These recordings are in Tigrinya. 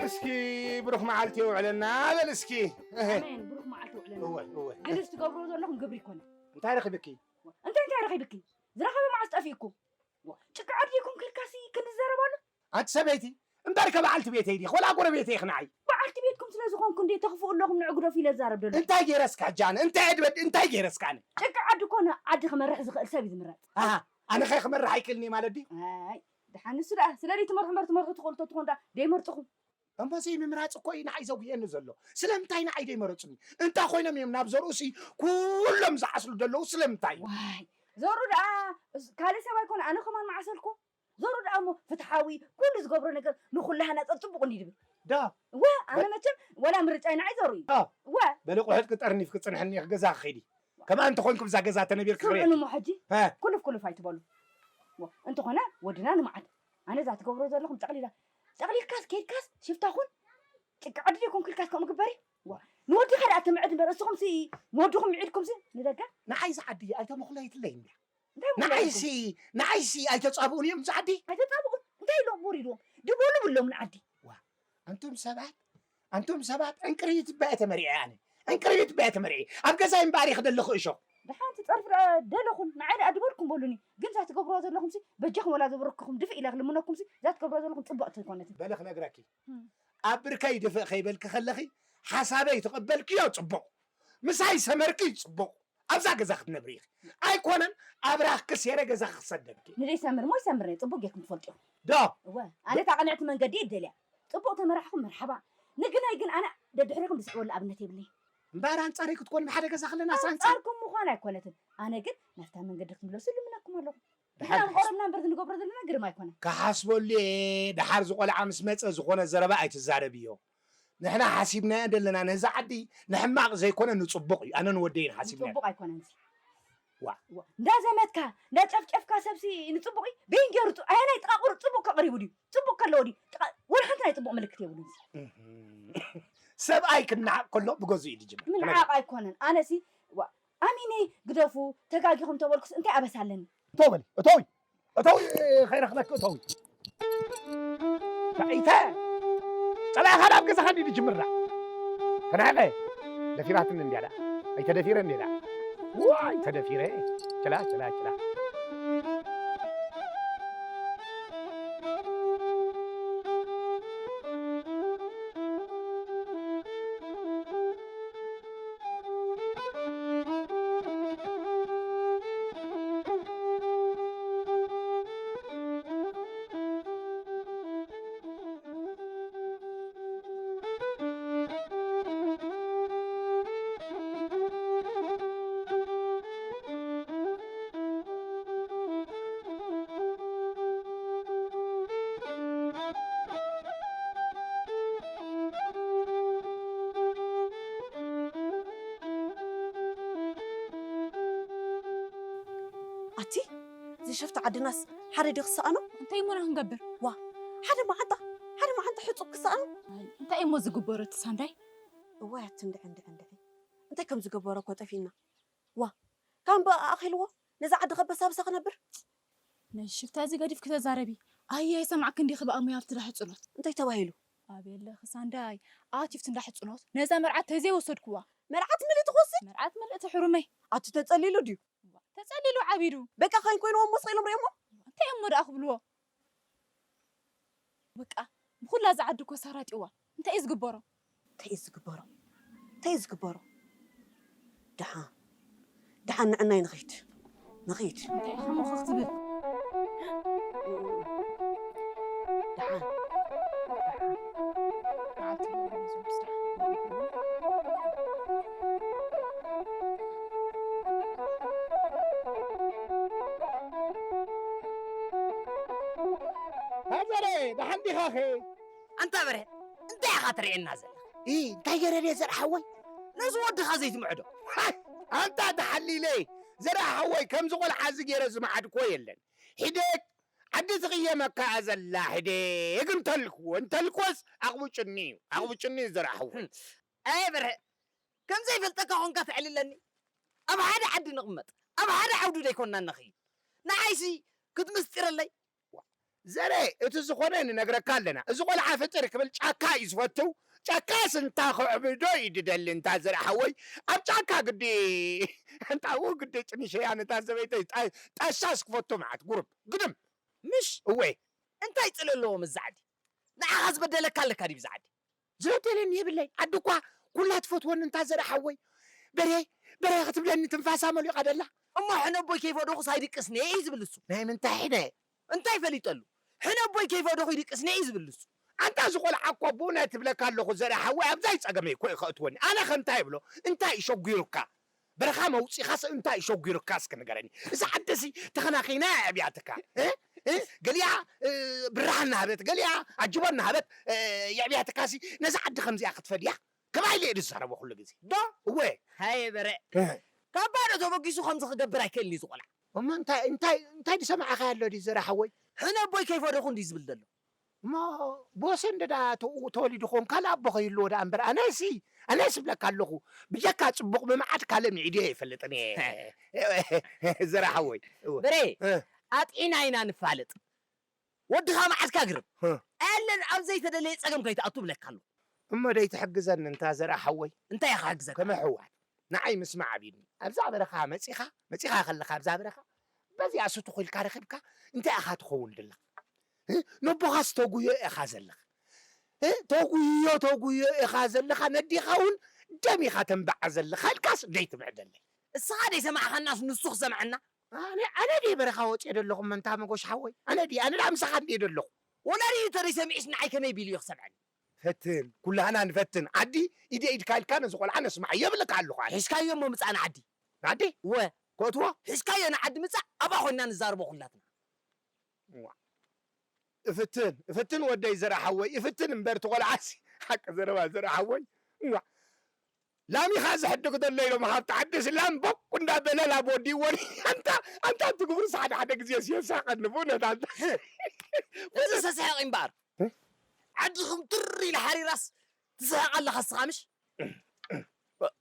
እስኪ ብሩኽ መዓልቲ የውዕለና በል እስኪ። ኣሜን፣ ብሩኽ መዓልቲ የውዕለና። እወ፣ እወ። ግን እዚ ትገብርዎ ዘለኹም ግብሪ ኣይኮነን። እንታይ ረኺብኪ? እንታይ፣ እንታይ ረኺብኪ? ዝረኸበ መዓስ ጠፊእኩም? ጭቃ ዓዲኩም ኪድካሲ ክንዛረብ ኣሎ? ኣንቲ ሰበይቲ፣ እምበርከ በዓልቲ ቤተይ ዲኺ? ወላ ጎረቤተይ ኢኺ ንዓይ? በዓልቲ ቤትኩም ስለ ዝኾንኩ እንዴ ተኽፍኡ ኣለኹም ንዑ ግደፉ ኢለ ዝዛረብ ዘሎ። እንታይ ገይረስካ ሕጂ ኣነ? እንታይ ዕድበ-፣ እንታይ ገይረስካ ኣነ? ጭቃ ዓዲ እኮ ንዓዲ ክመርሕ ዝኽእል ሰብ እዩ ዝምረጽ። ኣሃ፣ ኣነ ኸ ክመርሕ ኣይክእልን እየ ማለት ድዩ? ኣይ፣ ደሓን ንሱ ደኣ፣ ስለ ዘይትመርሑ እምበር ትመርሑ ትኽእሉ ተትኾኑ ደኣ ደይመርጽኹም። እሞ ዘይምምራጽ እኮ እዩ ንዓይ ዘጉየኒ ዘሎ። ስለምንታይ ንዓይ ደይመረጹኒ? እንታይ ኮይኖም እዮም ናብ ዘርኡሲ ኩሎም ዝዓስሉ ዘለዉ ስለምንታይ? ዋይ፣ ዘርኡ ደኣ እስ-፣ ካልእ ሰብ ኣይኮነ፣ ኣነ ከማን ምዓሰልኩ። ዘርኡ ደኣ እሞ ፍትሓዊ፣ ኩሉ ዝገብሮ ነገር ንኹሉ ሃናጸ ጽቡቕ እንድዩ ዝብል። ዳ። እወ፣ ኣነ በ- መቸም ወላ ምርጫይ ንዓይ ዘርኡ እዩ። ዳ። እወ። በሊ ቁሕጥ ክጠርኒፍ ክጽንሕኒ ኢኺ፣ ገዛ ክኸይድ እዩ። ከምኣ እንተኾንኩም እዛ ገዛ ተነቢርኪ ስምዑ ክርእየኪ። እሞ ሕጂ ሀ። ኩልፍ ኩልፍ ኣይትበሉ። ወ-፣ እንተኾነ ወድና ንመዓድ። ኣነ እዛ ትገብሮ ዘለኹም ጠቕሊላ፣ ጠቕሊልካስ ከይድካስ ሽፍታ ኩን፣ ጭቃ ዓዲ ደይኮንኩ ኢልካስ ከምኡ ግበሪ። ዋ፣ ንወድኻ ደኣ ትምዕድ እምበር፣ እስኹምሲ ንወድኹም ምዒድኩምሲ ንደገ። ንዓይ እዛ ዓዲ ኣይተመኹለይትለይ እንድያ። እንታይ መኹለይኩም? ንዓይሲ፣ ንዓይሲ ኣይተጻብኡን እዮም እዛ ዓዲ። ኣይተጻብኡን? እንታይ ኢሎም ወሪድዎም? ድበሉ ብሎም ንዓዲ። ዋ፣ ኣንቱም ሰባት፣ ኣንቱም ሰባት፣ ዕንቅርቢት እባ እየ ተመሪዐ ኣነ። ዕንቅርቢት እባ እየ ተመሪዐ። ኣብ ገዛይ እምበኣር እየ ክደሊ ክእሾ። ደሓን ትጸርፍ ደኣ ደለኹም፣ ንዓይ ደኣ ድበልኩም በሉኒ። ግን እዛ ትገብርዋ ዘለኹምሲ፣ በጃኹም ወላ ዘብረክኹም ድፍእ ኢለ ክልምነኩምሲ፣ እዛ ትገብርዋ ዘለኹም ጽቡቕቲ ኣይኮነትን። በሊ ክነግረኪ። እም። ኣብ ብርከይ ድፍእ ከይበልኪ ከለኺ፣ ሓሳበይ ተቐበልክዮ ጽቡቕ። ምሳይ ሰመርኪ ጽቡቕ። ኣብዛ ገዛ ክትነብሪ ኢኺ። ኣይኮነን፣ ኣብራኽኪ ሴረ ገዛ ክሰደልኪ። ንደይሰምር እሞ ይሰምር፣ ጽቡቕ ጌርኩም ትፈልጡ ኢኹም። ዶ? እወ፣ ኣነ እታ ቅንዕቲ መንገዲ እየ ደልያ። ጽቡቕ ተመራሕኹም መርሓባ። ንግናይ ግን ኣነ ደድሕሪኹም ዝስዕበሉ ኣብነት የብለይን። እምበኣር ኣንጻረይ ክትኮኒ ብሓደ ገዛ ከለና ሳንጻ። ኣንጻርኩም ምዃን ኣይኮነትን። ኣነ ግን ናብታ መንገዲ ክትምለሱ ልምነኩም ኣለኹ። ድሓር ንሕና ክሓስ- ቆረብና እምበር ዝንገብሮ ዘለና ግርም ኣይኮነን። ክሓስበሉ እየ፣ ድሓር ዝቆልዓ ምስ መጸ ዝኾነ ዘረባ ኣይትዛረብዮ። ንሕና ሓሲብናዮ ዘለና ነዛ ዓዲ ንሕማቕ ዘይኮነ ንጽቡቕ እዩ። ኣነ ንወደይ ሓሲብናዮ። ንጽቡቕ ኣይኮነን እዚ። ዋ። ዋ። እንዳዘመትካ፣ እንዳጨፍጨፍካ ሰብሲ ንጽቡቕ እዩ። በይን ገይሩ ጽ-፣ ኣየናይ ጥቓ ቁሩብ ጽቡቕ ከቕሪቡ ድዩ? ጽቡቕ ከለዎ ድዩ? ጥቓ-፣ ወላ ሓንቲ ናይ ጽቡቕ ምልክት የብሉን እዚ። እህም። ሰብኣይ ክነዓቕ ከሎ ብገዝኡ እዩ ዝጅምር። ምንዓቕ ኣይኮነን። ኣነሲ፣ ዋ፣ ኣሚነ ግደፉ፣ ተጋጊኹም ተበልኩስ እንታይ ኣበሳ ኣለኒ? እተው በሊ፣ እተዊ፣ እተዊ፣ ከይረኽበኪ እተዊ። ተዒተ፣ ጸላእኻ ናብ ገዛኻ እንዲ ዝጅምራ። ተናሕቐ፣ ደፊራትኒ እንድያ ደኣ። ኣይተደፊረ እንድየ ደኣ። ዋይ፣ ተደፊረ። ችላ፣ ችላ፣ ችላ። ኣቲ፣ እዚ ሸፍቲ ዓድናስ ሓደ ድዩ ክሰኣኖ? እንታይ እሞ ኢና ክንገብር? ዋ፣ ሓደ መዓንጣ፣ ሓደ መዓንጣ ሕጹብ ክሰኣኖ? ኣይ፣ እንታይ እሞ ዝግበሮ እቲ ሳንዳይ? እዋይ፣ ኣቲ እንድዒ፣ እንድዒ፣ እንድዒ። እንታይ ከም ዝገበሮ እኮ ጠፊእና። ዋ፣ ካብ እምበኣር ኣኺልዎ፣ ነዛ ዓዲ ከበሳብሳ ክነብር? ነዚ ሽፍታ እዚ ገዲፍኪ ተዛረቢ። ኣየ፣ ኣይሰማዕክን ዲኺ ብኣሞይ ኣብቲ እንዳ ሕጽኖት? እንታይ ተባሂሉ? ኣቤለኺ ሳንዳይ፣ ኣትዩ ኣብቲ እንዳ ሕጽኖት፣ ነዛ መርዓት ተዘይወሰድክዋ። መርዓት ምልእቲ ክወስድ? መርዓት ምልእቲ ሕሩመይ። ኣቲ ተጸሊሉ ድዩ? ተጸሊሉ ዓቢዱ። በቃ ከይን ኮይንዎ እሞ ስቕ ኢሎም ርእዮሞ። እንታይ እሞ ደኣ ክብልዎ? በቃ፣ ንኹላ እዛ ዓዲ እኮ ሰራጢዋ። እንታይ እዩ ዝግበሮ? እንታይ እዩ ዝግበሮ? እንታይ እዩ ዝግበሮ? ደሓን፣ ደሓን ንዕናይ ንኺድ፣ ንኺድ። እንታይ ኢኻ እሞ ክትብል? ደሓን፣ ደሓን። መዓልቲ ይኹን እዞም ስራሕ። ሃዘረ፣ ደሓን ዲኻኸ? ኣንታ በርሀ፣ እንታይ ኢኻ ትርእየና ዘለኻ? ኢ፣ እንታይ ገይረ ድየ ዘርኣ ሓወይ? ነዚ ወድኻ ዘይትምዕዶ። ኣንታ ተሓሊለ፣ ዘርኣ ሓወይ፣ ከምዚ ቆልዓ እዚ ገይረ ዝመዓድክዎ የለን። ሒደግ፣ ዓዲ ትቕየመካ እያ ዘላ፣ ሒደግ እንተልክዎ፣ እንተልክዎስ ኣቕብጭኒ እዩ፣ ኣቕብጭኒ እዩ ዘርኣ ሓወይ። ኣይ በርሀ፣ ከም ዘይፈልጠካ ኾንካ ተዕልለኒ። ኣብ ሓደ ዓዲ ንቕመጥ፣ ኣብ ሓደ ዓውዲ ደይኮንና ንኸይድ። ንዓይሲ ክትምስጢረለይ? ዘረ፣ እቲ ዝኾነ ንነግረካ ኣለና። እዚ ቆልዓ ፍጥር ክብል ጫካ እዩ ዝፈቱ። ጫካስ እንታ ክዕብዶ እዩ ድደሊ። እንታ ዘረ ሓወይ፣ ኣብ ጫካ ግዲ፣ እንታ ው ግዲ ጭንሸያ ነታ ሰበይተይ ጣ-፣ ጣሻስ ክፈቱ መዓት ጉርብ ግድም። ምሽ እወ። እንታይ ጽለ ኣለዎ ምስ ዛዕዲ? ንዓኻ ዝበደለካ ኣለካ ድዩ ዛዕዲ? ዝበደለኒ የብለይ። ዓዲ እኳ ኩላ ትፈትወኒ። እንታ ዘረ ሓወይ፣ በሬ፣ በሬ ክትብለኒ ትንፋሳ መሊቓ ደላ። እሞ ሕነ ኣቦይ ከይፈደኹስ ኣይድቅስን እየ እዩ ዝብል እሱ። ናይ ምንታይ ሕነ? እንታይ ፈሊጠሉ? ሕነ ኣቦይ ከይፈደኹ ይድቅስን እየ እዩ ዝብል እሱ። ኣንታ እዚ ቆልዓ እኮ ብእውነት እብለካ ኣለኹ ዘረ ሓወይ፣ ኣብዛይ ጸገመይ እኮ እዩ ከእትወኒ። ኣነ ከ እንታይ እብሎ? እንታይ እዩ ሸጒሩካ? በረኻ መውጺኻስ እንታይ ሸጒሩካ እስኪ ንገረኒ። እዛ ዓደሲ ተኸናኺና የዕብያትካ። እ? እ? ገሊኣ፣ እ፣ ብርሃ እናሃበት፣ ገሊኣ ኣጅቦ እናሃበት፣ እ፣ የዕብያትካሲ ነዛ ዓዲ ከምዚኣ ክትፈድያ? ከማይ ኢለ እየ ዝዛረቦ ኩሉ ግዜ። ዶ? እወ። ሃየ በረ። እ። ካብ ባዶ ተበጊሱ ከምዚ ክገብር ኣይክእልን እዩ ዝቆልዓ። እሞ እንታይ፣ እንታይ፣ እንታይ ዝሰማዕኻዮ ኣሎ ድዩ ዘረ ሓወይ? ሕነ ኣቦይ ከይፈደኹ እንድዩ ዝብል ዘሎ። እሞ ብወሰን ደዳ ተው-፣ ተወሊዱ ኾን ካልእ ኣቦ ከይህልዎ ደኣ እምበር፣ ኣነሲ፣ ኣነስ እብለካ ኣለኹ፣ ብጀካ ጽቡቕ ምምዓድ ካልእ ምዒድዮ ኣይፈልጥን እየ። ዘረ ሓወይ። እወ። በሬ፣ እ። ኣጥዒና ኢና ንፋለጥ። ወድኻ መዓድካ ግርም። እ። ኣለን ኣብ ዘይተደለየ ጸገም ከይትኣቱ እብለካ ኣለኹ። እሞ ደይ ትሕግዘኒ እንታ ዘረ ሓወይ? እንታይ ኢኻ ክሕግዘካ? ከም ኣሕዋት ንዓይ ምስማዕ ኣቢኒ። ኣብዛ በረኻ መጺኻ፣ መጺኻ ከለኻ ኣብዛ በረኻ፣ በዚኣ ስቱኽ ኢልካ ረኺብካ፣ እንታይ ኢኻ ትኸውን ዘለኻ? እ? ነቦኻስ ተጉዮ ኢኻ ዘለኻ። እ? ተጉዮ፣ ተጉዮ ኢኻ ዘለኻ፣ ነዲኻ እውን ደም ኢኻ ተንብዓ ዘለኻ ኢልካስ ደይ ትምዕደለይ? እስኻ ደይ ሰማዕኻናስ ንሱ ክሰምዓና? ኣነ፣ ኣነ ድየ በረኻ ወጽየ ደለኹ፣ መንታ መጎሽ ሓወይ? ኣነ ድየ፣ ኣነ ደኣ ምሳኻ እንድየ ደለኹ። ወላ ርእዩ ተደይ ሰሚዑስ ንዓይ ከመይ ቢሉ እዩ ክሰምዐኒ? ፈትን፣ ኩላህና ንፈትን። ዓዲ ኢደ ኢድካ ኢልካ ነዚ ቆልዓ ነስምዓዮ እብለካ ኣለኹ ኣነ። ሒዝካዮ እሞ ምጻእ ንዓዲ። ንዓዲ? እወ። ከእትዎ? ሒዝካዮ ንዓዲ ምጻእ፣ ኣብኣ ኮይንና ንዛረቦ ኩላትና። እዋ። እፍትን፣ እፍትን ወደይ ዘርኣ ሓወይ፣ እፍትን እምበር እቲ ቆልዓሲ። ሓቂ ዘረባ ዘርኣ ሓወይ። እዋ። ላሚኻ ዘሕድግ ዘሎ ኢሎም ሃብቲ ዓዲስ ላም ቦቅ እንዳበለ ላብ ወዲእዎን። ኣንታ፣ ኣንታ እቲ ግብርስ ሓደ ሓደ ግዜ የሳቐኒ ብእውነት ኣንታ። እዚ ሰስሐቕ እምበኣር። እ? ዓድኹም ትር ኢለ ሓሪራስ ትስሕቕ ኣለኻ እስኻ ምሽ?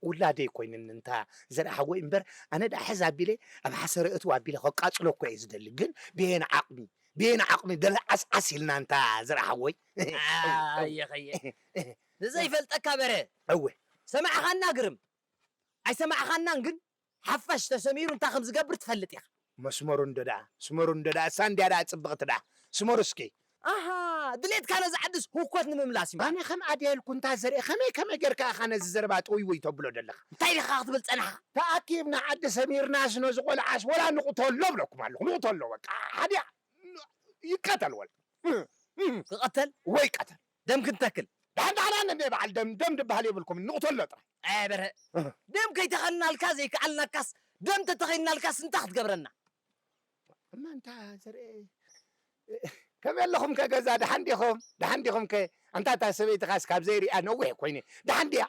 ውላደይ ኮይንኒ እንታ ዘርኣ ሓወይ እምበር፣ ኣነ ደኣ ሕዝ ኣቢለ ኣብ ሓሰረ እትው ኣቢለ ከቃጽሎ እኮ እየ ዝደሊ። ግን ብየን ዓቕሚ፣ ብየን ዓቕሚ ደለ ዓስዓስ ኢልና እንታ ዘርኣ ሓወይ። ኣየኸየ። ንዘይፈልጠካ በረ። እወ። ሰማዕኻና ግርም። ኣይሰማዕኻናን ግን ሓፋሽ ተሰሚሩ እንታይ ከም ዝገብር ትፈልጥ ኢኻ። መስመሩ እንዶ ደኣ፣ ስመሩ እንዶ ደኣ፣ እሳ እንድያ ደኣ ጽብቕቲ ደኣ። ስመሩ እስኪ። ኣሃ፣ ድሌትካ ነዚ ዓድስ ህውኮት ንምምላስ እዩ። ኣነ ከም ኣድያልኩ እንታ ዘርኤ፣ ከመይ፣ ከመይ ጌርካ ኢኻ ነዚ ዘረባ ጥውይውይ ተብሎ ዘለኻ? እንታይ ዲኻ ክትብል ጸናሕካ? ተኣኪብና ዓዲ ሰሚርናስ ነዚ ቆልዓስ ወላ ንቕተሎ እብለኩም ኣለኹ። ንቕተሎ በቃ። ሓዲኣ ይቀተል ወላ። ክቐተል? ወይ ቀተል። ደም ክንተክል። ደሓን ደሓን ኣነ እንደ በዓል ደም፣ ደም ድበሃል የብልኩም። ንቕተሎ ጥራይ። ኣይ በርሀ። እህ። ደም ከይተኸልናልካ ዘይከኣልናካስ ደም ተተኺልናልካስ እንታይ ክትገብረና? እማ እንታ ዘርኤ፣ ከመይ ኣለኹም ከ ገዛ? ደሓን ዲኹም? ደሓን ዲኹም ከ? ኣንታ እታ ሰበይትኻስ ካብ ዘይሪኣ ነዊሕ ኮይነ። ደሓን ድያ?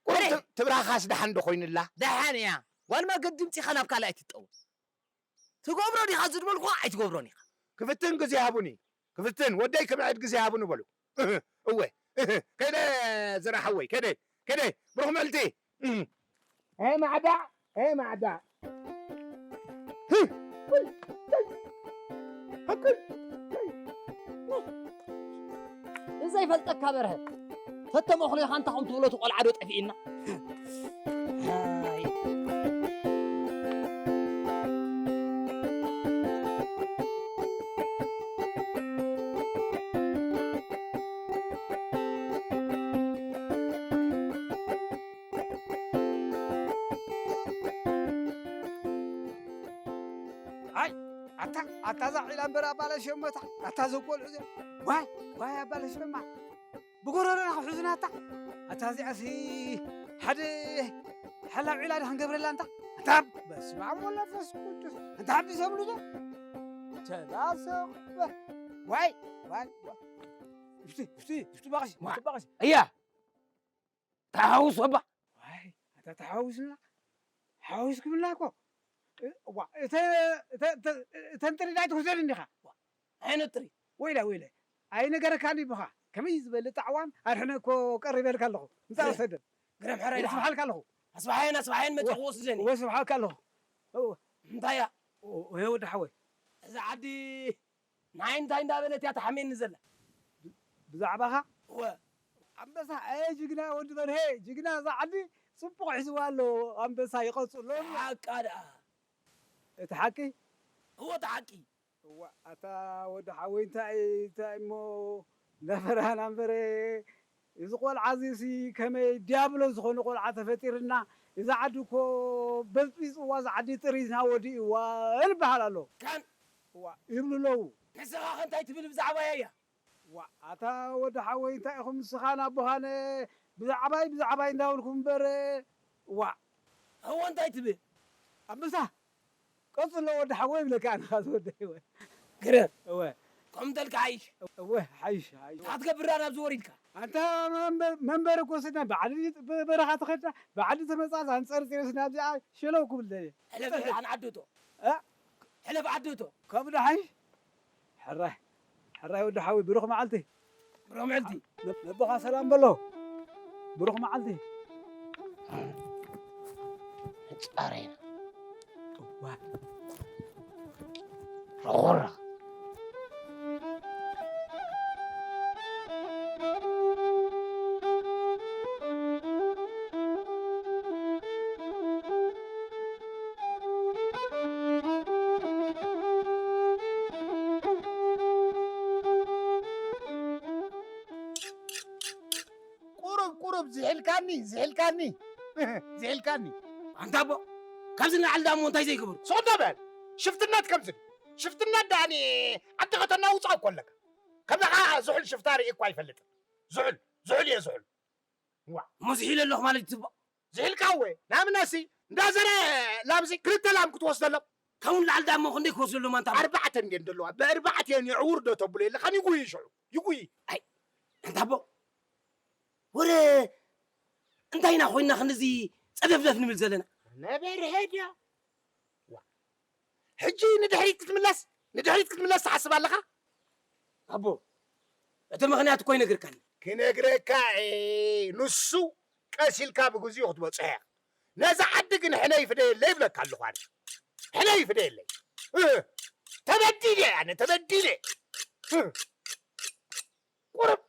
ቁሩብ በርሀ። ት-፣ ትብራኻስ ደሓን ዶ ኮይኑላ? ደሓን እያ። ጓል ማገድ ድምፂኻ ናብ ካልእ ኣይትጠውም። ትገብሮ ዲኻ ዝድበልኩኻ ኣይትገብሮን ኢኻ። ክፍትን ግዜ ሃቡኒ። ክፍትን ወደይ ክምዕድ ግዜ ሃቡኒ በሉ። እወ። ከይደ ዘርኣ ሓወይ፣ ከይደ፣ ከይደ። ብሩኽ ምዕልቲ። ሄ ማዕዳ፣ ሄ ማዕዳ። ብዘይፈልጠካ በርሀ። ፈተመ እኽሉ ኢኻ እንታ ኹም ትብሎ እቲ ቆልዓ ዶ ጠፊእና? ኣይ። ኣይ፣ ኣታ፣ ኣታ እዛ ዒላ እምበር ኣባላሽዮሞታ፣ ኣታ ዘቆልዑ እዚኦም። ዋይ፣ ዋይ ኣባላሽዮማ። ብጎረሮና ክሕዙና ኣታ። ኣታ እዚኣሲ ሓደ ሓላው ዒላ ዶ ክንገብረላ እንታ? ኣታ በስመ ኣብ ወወልድ ወመንፈስ ቅዱስ። ኣታ ሓዲሶምሉ ዶ? ተባሰበ። ዋይ፣ ዋይ፣ ዋይ። እፍቲ፣ እፍቲ፣ እፍቲ ባቕሽ፣ ዋ። እፍቲ ባቕሽ። እያ። ተሓውስ እባ። ዋይ፣ ኣታ ተሓውስና። ሓዊስኩምና እኮ። እ፣ ዋ፣ እተ-፣ እተ-፣ እተ-፣ እተን ጥሪት ኣይትውሰድን ዲኻ? ዋ፣ ዓይነት ጥሪት? ወይለ፣ ወይለ። ኣይነገረካን ይብኻ። ከመይ ዝበለ ጣዕዋን ኣድሕነ እኮ ቀሪበልካ ኣለኹ። ምጻእ እ፣ ወሰደን። ግረም ሕራይ ደሓ። ወስብሓልካ ኣለኹ። ኣስብሓየን፣ ኣስብሓየን መጺኡ ወ-፣ ክወስደኒ። ወስብሓልካ ኣለኹ። እወ። እንታይ እያ? ወ-፣ ወ-፣ ወዲ ሓወይ። እዛ ዓዲ ንዓይ እንታይ እንዳበለት እያ ትሓምየኒ ዘላ? ብዛዕባኻ? እወ። ኣንበሳ፣ ኣየ ጅግና ወዲ በርሄ፣ ጅግና፣ እዛ ዓዲ ጽቡቕ ሒዝዋ ኣሎ። ኣንበሳ ይቐጽሎ። ሓቃ ደኣ። እቲ ሓቂ? እወ፣ እቲ ሓቂ። እዋ፣ ኣታ ወዲ ሓወይ፣ እንታይ፣ እንታይ እሞ ነፈራና እምበረ፣ እዚ ቆልዓ እዚሲ ከመይ ዲያብሎስ ዝኾነ ቆልዓ ተፈጢርና፣ እዛ ዓዲ እኮ በጽቢጽዋ፣ እዛ ዓዲ ጥሪዝና ወዲእዋ ይበሃል ኣሎ። ካን እዋ፣ ይብሉ ኣለዉ። ንስኻ ከ እንታይ ትብል ብዛዕባያ እያ? ዋ፣ ኣታ ወዲ ሓወይ፣ እንታይ ኢኹም ንስኻን ኣቦኻን ብዛዕባይ፣ ብዛዕባይ እንዳበልኩም እምበር፣ ዋ። እወ፣ እንታይ ትብል? ኣንበሳ፣ ቀጽሎ ወዲ ሓወይ ይብለካ ኣነ፣ ኻስ ወዲ ሓወይ። ግረ። እወ። ከምኡ እንተልካ ሓይሽ። እወ፣ ሓይሽ፣ ሓይሽ። እንታይ ክትገብር ደኣ ናብዚ ወሪድካ? ኣንታ መንበር-፣ መንበሪ እኮ ስና ብዓዲ ብ-፣ በረኻ ተኸድና፣ ብዓዲ ተመጻጽ ኣንጸርጺረስ ናብዚኣ ሸለው ክብል ደልየ። ሕለፍ ደኣ ንዓዲ እቶ። እ? ሕለፍ ዓዲ እቶ። ከምኡ ዶ ሓይሽ? ሕራይ፣ ሕራይ ወዲ ሓወይ፣ ብሩኽ መዓልቲ። ብሩኽ መዓልቲ። ነ-፣ ነቦኻ ሰላም በሎ። ብሩኽ መዓልቲ። ጻረና። እዋ። ሮኾራ። ቁሩብ፣ ቁሩብ፣ ዝሒልካኒ፣ ዝሒልካኒ፣ ዝሒልካኒ። ኣንታ ኣቦ፣ ካብዚ ንላዕሊ ደኣ እሞ እንታይ ዘይግብሩ? ስቕ እንዶ በል። ሽፍትነት ከምዚ ድዩ? ሽፍትነት ደኣኒ ዓዲ ከተናውጾ እኮ ኣለካ። ከምኻ ዝሑል ሽፍታ ርእየ እኳ ኣይፈልጥን። ዝሑል፣ ዝሑል እየ ዝሑል። ዋ። እሞ ዝሒለ ኣለኹ ማለት እዩ ትብሎ? ዝሒልካ እወ። ንኣብነትሲ፣ እንዳ ዘረ ላምሲ ክልተ ላም ክትወስደሎም። ካብኡ ንላዕሊ ደኣ እሞ ክንደይ ክወስደሎም ኣንታ? ኣርባዕተ እንድየን ዘለዋ። ብኣርባዕተን የዕውር ዶ ተብሎ የለኻን? ይጉይ ሽዑ። ይጉይ። ኣይ፣ ኣንታ ኣቦ፣ ወረ እንታይ ኢና ኮይንና ክንድዚ ጸደፍደፍ ንብል ዘለና? ነበርሀ ድያ? ዋ። ሕጂ ንድሕሪት ክትምለስ፣ ንድሕሪት ክትምለስ ትሓስብ ኣለኻ? ኣቦ፣ እቲ ምኽንያት እኮ ይነግርካኒ። ክነግረካ እየ፣ ንሱ ቀስ ኢልካ ብግዚኡ ክትበጽሖ ኢኻ። ነዛ ዓዲ ግን ሕነ ይፍደየለይ ይብለካ ኣለኹ ኣነ። ሕነ ይፍደየለይ። እ፣ ተበዲለ ኣነ፣ ተበዲለ። እ፣ ቁሩብ፣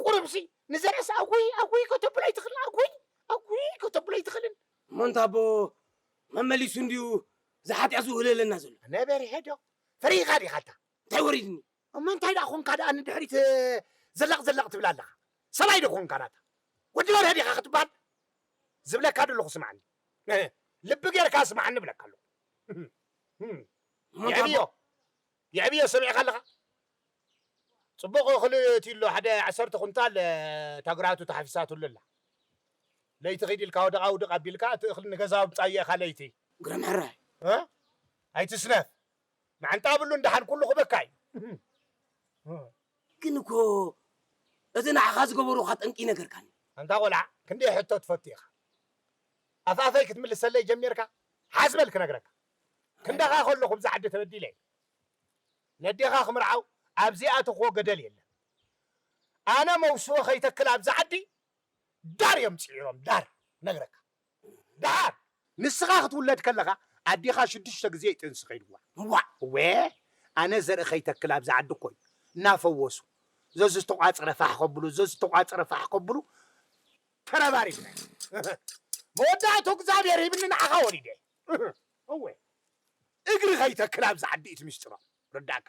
ቁሩብሲ ንዘርእስ ኣጉይ፣ ኣጉይ ከተብሎ ኣይትኽእልን፣ ኣጉይ፣ ኣጉይ ከተብሎ ኣይትኽእልን። እሞ እንታ ኣቦ መመሊሱ እንድዩ ዝሓጢኣ ዝውህለለና ዘሎ። ነበርሀ ዶ ፈሪኻ ዲኻ ኣታ? እንታይ ወሪድኒ? እሞ እንታይ ደኣ ኾንካ ደኣ ንድሕሪት ዘለቕ ዘለቕ ትብል ኣለኻ? ሰብኣይ ዶ ኾንካ ናታ? ወዲ በርሀ ዲኻ ክትበሃል? ዝብለካ ዘለኹ ስምዓኒ። ልቢ ጌርካ ስምዓኒ እብለካ ኣለኹ። እሞ እንታይ የዕብዮ፣ ኣቦ? የዕብዮ ሰሚዕካ ኣለኻ? ጽቡቕ እኽሊ እቲ ኣሎ ሓደ ዓሰርተ ኩንታል፣ እ፣ እታ ግራቱ ተሓፊሳትሉ ኣላ። ለይቲ ኺድ ኢልካ ወደቕ ኣውድቕ ኣቢልካ እቲ እኽሊ ንገዛ ኣምጻዮ ኢኻ ለይቲ። ግርም ሕራይ። እ? ኣይትስነፍ። መዓንጣ ኣብሉ እንደሓን ኩሉ ክበካ እዩ። ግን እኮ እቲ ንዓኻ ዝገበሩኻ ጠንቂ ነገርካኒ። ኣንታ ቆልዓ፣ ክንደይ ሕቶ ትፈቱ ኢኻ? ኣፍኣፈይ ክትምልሰለይ ጀሚርካ? ሓስ በል ክነግረካ። ክንዳኻ ከለኹ ብዛ ዓዲ ተበዲለ እየ። ነዴኻ ክምርዓው ኣብ ዘይኣተኽዎ ገደል የለን። ኣነ መውስቦ ከይተክል ኣብዚ ዓዲ ዳር እዮም ጽዒሮም፣ ዳር ነግረካ። ዳር ንስኻ ክትውለድ ከለኻ ኣዴኻ ሽዱሽተ ግዜ እዩ ጥንሲ ከይድዋ። እዋ። እወ፣ ኣነ ዘርኢ ከይተክል ኣብዚ ዓዲ እኮ እዩ እናፈወሱ፣ ዘዝተቋጽረ ፋሕ ከብሉ፣ ዘዝተቋጽረ ፋሕ ከብሉ ተረባሪብና። መወዳእቱ እግዚኣብሔር ሂብኒ ንዓኻ ወሊደ። እወ፣ እግሪ ከይተክል ኣብዚ ዓዲ እዩ እቲ ምስጢሮም። ርዳእካ።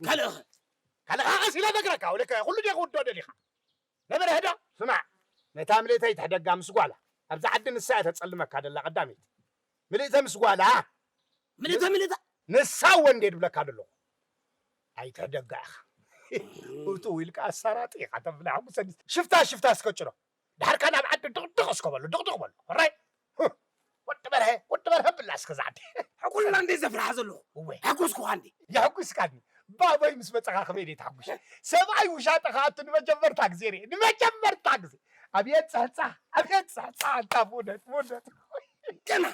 ካልእኸ? ካልእኻ ቀስ ኢለ እነግረካ፣ ወለከ ኩሉ ዲኻ ክውድኦ ደሊኻ? ነበረ ህዳ፣ ስማዕ፣ ነታ ምልእተይ ትሕደጋ ምስ ጓላ፣ ኣብዛ ዓዲ ንሳ እያ ተጸልመካ ደላ ቀዳመይቲ። ምልእተ ምስ ጓላ። ምልእተ፣ ምልእተ? ንሳ እወ እንዴ ድብለካ ደለኹ። ኣይትሕደጋ ኢኻ። እቱ ኢልካ ኣሳራጢ ኢኻ ተብላ ሕጉሰኒ። ሽፍታ፣ ሽፍታ እስከ ጭሮ። ድሓርካ ናብ ዓዲ ድቕድቕ እስከ በሎ፣ ድቕድቕ በሎ። ሕራይ? ህህ። ወዲ በርሀ፣ ወዲ በርሀ ብላ እስከ ዛዕዲ። ሕኩልና እንዴ ዘፍርሓ ዘለኹ? እወ። ሕጉስኩኻ እንዴ? የሕጉስካኒ። ባቦይ ምስ መጸኻ ከመይ ደይ ተሓጉሽ? ሰብኣይ ውሻጠ ከኣቱ ንመጀመርታ ግዜ ርኤ። ንመጀመርታ ግዜ። ኣብየት ጸሕጻ፣ ኣብየት ጸሕጻ፣ ኣንታ ብእውነት፣ ብእውነት። ገና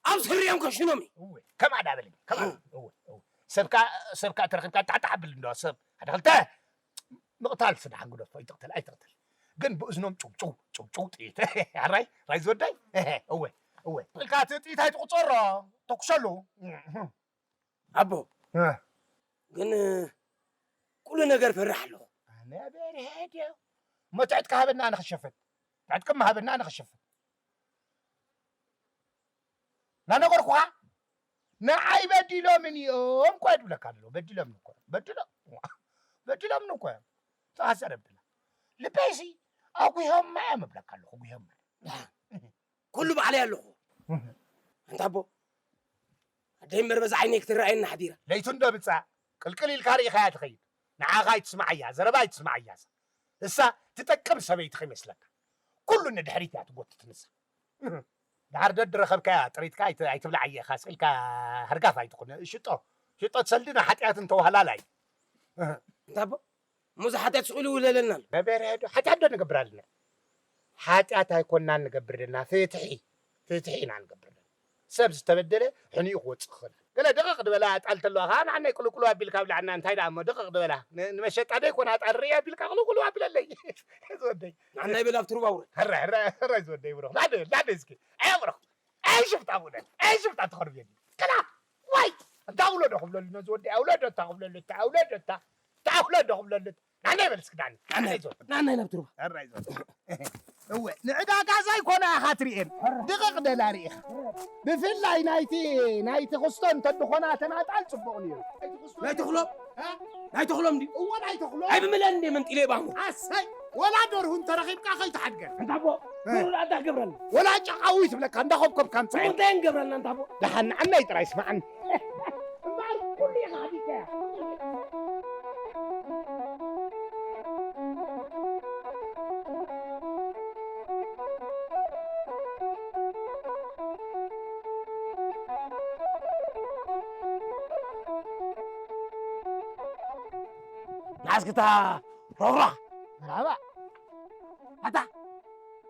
ኣብ ስሪኦም ከሽኖም እዩ። እወ፣ ከምኣ ዳበለኝ፣ ከምኣ። እወ፣ እወ። ሰብካ፣ ሰብካ ተረኺብካ ጣዕጣዕ ብል እንዶ ሰብ። ሓደ ክልተ ምቕታል ስድሓን ግደፎ፣ ኣይትቕተል፣ ኣይትቕተል። ግን ብእዝኖም ጭው፣ ጭው፣ ጭው፣ ጭው ጥይት። ኣራይ፣ ራይ ዝወዳይ? እወ፣ እወ። ኢልካ እቲ ጥይት ኣይትቑጸሮ፣ ተኩሰሉ። ኣቦ፣ እ። ግን ኩሉ ነገር ፈራሕ ኣለኹ። ኣነ በርሄ ድዮ? እሞ ትዕጥቂ ሃበና ንኽሸፍን። ትዕጥቂ ሃበና ንኽሸፍን። ናነገርኩኻ ንዓይ በዲሎምን እዮም እኮ ድብለካ ኣለዉ። በዲሎምን እኮ እዮም። በዲሎም፣ በዲሎምን እኮ እዮም። ተዋሰረብና። ልበይሲ ኣጉሆማ እዮም እብለካ ኣለኹ። ኣጉሆማ። ኩሉ ባዕለይ ኣለኹ። ኣንታ ኣቦ፣ ኣደይ እምበር በዛ ዓይነይ ክትረኣየኒ ሓዲራ። ለይቱ እንዶ ብጻ፣ ቅልቅል ኢልካ ርኢኻያ ትኸይድ። ንዓኻ ኣይትስምዓያ፣ ዘረባ ኣይትስምዓያ። እሳ ትጠቅም ሰበይቲ ከይመስለካ። ኩሉ ንድሕሪት እያ ትጎትት ንሳ። ደሓር ደድረኸብካያ ጥሪትካ ኣይት-፣ ኣይትብላዓየ ኢኻ፣ ስቕ ኢልካ ህርጋፍ ኣይትኹን። ሽጦ፣ ሽጦ ትሰልዲ ንሓጢኣት እንተዋህላላ እዩ። እንታይ ኣቦ? እሞ እዚ ሓጢኣት ስቕ ኢሉ ይውለለልና ኣሎ። በበረ ዶ፣ ሓጢኣት ዶ ንገብር ኣለና? ሓጢኣት ኣይኮንናን ንገብር ዘለና፣ ፍትሒ፣ ፍትሒ ኢና ንገብር ዘለና። ሰብ ዝተበደለ ሕኒኡ ክወጽእ ክኽእል። ገለ ደቐቕ ዝበላ ኣጣል ተለዋ ኸዓ ንዓናይ ቅልቅሉ ኣቢልካ ኣብልዓና። እንታይ ደኣ እሞ ደቐቕ ዝበላ? ን-፣ ንመሸጣ ዶ ይኮና ኣጣል ርእይ ኣቢልካ ቅልቅሉ ኣቢለለይ። ዝወደይ። ንዓናይ በል ኣብቲ ሩባ ውረድ። ሕራይ፣ ሕራይ፣ ሕራይ ዝወደይ ብሩኽ። ላደ፣ ላደ እስኪ። ኣየ ብሩኽ። ኣይ ሽፍታ ውለድ። ኣይ ሽፍታ ትኸርብ የድሊ። ከላ፣ ዋይ! እንታ ውለዶ ክብለሉ ነዚ ወዲ ኣውለዶ እታ ክብለሉ እታ ኣውለዶ እታ፣ እታ ኣውለዶ ክብለሉ እታ። ናናይ በል እስኪ ዳኒ። ናናይ ናናይ ዞ። ናናይ ናብቲ ሩባ። ሕራይ ዞ። እወ፣ ንዕዳጋ ዘይኮነ ኢኻ ትርእየን። ድቕቕ ደላ ርኢኻ። ብፍላይ ናይቲ፣ ናይቲ ክስቶ እንተድኾና ተናጣል ጽቡቕ ነይሩ። ናይ ተኽሎም? እ? ናይ ተኽሎም ድዩ? እወ፣ ናይ ተኽሎም። ኣይ፣ ብምለን እንደ መንጢለ ባሙ። ኣሰይ፣ ወላ ደርሁ እንተረኺብካ ከይትሓድገን። እንታ ኣቦ፣ እ። ደርሁ ደኣ እንታይ ክገብረኒ? ወላ ጨቓዊ ትብለካ፣ እንዳኾብኮብካ ኣምጽኣየን። እንታይ እንገብረና እንታ ኣቦ? ደሓን ንዓናይ ጥራይ ስምዓኒ። እምበኣር ኩሉ ኢኻ ሓዲግካያ። ናስክታ ሮራ። መርሃባ። ኣታ፣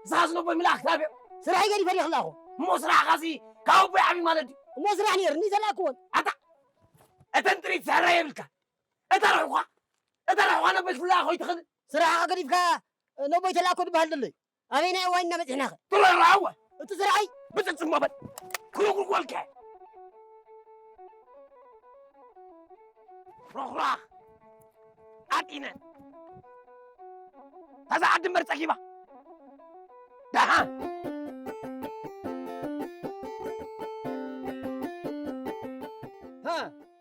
እዛ ዝነቦ ይምላኽ ክታብዮ። ስራሐይ ገዲፈ ዲኽላኹ። እሞ ስራሕኻሲ ካብ ኣቦይ ዓብዩ ማለት ድዩ? እሞ ስራሕ ነይርኒ ዘላክዎን። ኣታ፣ እተን ጥሪት ስሕራ የብልካ። እታ ርሑኻ፣ እታ ርሑኻ ነቦይ ክፍላ ኾይ ትኽእል። ስራሕኻ ገዲፍካ ነቦይ ተላኮ ዝበሃል ዘሎ እዩ። ኣበየናይ እዋን ኢና በጺሕናኸ? ትረራወ። እቲ ስራሐይ። ብጽጽም በል። ክርጉርጎልከ። ሮኽራኽ። ኣጢነ። ታዛ ዓዲ እምበር ጸጊባ። ደሓን። ሃ።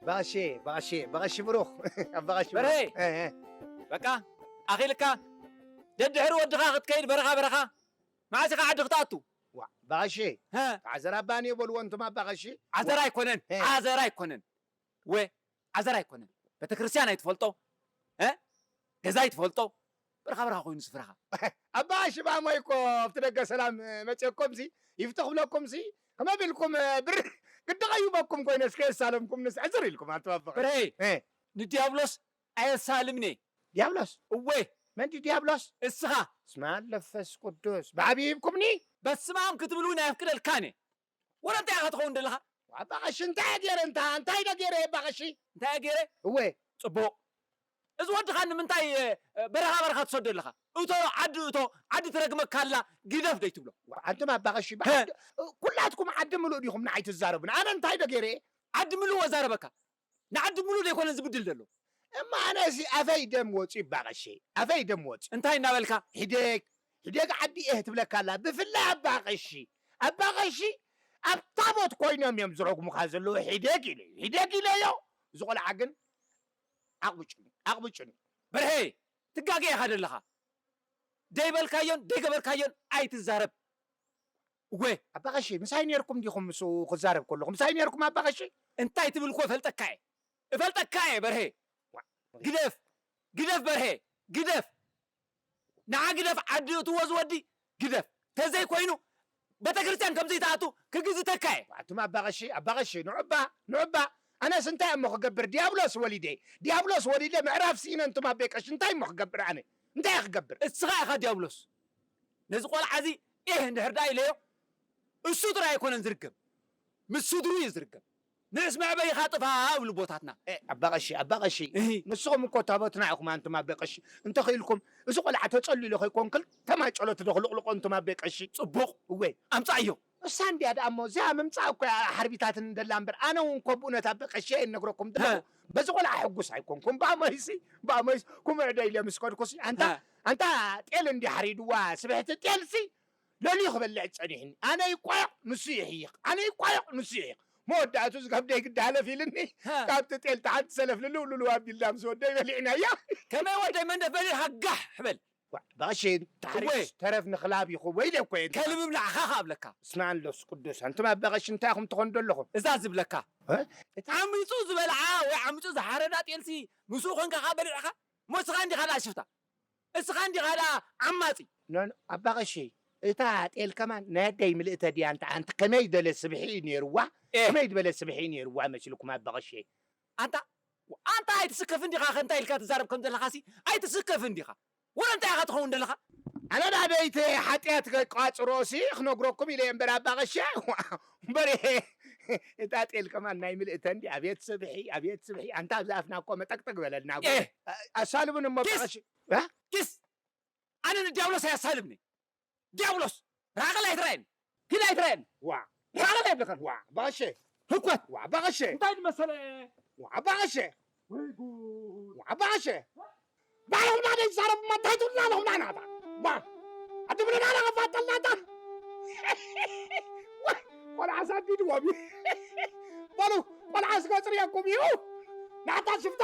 ባሼ፣ ባሼ፣ ባሼ ብሩኽ። ኣባ ቐሺ ብሩኽ። በርሄ። እ፣ እ። በቃ፣ ኣኺልካ። ደድሕሪ ወድኻ ክትከይድ በረኻ፣ በረኻ። መዓስ ኢኻ ዓዲ ክትኣቱ? ዋ፣ ባቐሺ። ሀ። ዓዘራ ባኒ በልዎ እንቱም ኣባ ቐሺ። ዓዘራ ኣይኮነን፣ ሀ። ዓዘራ ኣይኮነን። ወ፣ ዓዘራ ኣይኮነን። ቤተክርስትያን ኣይትፈልጦ? ሀ? ገዛ ኣይትፈልጦ? በረኻ በረኻ ኮይኑ ስፍራኻ። ኣባ ቐሺ ባሞይ እኮ ኣብቲ ደገ ሰላም መፅየኩም ሲ፣ ይፍቶ ክብለኩም ሲ፣ ከመይ ቢልኩም ብር ግዲ ቀይበኩም ኮይነ እስከ የሳለምኩም ንስ ዕዝር ኢልኩም ኣቶ ኣባ ቐሺ። ብረይ፣ ሀ። ንዲያብሎስ ኣየሳልምኔ። ዲያብሎስ? እወ። መን ድዩ ዲያብሎስ? እስኻ። እስመ ኣብ መንፈስ ቅዱስ። ብዓብዪ ሂብኩምኒ? በስመ ኣብ ክትብል እውን ኣየፍቅደልካን እየ። ወረ እንታይ ኢኻ ትኸውን ዘለኻ? ኣባ ቐሺ እንታይ ገይረ እንታ? እንታይ ዶ ገይረ ኣባ ቐሺ? እንታይ ገይረ? እወ። ጽቡቕ። እዚ ወድኻ ንምንታይ፣ እ፣ በረኻ በረኻ ትሰዶ ኣለኻ? እቶ ዓዲ እቶ፣ ዓዲ ትረግመካ ኣላ፣ ግደፍ ደይትብሎ? ኣንቱም ኣባ ቐሺ፣ ሀ። ብዓዲ፣ ኩላትኩም ዓዲ ምሉእ ዲኹም ንዓይ ትዛረቡኒ? ኣነ እንታይ ዶ ገይረ? ዓዲ ምሉእ ወዛረበካ። ንዓዲ ምሉእ ዘይኮነ ዝብድል ዘሎ። እማ ኣነ እዚ ኣፈይ ደም ወፂ ባቐሺ፣ ኣፈይ ደም ወፂ። እንታይ እናበልካ? ሒደግ፣ ሒደግ ዓዲ እህ ትብለካ ኣላ። ብፍላይ ኣባ ቐሺ፣ ኣባ ቐሺ ኣብ ታቦት ኮይኖም እዮም ዝረግሙኻ ዘለዉ። ሒደግ ኢለ፣ ሒደግ ኢለዮ። እዚ ቆልዓ ግን ኣቕብጩኒ፣ ኣቕብጩኒ። በርሄ፣ ትጋገ ኢኻ ዘለኻ። ደይበልካዮን ደይገበርካዮን ኣይትዛረብ። እወ። ኣባ ቐሺ፣ ምሳይ ነይርኩም ዲኹም ምስኡ ክዛረብ ከለኹ? ምሳይ ነይርኩም ኣባ ቐሺ? እንታይ ትብል እኮ እፈልጠካ እየ። እፈልጠካ እየ በርሄ። ዋ። ግደፍ። ግደፍ በርሄ። ግደፍ። ንዓ ግደፍ ዓዲ እትዎ ዝወዲ ግደፍ። ተዘይኮይኑ ቤተክርስትያን ከም ዘይትኣቱ ክግዝተካ እየ። ኣቱም ኣባ ቐሺ፣ ኣባ ቐሺ፣ ንዑባ፣ ንዑባ። ኣነስ እንታይ እሞ ክገብር? ዲያብሎስ ወሊደ። ዲያብሎስ ወሊደ ምዕራፍ ስኢነ እንቱም ኣቤ ቀሺ። እንታይ እሞ ክገብር ኣነ? እንታይ እየ ክገብር? እስኻ ኢኻ ዲያብሎስ። ነዚ ቆልዓ እዚ ኤህ እንድሕር ደኣ ኢለዮ፣ እሱ ጥራይ ኣይኮነን ዝርከብ፣ ምስ ስድሩ እዩ ዝርከብ። ንእስ መዕበይኻ ጥፋ እብሉ ቦታትና። ኤ፣ ኣባ ቐሺ፣ ኣባ ቐሺ፣ እሂ። ንስኹም እኮ ታቦትና ኢኹም ኣንቱም ኣባ ቐሺ። እንተኽኢልኩም፣ እዚ ቆልዓ ተጸልዩ ኢለ ከይኮን ክልተ ማይ ጸሎት ዶ ክልቕልቆ ኣንቱም ኣባ ቐሺ? ጽቡቕ። እወ። ኣምጻእዮ። እሳ እንድያ ደኣ እሞ፣ እዚኣ ምምጻእ እኮ እያ ሓርቢታትን ደላ እምበር፣ ኣነ እውን እኮ ብእውነት ኣበ ቀሺ እየ እነግረኩም ዘለኹ። በዚ ቆልዓ ሕጉስ ኣይኮንኩን። ብኣሞይሲ፣ ብኣሞይሲ፣ ኩምዕ ዶ ኢለ ምስ ከድኩሲ፣ ኣንታ፣ ኣንታ ጤል እንድዩ ሓሪድዋ፣ ስብሕቲ ጤልሲ፣ ለልዩ ክበልዕ ጸኒሕኒ። ኣነ ይቋየቕ፣ ንሱ ይሕይቕ፣ ኣነ ይቋየቕ፣ ንሱ ይሕይቕ። መወዳእቱ ዝከብደይ ግዲ ሃለፍ ኢልኒ፣ ካብቲ ጤል ተሓንቲ ሰለፍ ልልው ልልው ኣቢልና ምስ ወደይ በሊዕናያ። ከመይ ወደይ መንደፍ በሊዕካ ጋሕ በል። ዋ፣ በቐሺ፣ ተሓሪስ ወይ። ተረፍ ንኽላብ ይኹን ወይ ኢለ እኮ እየ። ከልብብ ንዓኻ ከኣ እብለካ። እስማን ሎስ ቅዱስ፣ ኣንቱም ኣብ በቐሺ እንታይ ኢኹም ትኾኑ ዘለኹም? እዛ ዝብለካ። እ? ዓሚጹ ዝበልዓ ወይ ዓሚጹ ዝሓረዳ ጤልሲ ምስኡ ኮንካ ከኣ በሊዕካ? እሞ እስኻ እንዲኻ ደኣ ሽፍታ? እስኻ እንዲኻ ደኣ ዓማጺ? ኖ፣ ኖ፣ ኣባ ቐሺ፣ እታ ጤል ከማን ናይ ኣደይ ምልእተ ድያ? እንተ ኣንቲ ከመይ ዝበለ ስብሒ እዩ ነይርዋ? ኤ። ከመይ ዝበለ ስብሒ እዩ ነይርዋ መሲልኩም ኣባ ቐሺ? ኣንታ፣ ኣንታ ኣይትስከፍ እንዲኻ፣ ከ እንታይ ኢልካ ትዛረብ ከም ዘለኻሲ ኣይትስከፍ እንዲኻ። ወላ እንታይ ኢኻ ትኸውን ዘለኻ? ኣነ ደኣ በይቲ ሓጢኣት ከቋጽሮሲ ክነግረኩም ኢለ እየ እምበር ኣባ ቐሺ። እምበር እታ ጤል ከማን ናይ ምልእተ እንዲ፣ ኣቤት ስብሒ፣ ኣቤት ስብሒ። ኣንታ ኣብዚ ኣፍና እኮ መጠቅጠቅ በለልና። ኤ። ኣሳልቡን እሞ ኪስ! ኣባ ቐሺ። እ? ኪስ! ኣነ ንዲያብሎስ ኣየሳልብኒ። ዲያብሎስ! ራቕለ ኣይትረኣየኒ። ኪድ ኣይትረኣየኒ። ዋ። ራቕለ ኣይብለካን። ዋ፣ ኣባ ቐሺ። ህኮት! ዋ፣ ኣባ ቐሺ። እንታይ ዝመሰለ? ዋ፣ ኣባ ቐሺ። ወይ ጉድ። ዋ፣ ኣባ ቐሺ። ባዕልኹም ናደይ ዝዛረብ እማ እንታይ ትብሉና ኣለኹም ናናታ? ዋ። ኣቲ ብለና ኣለኻ ፋጠልናታ። ዋ፣ ቆልዓ ሳዲድዎም እዩ። በሉ፣ ቆልዓ ስገጽርየኩም እዩ። ናታ ሽፍታ።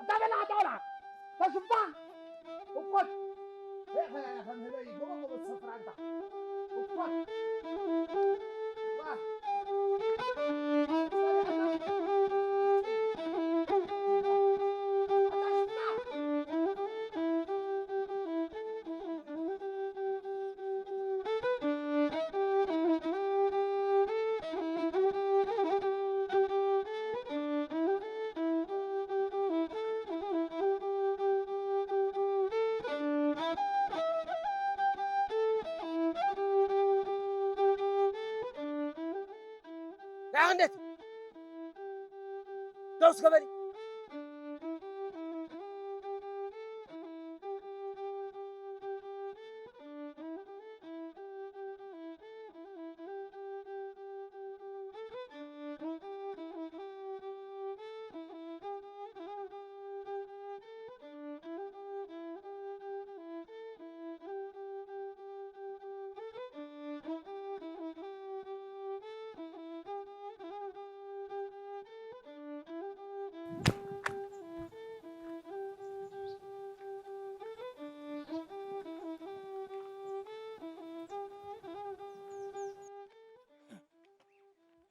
ኣታ በላ፣ ኣታ በላ። ኣታ ሽፍታ። እኮት። ሄ፣ ሄ፣ ከም ህበይ፣ ጎቦ፣ ጎቦ ትሰፍር ኣንታ። እኮት። ዋ። ኣታ ሽፍታ። ደኣ ክንደቲ ደው እስከ በሊ።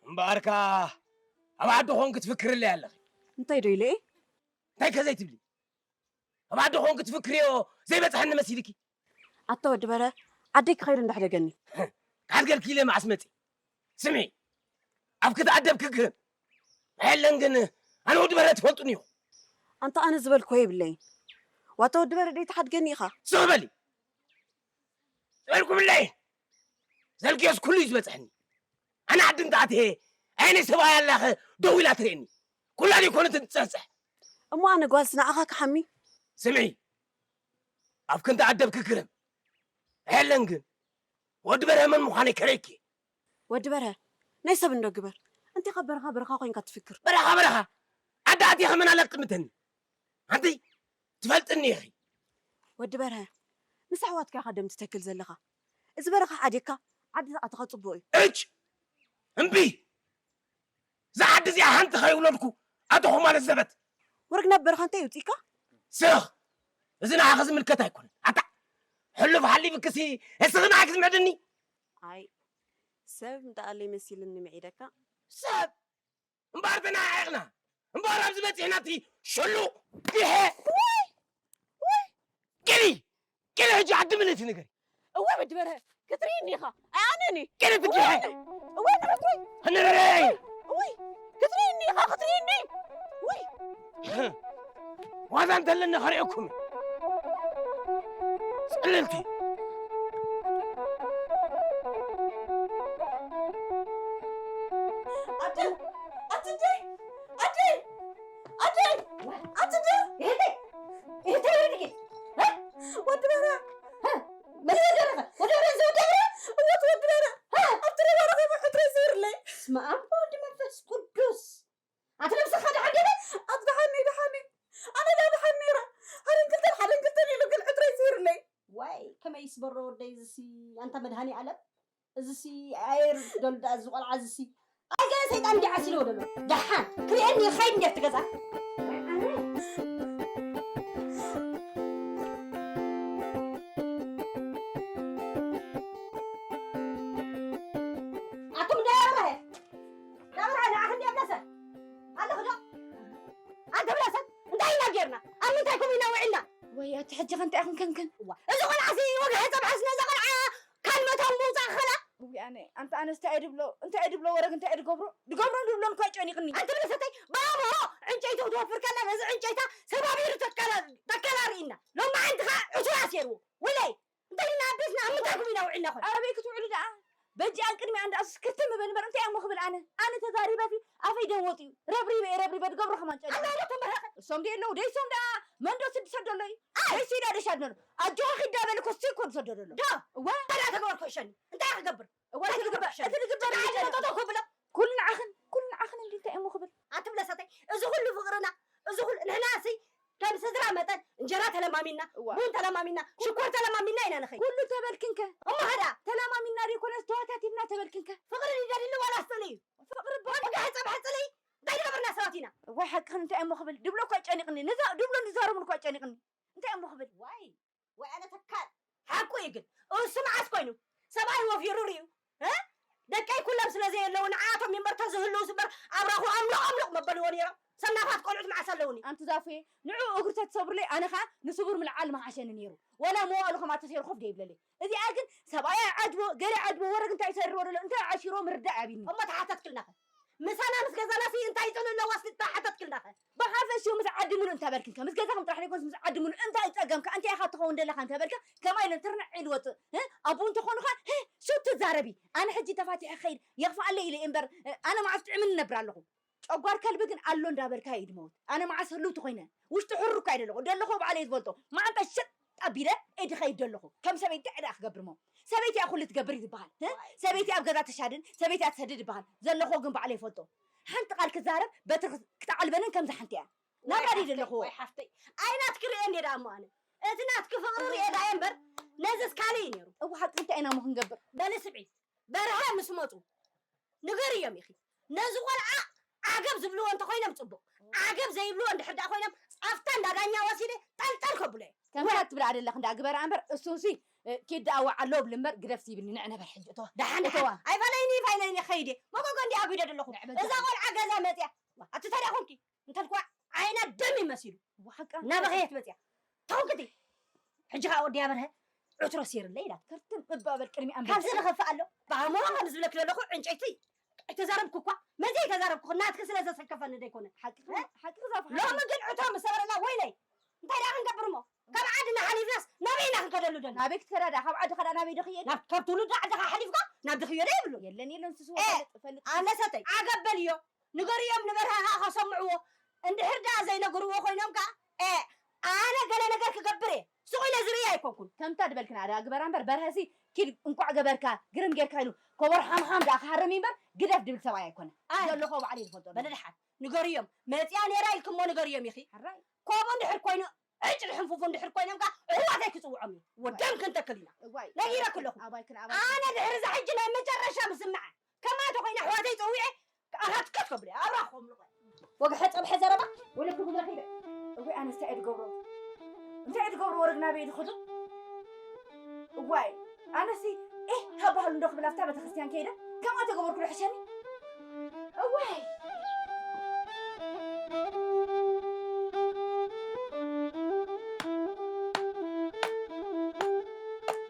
እምበኣርካ ኣብ ዓዲ ኾንኪ ትፍክርለይ ኣለኺ። እንታይ ዶ ኢለ እየ? እንታይ ከ ዘይትብሊ? ኣብ ዓዲ ኾንኪ ትፍክርዮ ዘይበጽሐኒ መሲልኪ? ኣታ ወዲ በረ፣ ዓደይ ክኸይድ እንዳሕደገኒ። ክሓድገልኪ ኢለ መዓስ መጺ? ስምዒ፣ ኣብ ክትኣደብ ክግህም። ኣየለን ግን፣ ኣነ ወዲ በረ ትፈልጡኒ ኢኹም። ኣንታ ኣነ ዝበልክዎ የብለይን። ዋታ ወዲ በረ ደይትሓድገኒ ኢኻ። ስቕ በሊ። ዝበልኩምለይ። ዘልክዮስ ኩሉ እዩ ዝበጽሐኒ። ኣነ ዓዲ እንተ ኣትየ፣ ዓይነይ ሰብኣይ ኣላኸ ደው ኢላ ትርእየኒ። ኩላ ዘይኮነት ትጸጽሕ። እሞ ኣነ ጓልሲ ንዓኻ ክሓሚ? ስምዒ፣ ኣብ ክንዲ ኣደብ ክግረም። ኣየለን ግን፣ ወዲ በርሀ መን ምዃነይ ከርእየኪ እየ። ወዲ በርሀ፣ ናይ ሰብ እንዶ ግበር። እንቲኻ በረኻ በረኻ ኮይንካ ትፍክር። በረኻ በረኻ? ዓዲ ኣትየ ከመን ኣለቅጥምተኒ? ኣንቲ ትፈልጥኒ ኢኺ። ወዲ በርሀ፣ ምስ ኣሕዋትካ ኢኻ ደም ትተክል ዘለኻ። እዚ በረኻ ሓዲግካ ዓዲ ተኣትኻ ጽቡቕ እዩ። እጭ! እምቢ! እዛ ዓዲ እዚኣ ሓንቲ ከይውለድኩ ኣተኹ ማለት ዘበት። ወርግ ናብ በረኻ እንታይ ይውጽእካ? ስኽ! እዚ ንዓኺ ዝምልከት ኣይኮነን። ኣታ! ሕሉፍ ሓሊፍክሲ እስኺ ንዓኪ ትምዕድኒ? ኣይ፣ ሰብ እንተኣለይ መሲልኒ ምዒደካ። ሰብ! እምበኣር ተነዓዒቕና፣ እምበኣር ኣብዚ በጺሕና እቲ ሸሉቕ ጊሐ። ውይ! ውይ! ግዲ! ግዲ ሕጂ ዓዲ ምልእቲ ንገሪ። እወ ወዲ በርሀ፣ ክትርእይኒ ኢኻ። ኣይ ኣነኒ። ግዲ ትጊሐ። እወ ንረትወይ። ንረይ! ውይ! ክትርእይኒ ኢኻ፣ ክትርእይኒ! ውይ! ዋዛ እንተለኒ ከርእየኩም። ጽልልቲ። ኣደ! ኣትደይ! ኣደይ! ኣደይ! ኣትደይ! እህተይ! እህተይ ወዲቂ! እ? ወዲ በርሀ! እ? መን ወዲ በርሀ? ወዲ በርሀ፣ እዚ ወዲ በርሀ? እወ፣ እቲ ወዲ በርሀ! እ? ኣብቲ ሩባ ወደይ እዚሲ ኣንታ መድሃኒ ኣለም እዚሲ ኣየር ደልዳ እዚ ቆልዓ እዚሲ ኣይ ገለ ሰይጣን እንዲ ዓሲልዎ ደሎ ደሓን ክርእየኒ ይኸይድ እንዲ ኣብቲ ገዛ ኣቱም እንዳበርሀ እንዳበርሀ ንዓኽ እንዲ ኣብለሰ ኣለኹ ዶ ኣንተ ብለሰ እንታይ ኢና ጌርና ኣብ ምንታይ ኮም ኢና ውዒልና ወይ ኣቲ ሕጂ ከንታይ ኢኹም ከንክን እዋ እዚ ቆልዓ እዚ ወግሐ ጸብሐስ ነዛ ቆልዓ ካልመቶም ምውጻእ ኸላ እውይ ኣነ ኣንተ ኣነስ እንታይ ድብሎ እንታይ ድብሎ ወረግ እንታይ ድገብሮ ድገብሮ ድብሎን እኳ ጨኒቕኒ ኣንተ ብለሰተይ ባቦ ዕንጨይቲ ክትወፍር ከላ ነዚ ዕንጨይታ ሰባቢሩ ተከላሪእና ሎማዓንቲ ኸዓ ዕሱር ኣሲርዎ ውለይ እንታይ ኢልና ኣቢስና ኣብ ምንታይ ኩሚና ውዒልና ኾን ኣበይ ክትውዕሉ ደኣ በጃ ቅድሚ ኣንዳ ስክርትም እበል እምበር እንታይ እሞ ክብል ኣነ ኣነ ተዛሪበ ሲ ኣፈይ ደወጥ እዩ ረብሪበ እየ ረብሪበ ድገብሮ ከማን ጨለ ኣበይ ዶ ተንበረኸ እሶም ደይ ኣለዉ ደይ ሶም ደኣ መንዶ ስድ ሰደሎ እዩ ደይ ሲዳ ደሻድነሉ ኣጆኻ ኺዳ በል እኮ ሲ እኮ ዝሰደደሎ ዶ እወ ታዲያ ተገበርኮ ይሸኒ እንታይ ክገብር እወ እቲ ዝግበር ሸኒ እቲ ዝግበር ጨለ ዶ ክብሎ ኩሉ ንዓኽን ኩሉ ንዓኽን እንዲ እንታይ እሞ ክብል ኣትብለ ሰተይ እዚ ኩሉ ፍቕርና እዚ ኩሉ ንሕና ሲ ከም ስድራ መጠን እንጀራ ተለማሚና፣ እዋ። ቡን ተለማሚና፣ ሽኮር ተለማሚና ኢና ንኸይድ። ኩሉ ተበልክንከ? እሞ ኸዳ? ተለማሚና ዘይኮነስ ተዋታቲብና ተበልክንከ? ፍቕሪ ድዩ ደልዩ ዋላ ስእሊ እዩ? ፍቕሪ እባ- ወዲ ሕፀብ ሕፅሊ እንታይ ዝገበርና ሰባት ኢና? እዋይ ሓቅኽን እንታይ እሞ ክብል? ድብሎ እኳ ጨኒቕኒ። ንዛ- ድብሎ ንዛረቡን እኳ ጨኒቕኒ። እንታይ እሞ ክብል? ዋይ ወይ ኣነ ተካል ሓቁ እዩ ግን እሱ መዓስ ኮይኑ ሰብኣይ ወፊሩ ርዩ እ ደቀይ ኩሎም ስለ ዘየለዉ ንዓቶም ይምበር ተዝህልውስ እምበር ኣብራኹ ኣምልቕ ኣምልቕ መበልዎ ነይሮም ሰብ ናፋት ቆልዑት መዓስ ኣለውኒ ኣንቲ ዛፉየ ንዑ እግሩ ተትሰብሩለይ ኣነ ኸዓ ንስቡር ምልዓል መሓሸኒ ነይሩ ወላ መዋእሉ ኸማ ተሰይሩ ኮፍ ደይብለለይ እዚኣ ግን ሰብኣያ ዓድቦ ገለ ዓድቦ ወረግ እንታይ ይሰርዎ ደሎ እንታይ ዓሽሮ ምርዳእ ኣብኒ እሞ ተሓተትክልናኸ ምሳና ምስ ገዛና ሲ እንታይ ይጥሉ ኣለዋ ሲ ተሓተትክልናኸ ብሓፈሽኡ ምስ ዓዲ ምሉእ እንተበልክን ከ ምስ ገዛኹም ጥራሕ ዘይኮንስ ምስ ዓዲ ምሉእ እንታይ ጸገምካ እንታይ ኢኻ ትኸውን ደለኻ እንተበልካ ከማይ ኢለን ትርንዕ ኢሉ ወጽእ ኣቦ እንተኾኑኻ ሱት ትዛረቢ ኣነ ሕጂ ተፋቲሐ ኸይድ የኽፍኣለይ ኢለ እምበር ኣነ መዓስ ጥዕምን እነብር ኣለኹ ጨጓር ከልቢ ግን ኣሎ እንዳበልካ እዩ ድመውት ኣነ መዓስ ህልውቲ ኮይነ ውሽጢ ሕሩር እኳ ይደለኹ ደለኹ ባዕለ ዝፈልጦ መዓንጣ ሸጥ ኣቢለ እየ ድኸይድ ደለኹ ከም ሰበይቲ ዕዳ ክገብር ሞ ሰበይቲ እያ ኩሉ ትገብር እዩ ዝበሃል ሰበይቲ ኣብ ገዛ ትሻድን ሰበይቲ እያ ትሰድድ ይበሃል ዘለኹ ግን ባዕለ ይፈልጦ ሓንቲ ቃል ክዛረብ በትሪ ክትዓልበንን ከምዚ ሓንቲ እያ ናብራ ድዩ ዘለኹዎ ሓፍተይ ኣይ ናትኪ ርኤ እንዴ ደኣ እሞ ኣነ እቲ ናትኪ ፍቕሪ ርኤ ደኣ እየ እምበር ነዝስ ካልእ እዩ ነይሩ እወ ሓቂ እንታይ ኢና እሞ ክንገብር በሊ ስምዒ በርሀ ምስ መፁ ንገርዮም ኢኺ ነዚ ቆልዓ ዓገብ ዝብልዎ እንተኮይኖም ፅቡቅ ዓገብ ዘይብልዎ እንድሕር ደኣ ኮይኖም ኣብታ እንዳ ዳኛ ወሲደ ጠልጠል ከብሎ እየ ከምታ ትብላ ደለኽ እንዳ ግበራ እምበር እሱሲ ኪድ ደኣ ወዓሎ ብል እምበር ግደፍ ይብልኒ ንዕ ነበር ሕጂ እተዋ ደሓን ደሓን ኣይፋለይኒ ይፋይለይኒ ከይደ መጎጎ እንዲ ኣጉደ ደለኹ እዛ ቆልዓ ገዛ መፅያ ኣቲ ተሪያ ኮንኪ እንተልኳ ዓይና ደም ይመሲሉ እናበኸየት መፅያ ተውክቲ ሕጂ ከዓ ወዲ ያበርሀ ዕትሮ ሲርለ ኢላት ከርትም እባበል ቅድሚ ኣንበ ካብዚ ዝኸፍእ ኣሎ ብኣእምሮ ከም ዝብለክ ዘለኹ ዕንጨይቲ ኣይተዛረብኩ እኳ መዚ ኣይተዛረብኩ ናትክ ስለ ዘሰከፈኒ ደይኮነ ሓቂ ሓቂ ዛፍ ሎሚ ግን ዕትሮ ምስ ሰበረላ ወይለይ እንታይ ደኣ ክንገብር እሞ ካብ ዓድና ሓሊፍናስ ናበይ ኢና ክንከደሉ ደሎ ናበይ ክትከዳ ደኣ ካብ ዓድኻ ደኣ ናበይ ዶ ክየድ ናብ ካብ ትውልዲ ዓድኻ ሓሊፍካ ናብ ድኽዮ ዶ ይብሉ የለን የለን ስስ ፈልጥ ኣነሰተይ ዓገብ በልዮ ንገርዮም ንበርሃ ከዓ ከሰምዕዎ እንድሕር ደኣ ዘይነግርዎ ኮይኖም ከዓ ኣነ ገለ ነገር ክገብር እየ ስቕ ኢለ ዝርኢ ኣይኮንኩን ከምታ ድበልክና ደኣ ግበራ እምበር በርሀሲ ኪድ እንቋዕ ገበርካ ግርም ጌርካ ኢሉ ኮቦር ሓምሓም ደኣ ክሃርም እምበር ግደፍ ድብል ሰብኣይ ኣይኮነ ዘለኾ ባዕሉ ይፈልጦ በለ ድሓን ንገርዮም መፅያ ነይራ ኢልክሞ ንገርዮም ኢኺ ከምኡ እንድሕር ኮይኑ ዕጭ ድሕንፉፉ እንድሕር ኮይኖም ከዓ ኣሕዋተይ ክፅውዖም እዩ ወደም ክንተክል ኢና ነጊረክ ኣለኹ ኣነ ድሕሪ እዛ ሕጂ ናይ መጨረሻ ምስምዓ ከማተ ኮይነ ኣሕዋተይ ፀዊዐ ኣኻትከት ከብለ ኣብራኾም ወግሐ ፀብሐ ዘረባ ወለክኹም ረኺበ እወይ ኣነስ እንታይ እየ ድገብሮ እንታይ እየ ድገብሮ ወረግ ናበይ ድኸዶ እዋይ ኣነሲ ኤህ ካብ ባህሉ እንዶ ክብል ኣብታ ቤተክርስትያን ከይደ ከምኣ ተገበርኩ ዶ ሕሸኒ እዋይ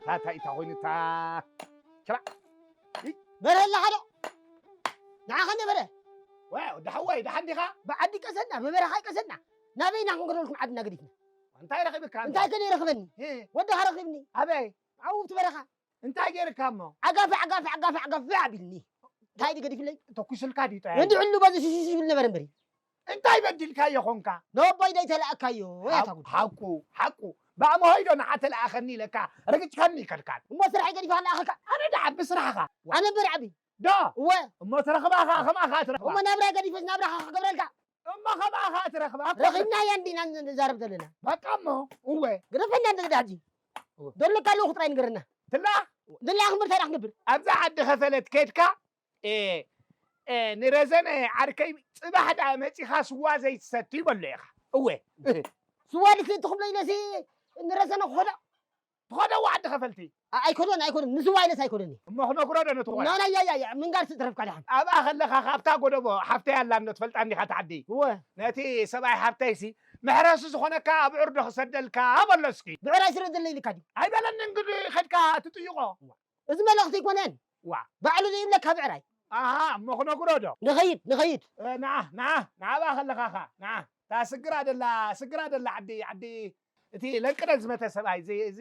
ታታ ኢታ ኮይኑታ ሸባ በረ ኣለኻ ዶ ንዓኸ ነበረ ወዲ ሓዋይ ደሓን ዲኻ ብዓዲ ቀሰና ብበረኻ ይቀሰና ናበይና ክንከደልኩም ዓድና ገዲፍና እንታይ ረኺብካ እንታይ ከን ይረኽበኒ ወድኻ ረኺብኒ ኣበይ ኣብኡ ብቲ በረኻ እንታይ ገይርካ እሞ ዓጋፊ ዓጋፊ ዓጋፊ ዓጋፊ ኣቢልኒ እንታይ ድዩ ገዲፍለይ ተኩስልካ ድዩ ጠያ እንዲ ዕሉ በዚ ሽሽሽ ይብል ነበረ እምበሪ እንታይ በዲልካዮ ኾንካ ነቦይ ደይ ተለኣካዮ ያታ ጉድ ሓቁ ሓቁ ብኣምሆይ ዶ ንዓ ተለኣኸኒ ኢለካ ርግጭካኒ ይከልካል እሞ ስራሕ ገዲፋ ለኣኸካ ኣነ ደዓ ብስራሕኻ ኣነ እምበሪ ዓቢ ዶ እወ እሞ ትረኽባ ኸዓ ከምኣ ኸዓ ትረኽባ እሞ ናብራይ ገዲፈስ ናብራኻ ክገብረልካ እሞ ኸምኣ ኸዓ ትረኽባ ረኺብናያ እንዲና ንዛረብ ዘለና በቃ እሞ እወ ግደፈና እንደ ግዳ ሕጂ ደለካ ኣለኹ ጥራይ ንገረና ትላ ንላ ክንብር ታዲያ ክንገብር ኣብዛ ዓዲ ከፈለት ከድካ፣ እ፣ እ፣ ንረዘነ ዓርከይ፣ ጽባሕ ደኣ መጺኻ ስዋ ዘይትሰቲ በሎ ኢኻ። እወ። ስዋ ድስቲ ትኽብሎ ኢለሲ ንረዘነ ክኾዶ ትኾደዋ ዓዲ ከፈልቲ። ኣይኮነን ኣይኮነን ንስዋ ኢለስ ኣይኮነን እሞ ክነግሮ ዶ ነቲ ቆልዓ? ናናያያያ ምንጋር ትጥረፍካ ድሓን ኣብኣ ከለኻ ካብታ ጎደቦ ሓፍተይ ኣላ እንዶ ትፈልጣ እንዲኻ ትዓዲ። እወ ነቲ ሰብኣይ ሓፍተይሲ፣ መሕረሲ ዝኾነካ ኣብዑር ዶ ክሰደልካ በሎ እስኪ። ብዕራይ ስረ ዘለይ ኢልካ ድዩ ኣይበለኒ እንግዲ፣ ከድካ ትጥይቖ። እዚ መልእኽቲ ኣይኮነን ዋ ባዕሉ ዘይብለካ ብዕራይ ኣሃ፣ እሞ ክነግሮ ዶ? ንኸይድ ንኸይድ እ፣ ንዓ ንዓ ንዓባ ከለኻ ኻ ንዓ እታ ስግራ ደላ፣ ስግራ ደላ ዓዲ ዓዲ፣ እቲ ለንቅደን ዝመተ ሰብኣይ እዚ እዚ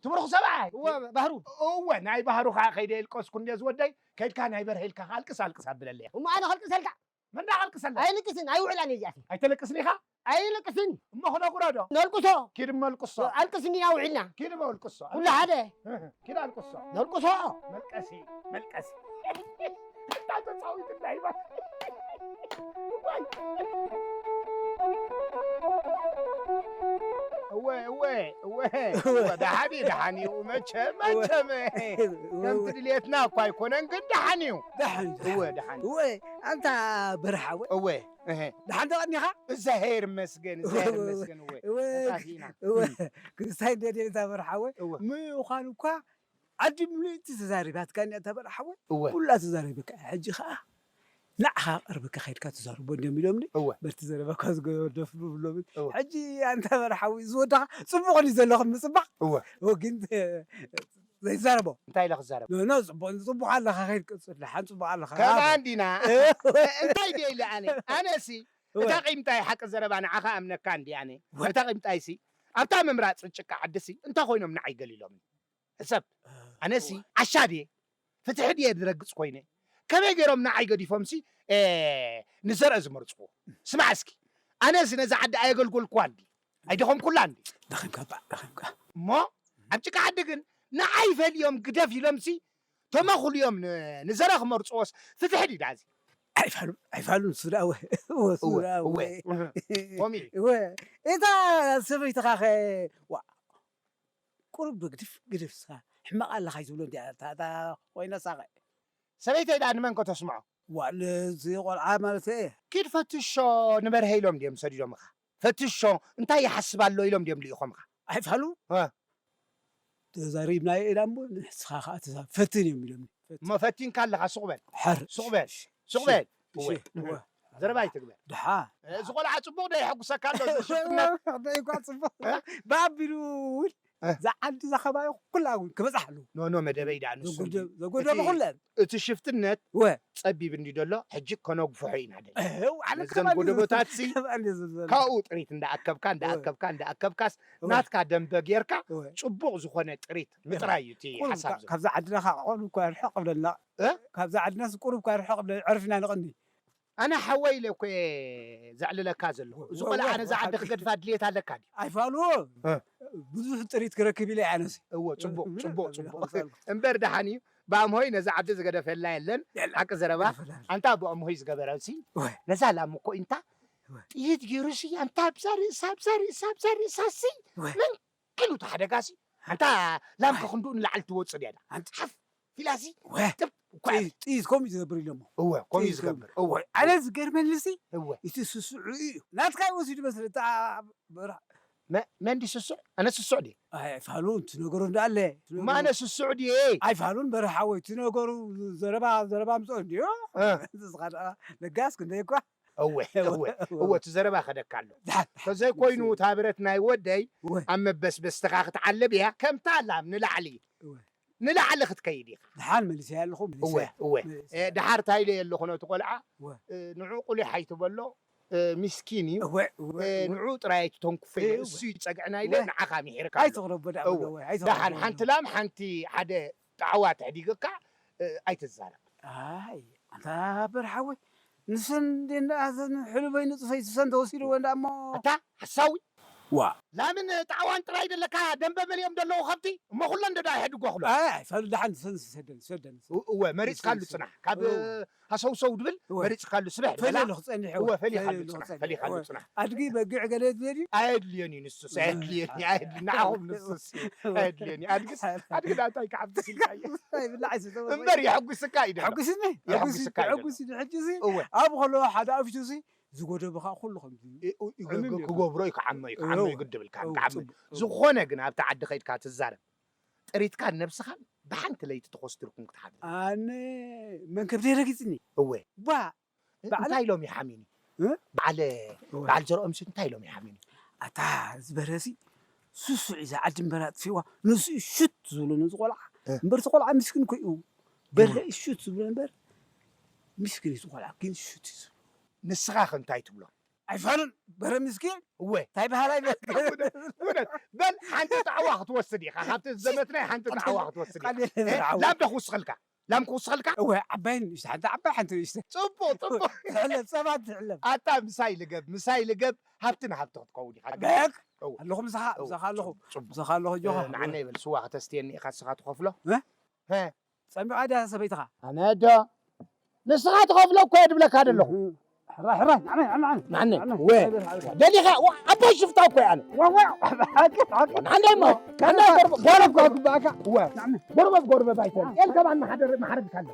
ትብርኹ ሰብኣይ። እወ ባህሩ እወ፣ ናይ ባህሩ ኸዓ ከይደ የልቀስኩ እንደ ዝወደይ፣ ከይድካ ናይ በርሀ ኢልካ ኸዓ ኣልቅስ ኣልቅስ ኣብለለይ። እሞ ኣነ ከልቅሰልካ መን ዳ ከልቅሰላ? ኣይልቅስን፣ ኣይውዕላን እየ እዚኣሲ። ኣይተለቅስን ኢኻ? ኣይልቅስን። ኣይልቅስን። እሞ ክነግሮ ዶ? ነልቅሶ። ኪድ እሞ ኣልቅሶ። ኣልቅስኒ ኢና ውዒልና። ኪድ እሞ ኣልቅሶ። ኩሉ ሓደ። ኪድ ኣልቅሶ። ነልቅሶ። መልቀሲ፣ መልቀሲ። እንታይ ተጻዊትላ ይባ? እወ፣ እወ፣ እወ። እወ፣ ደሓን እዩ፣ ደሓን እዩ። መቸም፣ መቸም። ከምቲ ድልየትና እኳ ኣይኮነን፣ ግን ደሓን እዩ። ደሓን እዩ። እወ፣ ደሓን እዩ። እወ፣ ኣንታ በርሓ እወ። እወ፣ እህ። ደሓን ተቐኒኻ? እዛሄር መስገን፣ እዛሄር መስገን፣ እወ። እወ፣ ተጣፊእና። እወ፣ ክርስታይ ደልየታ በርሓ እወ። እወ። ምዃኑ እኳ ዓዲ ምልእቲ ተዛሪባትካ እኒኣ እታ በርሓ እወ። እወ። ኩላ ተዛሪብካ። ሕጂ ኸዓ ንዓኻ ቀርብካ ከይድካ ተዛርቦ እንዲዮም ኢሎምኒ። እወ። በርቲ ዘረባካ ዝገደፍ ብብሎምን። እወ። ሕጂ ኣንታ በርሓዊ ዝወዳኻ ጽቡቕ እንዲ ዘለኹም ምጽባቕ። እወ። እወ፣ ግን ተ-፣ ዘይዛረቦ። እንታይ ኢለ ክዛረብ? ኖ፣ ኖ፣ ጽቡቕ፣ ጽቡቕ ኣለኻ ከይድ ቀጽል፣ ደሓን ጽቡቕ ኣለኻ። ከማን ዲና? እንታይ ድየ ኢለ ኣነ? ኣነሲ፣ እወ። እታ ቂምጣይ ሓቂ ዘረባ ንዓኻ ኣምነካ እንዲ ኣነ። እታ ቂምጣይሲ፣ ኣብታ ምምራጽ ጭቃ ዓድሲ፣ እንታይ ኮይኖም ንዓይ ገሊሎም? ሕሰብ፣ ኣነሲ፣ ዓሻ ድየ? ፍትሒ ድየ ዝረግጽ ኮይነ? ከመይ ገይሮም ንዓይ ገዲፎምሲ፣ እ፣ ንዘርአ ዝመርጽዎ? ስማዕ እስኪ፣ ኣነሲ ነዛ ዓዲ ኣየገልገልኩዋ እንዲ? ኣይደኸምኩላ እንዲ? ደኺምካ እባ፣ ደኺምካ። እሞ፣ ኣብ ጭቃ ዓዲ ግን፣ ንዓይ ፈልዮም ግደፍ ኢሎምሲ፣ ተመኹልዮም ን-፣ ንዘረ ክመርጽዎስ ፍትሒ ድዩ ዳዚ? ኣይፋሉን፣ ኣይፋሉን፣ ሱዳወ። እወ፣ እወ፣ ሱዳወ። እወ። እህ፣ ኮሚ። እወ፣ እታ ሰበይትኻ ኸ፣ ዋ፣ ቁሩብ ዶ ግድፍ፣ ግድፍ ስኻ፣ ሕማቕ ኣለኻ እዩ ዝብሎ እንዲያ፣ እታ፣ እታ ኮይና ሳኸ። ሰበይተይ ደኣ ንመን ከተስምዖ? ዋ፣ ነዚ ቆልዓ ማለት እየ። ኪድ ፈትሾ ንበርሀ ኢሎም ድዮም ሰዲዶምኻ? ፈትሾ እንታይ ይሓስብ ኣሎ ኢሎም ድዮም ልኢኾምኻ? ኣይፋሉ? እ። ተዛሪብናዮ ኢና እሞ ንስኻ ኸዓ ተዛ-፣ ፈትን እዮም ኢሎምኒ። ፈትን። እሞ ፈቲንካ ኣለኻ፣ ሱቕ በል። ሓር። ሱቕ በል። ሱቕ በል። እሺ፣ እወ። እወ። ዘረባ ኣይትግበር። ድሓ። እዚ ቆልዓ ጽቡቕ ዶ የሐጉሰካ ኣሎ፣ እዚ ሽፍትነት? ደይ እኳ ጽቡቕ። እ? ብኣቢሉ እውን እ? እዛ ዓዲ እዛ ከባቢ ኩላ እውን ክበጽሕ ኣለዎ። ኖ፣ ኖ፣ መደበይ ደኣ ንሱ ዘጎደ-፣ እንዲ-፣ ዘጎደሉ እቲ፣ ኩለን። እቲ ሽፍትነት እወ። ጸቢብ እንዲ ደሎ፣ ሕጂ ከነጉፍሖ ኢና ደሊ። እው፣ ኣነ ነዘን ክኸባቢ ጎደቦታት ሲ፣ ክኸባቢ ዝብሎ። ካብኡ ጥሪት እንዳኣከብካ፣ እወ። እንዳኣከብካ፣ እንዳኣከብካስ፣ እወ። ናትካ ደንበ ጌርካ፣ እወ። ጽቡቕ ዝኾነ ጥሪት እወ። ምጥራይ እዩ እቲ ቁሩብ ሓሳብ ካ-፣ ዘሎ። ካብዛ ዓድና ኸዓ ቁሩብ እኳ ርሕቕ ብለና። እ? ካብዛ ዓድናስ ቁሩብ እኳ ርሕቕ ብለና፣ ዕርፍና ንቐኒ። ኣነ ሓወይ ኢለ እኮ እየ ዘዕልለካ ዘለኹ። እዚ ወ-፣ ቆልዓ ወ-፣ ነዛ ወ-፣ ዓዲ ሓቂ። ክገድፋ ድልየት ኣለካ ድዩ? ኣይፋልዎ። እ። ብዙሕ ጥሪት ክረክብ ኢለ እየ ኣነሲ። እወ፣ ጽቡቕ፣ ምንም ጽቡቕ፣ ኣይፋልኩ። ጽቡቕ። እምበር ደሓን እዩ። ብኣምሆይ ነዛ ዓዲ ዝገደፈላ የለን። የለን። ሓቂ ዘረባ። የለን። ኣንታ ብኣምሆይ ዝገበረሲ፣ ወ-፣ ነዛ ላም እኮ ኢንታ ወ-፣ ጥይት ገይሩሲ፣ ኣንታ ኣብዛ ርእሳ፣ ኣብዛ ርእሳ፣ ኣብዛ ርእሳሲ፣ ወ-፣ መን ኪሉ እቲ ሓደጋሲ፣ ኣንታ ላም ከክንድኡ ንላዕሊ ትወጽእ ድያ? ኣንታ ሓፍ ኢላሲ፣ ወ-፣ ጥብ እኳ ጥይት፣ ጥይት ከምኡ እዩ ዝገብር ኢሎሞ። እወ፣ ከምኡ እዩ ጥይት ዝገብር። ከምኡ። እወ። ኣነ ዝገርመኒሲ፣ እወ። እቲ ስስዑ እዩ። ናትካ እዩ ወሲዱ መስለ፣ እታ በራ-፣ መ-፣ መን ድዩ ስሱዕ? ኣነ ስሱዕ ድየ? ኣይ፣ ፋሉ፣ እቲ ነገሩ እንዳኣለ። እማ ኣነ ስሱዕ ድየ? ኣይ፣ ፋሉን በረሓ ወይ፣ እቲ ነገሩ ዘረባ፣ ዘረባ ምፅኦ እንድዮ። እ። ንስኻ ደኣ ለጋስ ክንደይ እኳ። እወ፣ እወ፣ እወ፣ እወ። እወ፣ እቲ ዘረባ ከደካ ኣሎ። ዳ-፣ ዳ-፣ ተዘይኮይኑ፣ እታ ብረት ናይ ወደይ እወ። ኣብ መበስበስትኻ ክትዓልብ እያ፣ ከምታ ላም ንላዕሊ። እወ። ንላዕሊ ክትከይድ ኢኻ። ደሓን መሊሰያ ኣለኹ፣ እወ፣ መሊሰያ። እወ። መሊሰያ። እ፣ ደሓር እንታይ ኢለ ኣለኹ ነቲ ቆልዓ? እወ። እ፣ ንዑ ቁሊሕ ኣይትበሎ፣ እ፣ ሚስኪን እዩ። እወ፣ እወ፣ እ፣ እወ። ንዑ ጥራይ ኣይትተንኩፈ ኢለ፣ እወ። እሱ እዩ ጸግዕና ኢለ፣ እወ። ንዓኻ ምሒርካ ኣሎ። ኣይትቕረቦ ደኣ እወ። በሎ፣ እወ፣ ኣይትቕረቦ ደሓን ደኣ ሓንቲ በሎ። ላም፣ ሓንቲ ሓደ ጣዕዋ ተሕዲገካ፣ እ፣ ኣይትዛረብ። ኣይ፣ ኣንታ በርሓወይ፣ ንሰን እንዴ እንዳ እዘን ሕሉበይ ንጹፈይ ንሰን ተወሲድወን ደኣ እሞ። ኣታ ሓሳዊ፣ ዋ ላምን ጣዕዋን ጥራይ ደለካ ደንበ መሊኦም ደለዉ ከብቲ እሞ ኩለን ደዳ ይሕድጎ ክሎ ኣይ ፈል ደሓን ሰደን ሰደን እወ መሪፅካሉ ፅናሕ ካብ ሃሰውሰው ድብል መሪፅካሉ ስበሕ ፈለ ኣለኹ ፀኒሕ እወ ፈሊኻሉ ፅናሕ ፈሊኻሉ ፅናሕ ኣድጊ በጊዕ ገለ ድለዲ ኣየድልዮን እዩ ንሱስ ኣየድልዮን ኣየድልዮን ንዓኹም ንሱስ ኣየድልዮን እዩ ኣድግስ ኣድግዳ እንታይ ክዓብስ ኢልካ እዩ ብላዕ እምበር የሐጉስካ እዩ ደሎ ሕጉስኒ የሐጉስካ እዩ ደሎ ሕጉስ ሕጂ ሲ እወ ኣብ ከሎ ሓደ ኣፍሹ ሲ ዝጎደበኻ ኩሉ ከምዚ እዩ። ዕምም እዩ። ክገብሮ እዩ ክዓሞ እዩ ክዓሞ እዩ ግድብልካ እው፣ ክዓሞ እዩ። ጽቡቅ፣ እው። ዝኾነ ግን ኣብቲ ዓዲ ከይድካ ትዛረብ ጥሪትካን ነብስኻን ብሓንቲ ለይቲ ተኾስትርኩም ክትሓድሩ ኣነ መንከብ ዘይረጊፅኒ እወ ባ ባዕለ- እንታይ ኢሎም ይሓሚኒ እ? በዓለ እወ። በዓል ዘርኦም ሲ እንታይ ኢሎም ይሓሚኒ ኣታ ዝበረሲ ሱሱዕ እዛ ዓዲ እምበር ኣጥፊዋ ንሱ ሹት ዝብሎ ነዚ ቆልዓ እ። እምበር እቲ ቆልዓ ምስኪን ኮ እዩ በረ ሹት ዝብሎ እምበር ምስኪን እዩ እዚ ቆልዓ ግን ሹት እዩ ዝብሎ ንስኻ ከ እንታይ ትብሎ ኣይፋሉን በረ ምስኪን እወ እንታይ በሃላይ እውነት በል ሓንቲ ጣዕዋ ክትወስድ ኢኻ ካብቲ ዘመትናይ ሓንቲ ጣዕዋ ክትወስድ ኢኻ ቃል የለ እ? በርዓው ላም ዶ ክውስኸልካ ላም ክውስኸልካ እወ ዓባይ ንእሽተ ሓንቲ ዓባይ ሓንቲ ንእሽተ ፅቡቅ ፅቡቅ ትሕለብ ሰባት ትሕለብ ኣታ ምሳይ ልገብ ምሳይ ልገብ ሃብቲ ንሃብቲ ክትከውን ኢኻ በክ እው። ኣለኹ ምሳኻ እው፣ ምሳኻ ኣለኹ ፅቡቅ፣ ፅቡቅ። ምሳኻ ኣለኹ ጆኻ ንዓና ይበል ስዋ ከተስትየኒ ኢኻ ንስኻ ትኸፍሎ እ? ሀ፣ ጸሚቓ ድያ ሰበይትኻ ኣነ ዶ ንስኻ ትኸፍሎ እኮ እየ ድብለካ ዘለኹ ሕራይ ሕራይ ንዓና ንዓና ናነ ንዓና ወ ደሊኻ ወ- ኣቦይ ሽፍታ እኮ እየ ኣነ ዋዋ ሓቂ ሓቂ ናንዳይ ሞ ናንዳይ ጎርበ- ጎረብ ጎርበ- ግባእካ ወ ጎርበብ ጎርበብ ኣይኮን ኤል ከማን ማሓደር ማሓረድ ካለ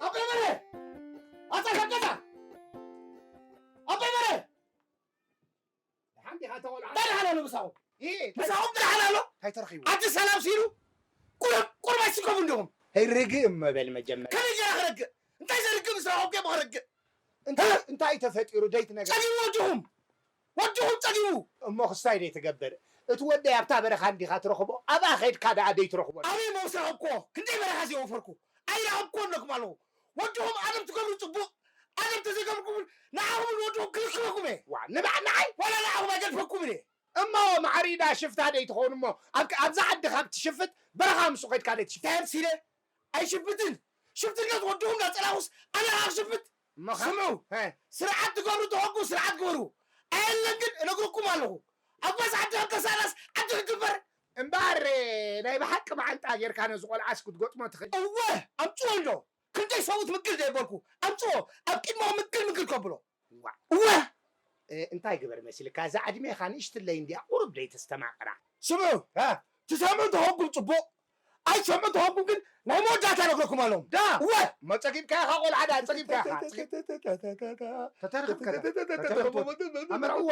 ኣበበረ ኣታ ሸቀጣ ኣበበረ ሓንቲ ሃተወል እንታይ ደሓን ኣሎ ምሳኹም? ምሳኹም እንታይ ደሓን ኣሎ? እንታይ ተረኺቡ? ኣቲ ሰላም ሲሉ ቁርብ ቁርብ ኣይስከሙ እንደኹም። ርግእ እሞ በል መጀመርያ። ከመይ ገይረ ክረግእ? እንታይ ዘርግእ ምስ ረኸብኩ እየ ክረግእ። እንታይ እንታይ ተፈጢሩ ደይትነግር? ጸጊቡ ወድኹም። ወድኹም ጸጊቡ። እሞ ክስታይ ደይትገብር? እቲ ወደይ ኣብታ በረኻ እንዲኻ ትረኽቦ ኣብኣ ኸይድካ ደኣ ደይትረኽቦ? ኣበይ እሞ ምስ ረኸብኩዎ? ክንደይ በረኻ እየ ወፈርኩ? ኣይረኸብኩዎን ኢለኩም ኣለኹ። ወድኹም ኣደብ ትገብሩ ጽቡቕ፣ ኣደብ ተዘይገብርኩም ንዓኹምን ንወድኹም ክልክለኩም እየ። ዋ ንባዕ ንዓይ ዋላ ንዓኹም ኣይገድፈኩምን እየ። እሞ ማዕሪዳ ሽፍታ ደይትኾኑ እሞ ኣብ- ኣብዛ ዓዲ ካብ ትሽፍት በረኻ ምስኡ ከድካ ደይትሽፍት እንታይ ኣምሲለ ኣይሽፍትን ሽፍትነት ወድኹም ናፀላኹስ ኣነ ከዓ ክሽፍት እሞ ኸ- ስምዑ ሀ፣ ስርዓት ትገብሩ ተኾንኩም ስርዓት ግበሩ ኣየለን ግን እነግርኩም ኣለኹ ኣባስ ዓዲ ከከሳላስ ዓዲ ክግበር እምበኣር ናይ ብሓቂ መዓንጣ ጌርካ ነዚ ቆልዓስ ክትገጥሞ ትኽእል እወ ኣምፅኦ እንዶ ክንደይ ሰብኡት ምግል ዘይበልኩ ኣምፅኦ ኣብ ቅድሞ ምግል ምግል ከብሎ እወ እንታይ ግበር መሲልካ እዛ ዕድሜኻ ንእሽትለይ እንዲያ ቁሩብ ደይ ተስተማቕራ ስምዑ ትሰምዑ ተኾንኩም ፅቡቕ ኣይትሰምዑ ተኾንኩም ግን ናይ መወዳእታ ነግረኩም ኣለኹም ዳ እወ መፀጊብካ ኢኻ ቆልዓ ዳ ፀጊብካ ኢኻ ተተረኽብካ ዳ ተተረኽብካ ዳ ኣመርዕዋ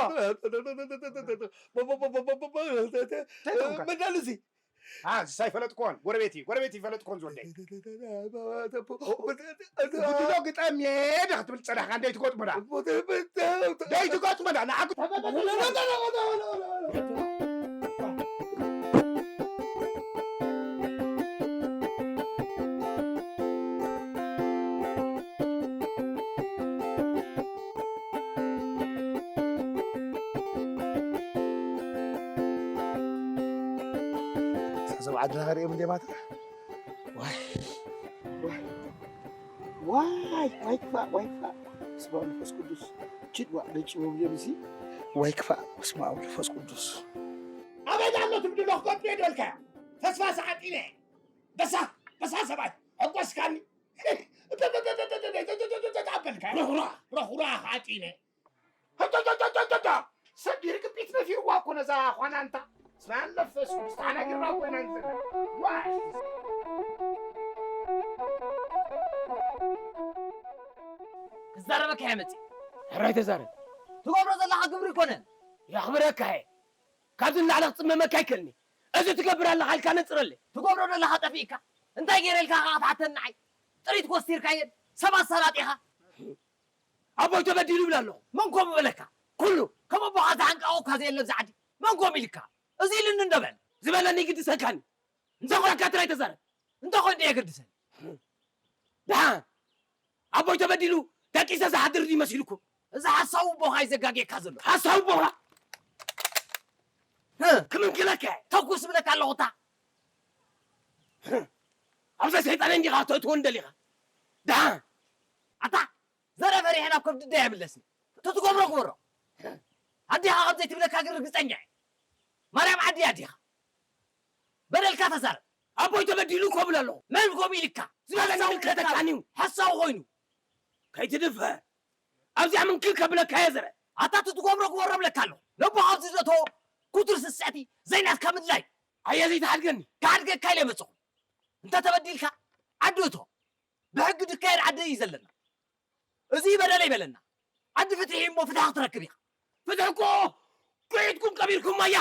እንታይ ተኾንካ መዳልዚ እዚ ኣይፈለጥኩዎን ጎረቤት እዩ ጎረቤት ይፈለጥኩዎን ዝወደይ ጉድሎ ግጠም የደ ክትብል ፀናሕካ እንደይ ትገጥሞ ዳ ደይ ትገጥሞ ዳ ንዓኩ ሰብ ዓድና ሪኦም እንደ ማታ ዋይ ዋይ ዋይ ዋይ ክፋእ ዋይ ክፋእ ስማ መንፈስ ቅዱስ ችድ ዋ ገጭ ወብየምሲ ዋይ ክፋእ ስማ መንፈስ ቅዱስ ኣበይ ኣሎ ትብድሎ ክገብር የደልካ ተስፋ ሰዓጢነ በሳ በሳ ሰብኣይ ሕቆስካኒ ኣበልካ ረኹራ ረኹራ ሓጢነ ሰቢር ቅቢት ነፊርዋ እኮ ነዛ ኳና እንታ ስማን መንፈስ ቅዱስ ተሓናጊርና እኮ ኢና ንዘና ዋይ ክዛረበካ እየ መፅእ ሕራይ ተዛረብ ትገብሮ ዘለካ ግብሪ ይኮነን የኽብረካ እየ ካብዚ ንላዕሊ ክፅመመካ ኣይክእልኒ እዚ ትገብር ኣለካ ኢልካ ነፅረለይ ትገብሮ ዘለካ ጠፊእካ እንታይ ገይረ ኢልካ ከዓ ክትሓተኒ ንዓይ ጥሪት ኮስቲርካየን ሰባት ሰላጢኻ ኣቦይ ተበዲሉ ይብል ኣለኹ መን ኮም በለካ ኩሉ ከም ኣቦኻ ዝሓንቃቑካ ዘየለ ኣብዚ ዓዲ መን ኮም ኢልካ እዚ ኢሉኒ እንዶ በል ዝበለኒ ይግድሰካኒ እንተ ኮይንካ ጥራይ ተዛረብ እንተ ኮይኑ የገድሰኒ ደሓን ኣቦይ ተበዲሉ ደቂሰ ዝሓድር ድዩ መሲልኩም እዚ ሓሳዊ ኣቦኻ እዩ ዘጋግየካ ዘሎ ሓሳዊ ኣቦኻ ክምንክለካ ተኩስ ብለካ ኣለኹ እታ ኣብዛ ሰይጣን እንዲኻ ተእትወን ደሊኻ? ደሓን። ኣታ፣ ዘረ ፈሪሐ ናብ ከብዲ ደይ ኣይምለስን። ተትገብሮ ግበሮ። ኣዴኻ ከም ዘይትብለካ ግን ርግጸኛ እየ። ማርያም ዓዲ ኣዴኻ። በደልካ ተዛረብ። ኣቦይ ተበዲሉ እኮ እብል ኣለኹ። መን ኮም ኢልካ? ዝበለኒ ሓሳዊ ምልከተካን እዩ። ሓሳዊ ኮይኑ። ከይትድፈር። ኣብዚኣ ምንክል ከብለካ እየ ዘረ። ኣታ ትትገብሮ ግበሮ እብለካ ኣለኹ። ነቦኻ ኣብዚ ዘእተዎ ኩቱር ስስዕቲ ዘይናትካ ምድላይ። ኣየ ዘይትሓድገኒ። ክሓድገካ ኢለ መጽኹ። እንተ ተበዲልካ ዓዲ እቶ። ብሕጊ ድካየድ ዓዲ እዩ ዘለና። እዚ በደለይ በለና። ዓዲ ፍትሒ እሞ ፍትሒ ክትረክብ ኢኻ። ፍትሒ እኮ ኩዒትኩም ቀቢርኩም ኣያ።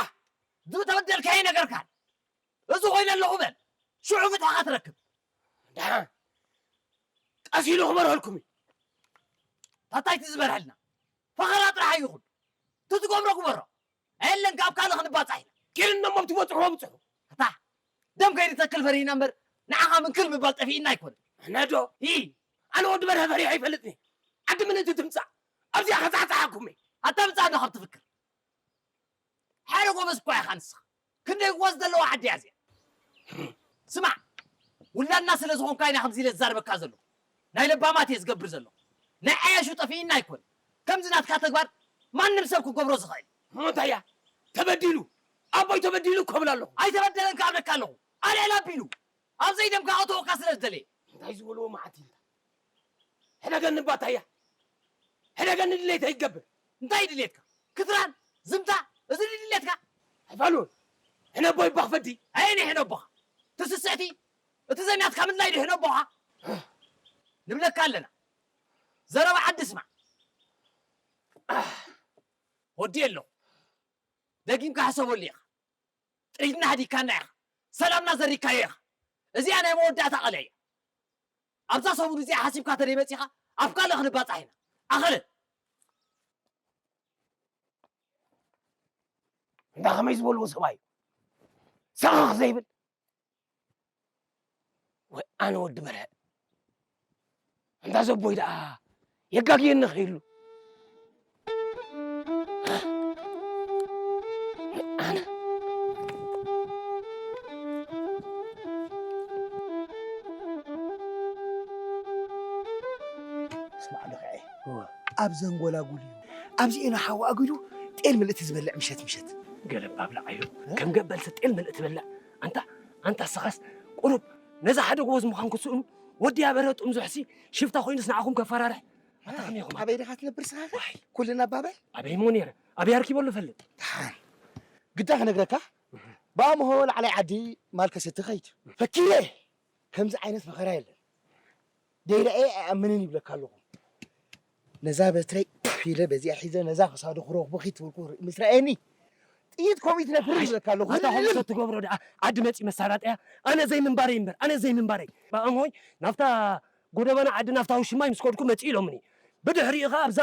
ዝተበደልካዮ ነገርካን። እዚ ኮይነ ኣለኹ በል። ሽዑ ፍትሕኻ ትረክብ። ደሓን ቀስ ኢሉ ክመርሀልኩም እዩ። ታታይቲ ዝበርሀልና። ፈኸራ ጥራሕ ኣይኹን። ትትገብሮ ግበሮ። የለን ካብ ካልእ ክንባጻሕ ኢና። ኪድ እሞ ትበጽሕዎ ብጽሑ። ኣታ ደም ከይንተክል ፈሪህና እምበር ንዓኻ ምንክል ምባል ጠፊእና ኣይኮነን። ኣነ ዶ? ኢ። ኣነ ወዲ በርሀ ፈሪሐ ኣይፈልጥን። ዓዲ ምን እቲ ትምጻእ? ኣብዚኣ ከጻዕጻዓኩም እየ። ኣታ ምጻእ ዶ ካብ ትፍክር? ሓደ ጎበዝ እኳ ኢኻ ንስኻ። ክንደይ ጎበዝ ዘለዋ ዓዲ እያ እዚኣ። ስማዕ፣ ውላድና ስለ ዝኾንካ ኢና ከምዚ ኢለ ዝዛረበካ ዘለኹ። ናይ ለባማት እየ ዝገብር ዘለኹ። ናይ ዓያሹ ጠፊእና ኣይኮን። ከምዚ ናትካ ተግባር ማንም ሰብ ክገብሮ ዝኽእል። እሞ እንታይ እያ? ተበዲሉ፣ ኣቦይ ተበዲሉ እኮ እብል ኣለኹ። ኣይተበደለን ክኣብለካ ኣለኹ። ኣልዕል ኣቢሉ። ኣብ ዘይደምካ ኣእተወካ ስለ ዝደለየ። እንታይ ዝበልዎ መዓት ኢልካ? ሕደገኒ እባ እንታይ እያ? ሕደገኒ ድሌት ኣይትገብር። እንታይ ድሌትካ? ክትራን? ዝምታ? እዚ ድዩ ድሌትካ? ኣይፋሉን። ሕነ ኣቦይ እባ ክፈዲ። ኣየኒ ሕነ ኣቦኻ? ትስስዕቲ? እቲ ዘይናትካ ምድላይ ድዩ ሕነ ኣቦኻ? ንብለካ ኣለና። ዘረባ ዓዲ ስማዕ። ወዲ ኣለኹ። ደጊምካ ሕሰበሉ ኢኻ። ጥሪትና ሃዲግካና ኢኻ። ሰላምና ዘሪግካዮ ኢኻ። እዚኣ ናይ መወዳእታ ቃል እያ። ኣብዛ ሰሙን እዚኣ ሓሲብካ ተደይ መጺኻ፣ ኣብ ካልእ ክንባጻሕ ኢና። ኣኸለ። እንዳ ከመይ ዝበልዎ ሰብኣይ እዩ? ሰኸኽ ዘይብል። ወይ ኣነ ወዲ በርሀ። እንዳ ዘቦይ ደኣ የጋግየኒ ኸይሉ። ኣነ። ስማዕ ዶ ኸዐ። እወ። ኣብ ዘንጎላጉል እዩ። ኣብዚ ኢና ሓዊ ኣጒዱ ጤል ምልእቲ ዝበልዕ ምሸት ምሸት። ገለብ ኣብላዓዮ። እ? ከም ገበልሲ ጤል ምልእቲ በልዕ። ኣንታ፣ ኣንታ ስኻስ ቁሩብ ነዛ ሓደ ጎበዝ ምዃን ክትስእኑ፣ ወዲ ያበረ ጥምዙሕሲ ሽፍታ ኮይኑስ ንዓኹም ከፈራርሕ። ኣታ ከመይ ኢኹም? ኣበይ ዲኻ ትነብር ስኻ? ዋይ። ኩልና ኣባበል? ኣበይ እሞ ነይረ? ኣበይ ኣርኪበሉ ፈልጥ? ደሓን። ግዳ ክነግረካ፣ ብኣምሆ ላዕላይ ዓዲ ማል ከሰቲ ኸይድ። ፈኪረ! ከምዚ ዓይነት መኸራ የለን። ደይረኣየ ኣይኣምንን ይብለካ ኣለኹ። ነዛ በትረይ ኢለ በዚኣ ሒዘ፣ ነዛ ክሳዱ ክረኽቦ ኺትብልኩ ምስ ረኣየኒ፣ ጥይት ከምኡ ይትነፍር ይብለካ ኣለኹ። ኣታ ከምኡ ተትገብሮ ደኣ ዓዲ መጺ መሳራጥያ፣ ኣነ ዘይምንባረይ እምበር፣ ኣነ ዘይምንባረይ። ብኣምሆይ ናብታ ጎደበና ዓዲ ናብታ ውሽማይ ምስ ከድኩ መጺኡ ኢሎምኒ። ብድሕሪኡ ኸኣ ኣብዛ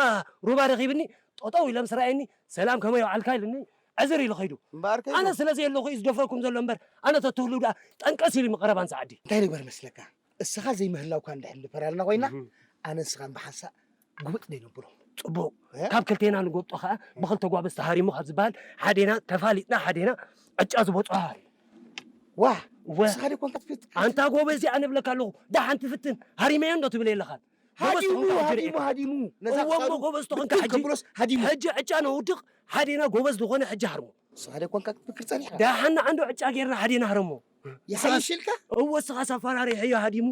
ሩባ ረኺብኒ፣ ጠጠው ኢለ ምስ ረኣየኒ፣ "ሰላም፣ ከመይ ዋዕልካ?" ኢሉኒ፣ ዕዝር ኢሉ ኸይዱ። እምበኣር ከይዱ። ኣነ ስለ ዘየለኹ እዩ ዝደፍረኩም ዘሎ እምበር፣ ኣነ ተትህሉ ደኣ ጠንቀስ ኢሉ ምቐረባ ኣንሳ ዓዲ። እንታይ ንግበር መስለካ? እስኻ ዘይምህላውካ እንድሕር ንፈራልና ኮይና፣ እህ። ኣነ እስኻን ብሓንሳእ ጉብጥ ደይ ነብሎ። ጽቡቕ። እ? ካብ ክልቴና ንጎብጦ ኸኣ ብኽልተ ጓበዝ ተሃሪሙ ካብ ዝበሃል፣ ሓዴና ተፋሊጥና፣ ሓዴና ዕጫ ዝበጽሖ ሃሪ። ዋህ! ወ-፣ እስኻ ደይ ኮንካ ትፍት-፣ ኣንታ ጎበዝ እዚኣ ንብለካ ኣለኹ። ደሓን ትፍትን፣ ሃሪመዮ እንዶ ትብል የለኻን። ጎበዝ ሃዲሙ፣ ትኾንካ ሕጂ ሃዲሙ፣ ርኤካ። ሃዲሙ። ነዛ እወ፣ ክሳዱ እሞ ጎበዝ ትኾንካ ብትል ሕጂ፣ ከብሎስ ሃዲሙ። ሕጂ ዕጫ ነውድቕ፣ ሓዴና ጎበዝ ዝኾነ ሕጂ ሃርሞ። ንስኻ ደይ ኮንካ ክትፍክር ጸኒሕካ። ደሓን ንዓንዶ ዕጫ ጌርና ሓዴና ሃርሞ። ይሓይሽ ኢልካ? እወ፣ እስኻስ ኣፈራሪሐዮ ሃዲሙ፣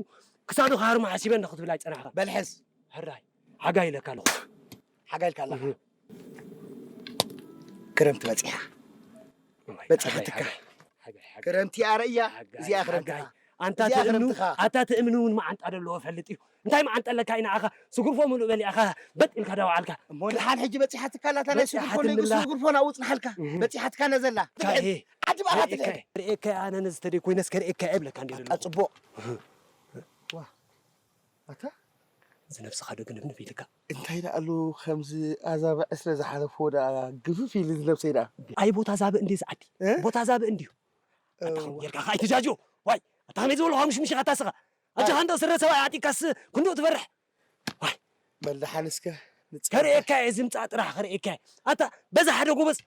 ክሳዱ ክሃርሞ ሓሲበ እንዶ ክትብል ኣይጸናሕካን። በል ሕዝ። ሕራይ፣ ሓጋይ ኢለካ ኣለኹ። ሓጋይ ኢልካ ኣለኻ። እህ። ክረምቲ በጺሓ። እዋይ፣ በጺሓ ሓጋይ፣ ትካ። ሓጋይ፣ ሓጋይ፣ ሓጋይ። ክረምቲ ኣረያ፣ ሓጋይ፣ እዚኣ ክረምትኻ። ሓጋይ። ኣንታ እዚኣ ትእምኑ፣ ክረምትኻ። ኣታ ትእምኑ እውን መዓንጣ ደለዎ እፈልጥ እዩ። እንታይ መዓንጣ ኣለካ ኢና ኣኻ? ስጉርፎ ምሉእ በሊዕኻ በጥ ኢልካ ዳውዓልካ። እሞ ንሓን ሕጂ በጺሓትካ ኣላ፣ እታ ናይ በጺሓትኒ ስጉርፎ ለይኩ ኣላ። ስጉርፎ ናብኡ ጽንሓልካ። እህ። በጺሓትካ ነዘላ። እካ ትብዕል። እህ። ዓዲ ባኻ ርእየካ ትብዕል። እየ፣ ርእየካ እየ፣ ኣነ ነዚ ተደይኮይነስ ከርእየካ እየ እብለካ እንዲሉ በቃ ኣለኹ። ጽቡቕ። እህ። ዋ። ኣታ? እዚ ነብስኻ ዶ ግንፍንፍ ኢልካ? እንታይ ደኣ ኣሎ ከምዚ ኣዛብዕ ስለ ዝሓለፍዎ ደኣ ግፍፍ ኢሉ እዚ ነብሰይ ደኣ። ኣይ ቦታ ዛብእ እንድዩ እዚ ዓዲ። እ? ቦታ ዛብእ እንድዩ። ኣታ እዋ። ከም ጌርካ ከኣ ኣይትጃጆ። ዋይ፣ ኣታ ከመይ ዝበልኻ ምሽምሽ ኢኻ ኣታ ስኻ። ኣጀኻ ኣይ። እንዶ ስረ ሰብኣይ ኣዕጢካስ ክንድኡ ትፈርሕ። ዋይ። በል ደሓን እስከ ንጽበ። ከርእየካ እየ፣ እዚ ምጻእ ጥራሕ ከርእየካ እየ። ኣታ በዛ ሓደ ጎበዝ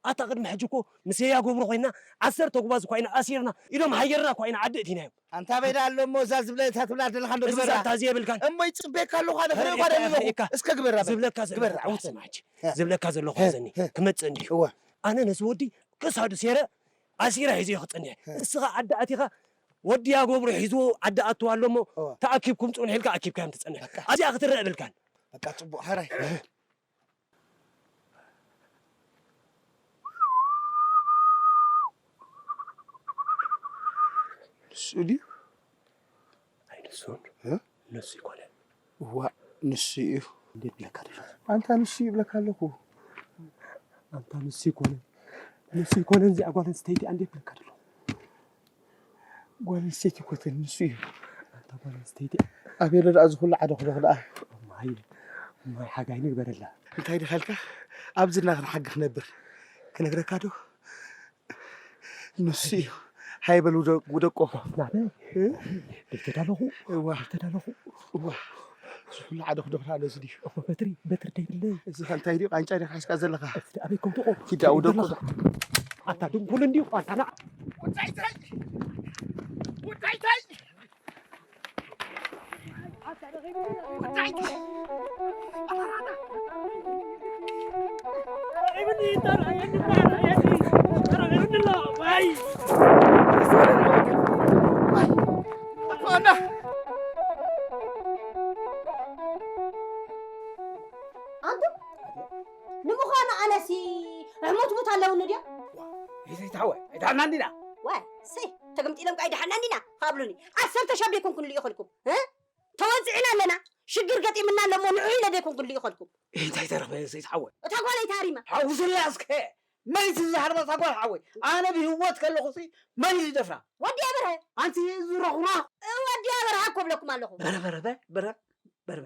ኣታ ቅድሚ ሕጂ እኮ ምስ ያጎብሩ ኮይና ዓሰርተ ጉባዝ እኳ ኢና ኣሲርና፣ ኢዶም ሓየርና እኳ ኢና ዓዲ እቲናዮም። ኣንታ በይዳ ኣሎ እሞ እዛ ዝብለ እታ ትብላ ዘለኻ እንዶ እዛ ግበራ። ዛንታ እዚ የብልካን። እሞ ይጽበየካ ኣለኹ ኣነ፣ ኧረ፣ ፍሬ ጓል ርኢኻ ኣለኹ። ርኢኻ። እስከ ግበራ በል። ርኢኻ። ዝብለካ ዘለኹ ግበራ፣ ዓውት ዓውት። ስማዕጂ። እ። ዝብለካ ዘለኹ እ። ዘኒ። እ። ክመጽእ እንድዩ። ክሳዱ ሴረ ኣሲረ ሒዘዮ ክጸንሕ። እ። እስኻ ዓዲ ኣቲኻ ወዲ ያጎብሩ ሒዝዎ ዓዲ ኣትዋ ኣሎ እሞ እወ። ተኣኪብኩም ጽንሑ ኢልካ ኣኪብካዮም ትጸንሕ። በቃ። ኣብዚኣ ክትረአ የብልካን። በቃ ጽቡቕ፣ ሕራይ። ንሱ ድዩ? ኣይ ንሱን እ? ንሱ ይኮነን። እዋ፣ ንሱ እዩ። እንዴት ብለካ ደሎ? ኣንታ ንሱ ይብለካ ኣለኹ። ኣንታ ንሱ ይኮነን። ንሱ ይኮነን፣ እዚኣ ጓል ኣንስተይቲ እንዴት ብለካ ደሎ? ጓል ኣንስተይቲ ኮተን ንሱ እዩ። ኣንታ ጓል ኣንስተይቲ። ኣቤሎ ደኣ እዚ ኩሉ ዓደ ክደኹ ደኣ። ማይ፣ ማይ ሓጋይ ንግበረላ። እንታይ ድኻ ኢልካ? ኣብዚ እና ክንሓግኽ ነብር። ክነግረካ ዶ? ንሱ እዩ። ሃይ በል ውደ-፣ ውደቆ። ናበይ? እ? ደይተዳለኹ። እዋ። ደይተዳለኹ። እዋ። እዚ ኩሉ ዓደ ክደኹ ደኣ ነዚ ድዩ? እኮ በትሪ፣ በትሪ ደይብለይ። እዚ ከ እንታይ ድዩ? ቃንጫ ድዩ ሓዝካ ዘለኻ? እቲ ኣበይ ከም ትቆም? ኪዳ ውደቆ። ዘለኻ። ኣታ ድንኩል እንድዩ፣ ኣታ ና። ጉዳይታይ! ጉዳይታይ! ጉዳይታይ! ኣንቱም፣ ንምዃኑ ኣነሲ ሕሙትሙት ኣለውኒ ድዮ? ዋ፣ ይዘይተሓወ፣ ኣይተሓናን ዲና? ዋይ፣ ሰይ፣ ተገምጢሎም ከኣ ኣይደሓናን ዲና? ካብሉኒ። ዓሰርተ ሻብ ደይኮንኩን ልኢኸልኩም፣ እ? ተወጺዕና ኣለና፣ ሽግር ገጢምና ኣሎ እሞ ንዑ ኢለ ደይኮንኩን ልኢኸልኩም። እንታይ ተረፈ ዘይተሓወ? እታ ጓለይ ታሪማ። ሓውስላ እስከ፣ መን እዩ ዝሃርማ እታ ጓል ሓወይ? ኣነ ብህይወት ከለኹሲ መን እዩ ዝደፍራ? ወዲ ኣበርሀ። ኣንቲ ዝረኹራ። እ፣ ወዲ ኣበርሀ እኮ እብለኩም ኣለኹ። በረ፣ በረ፣ በረ፣ በረ፣ በረ።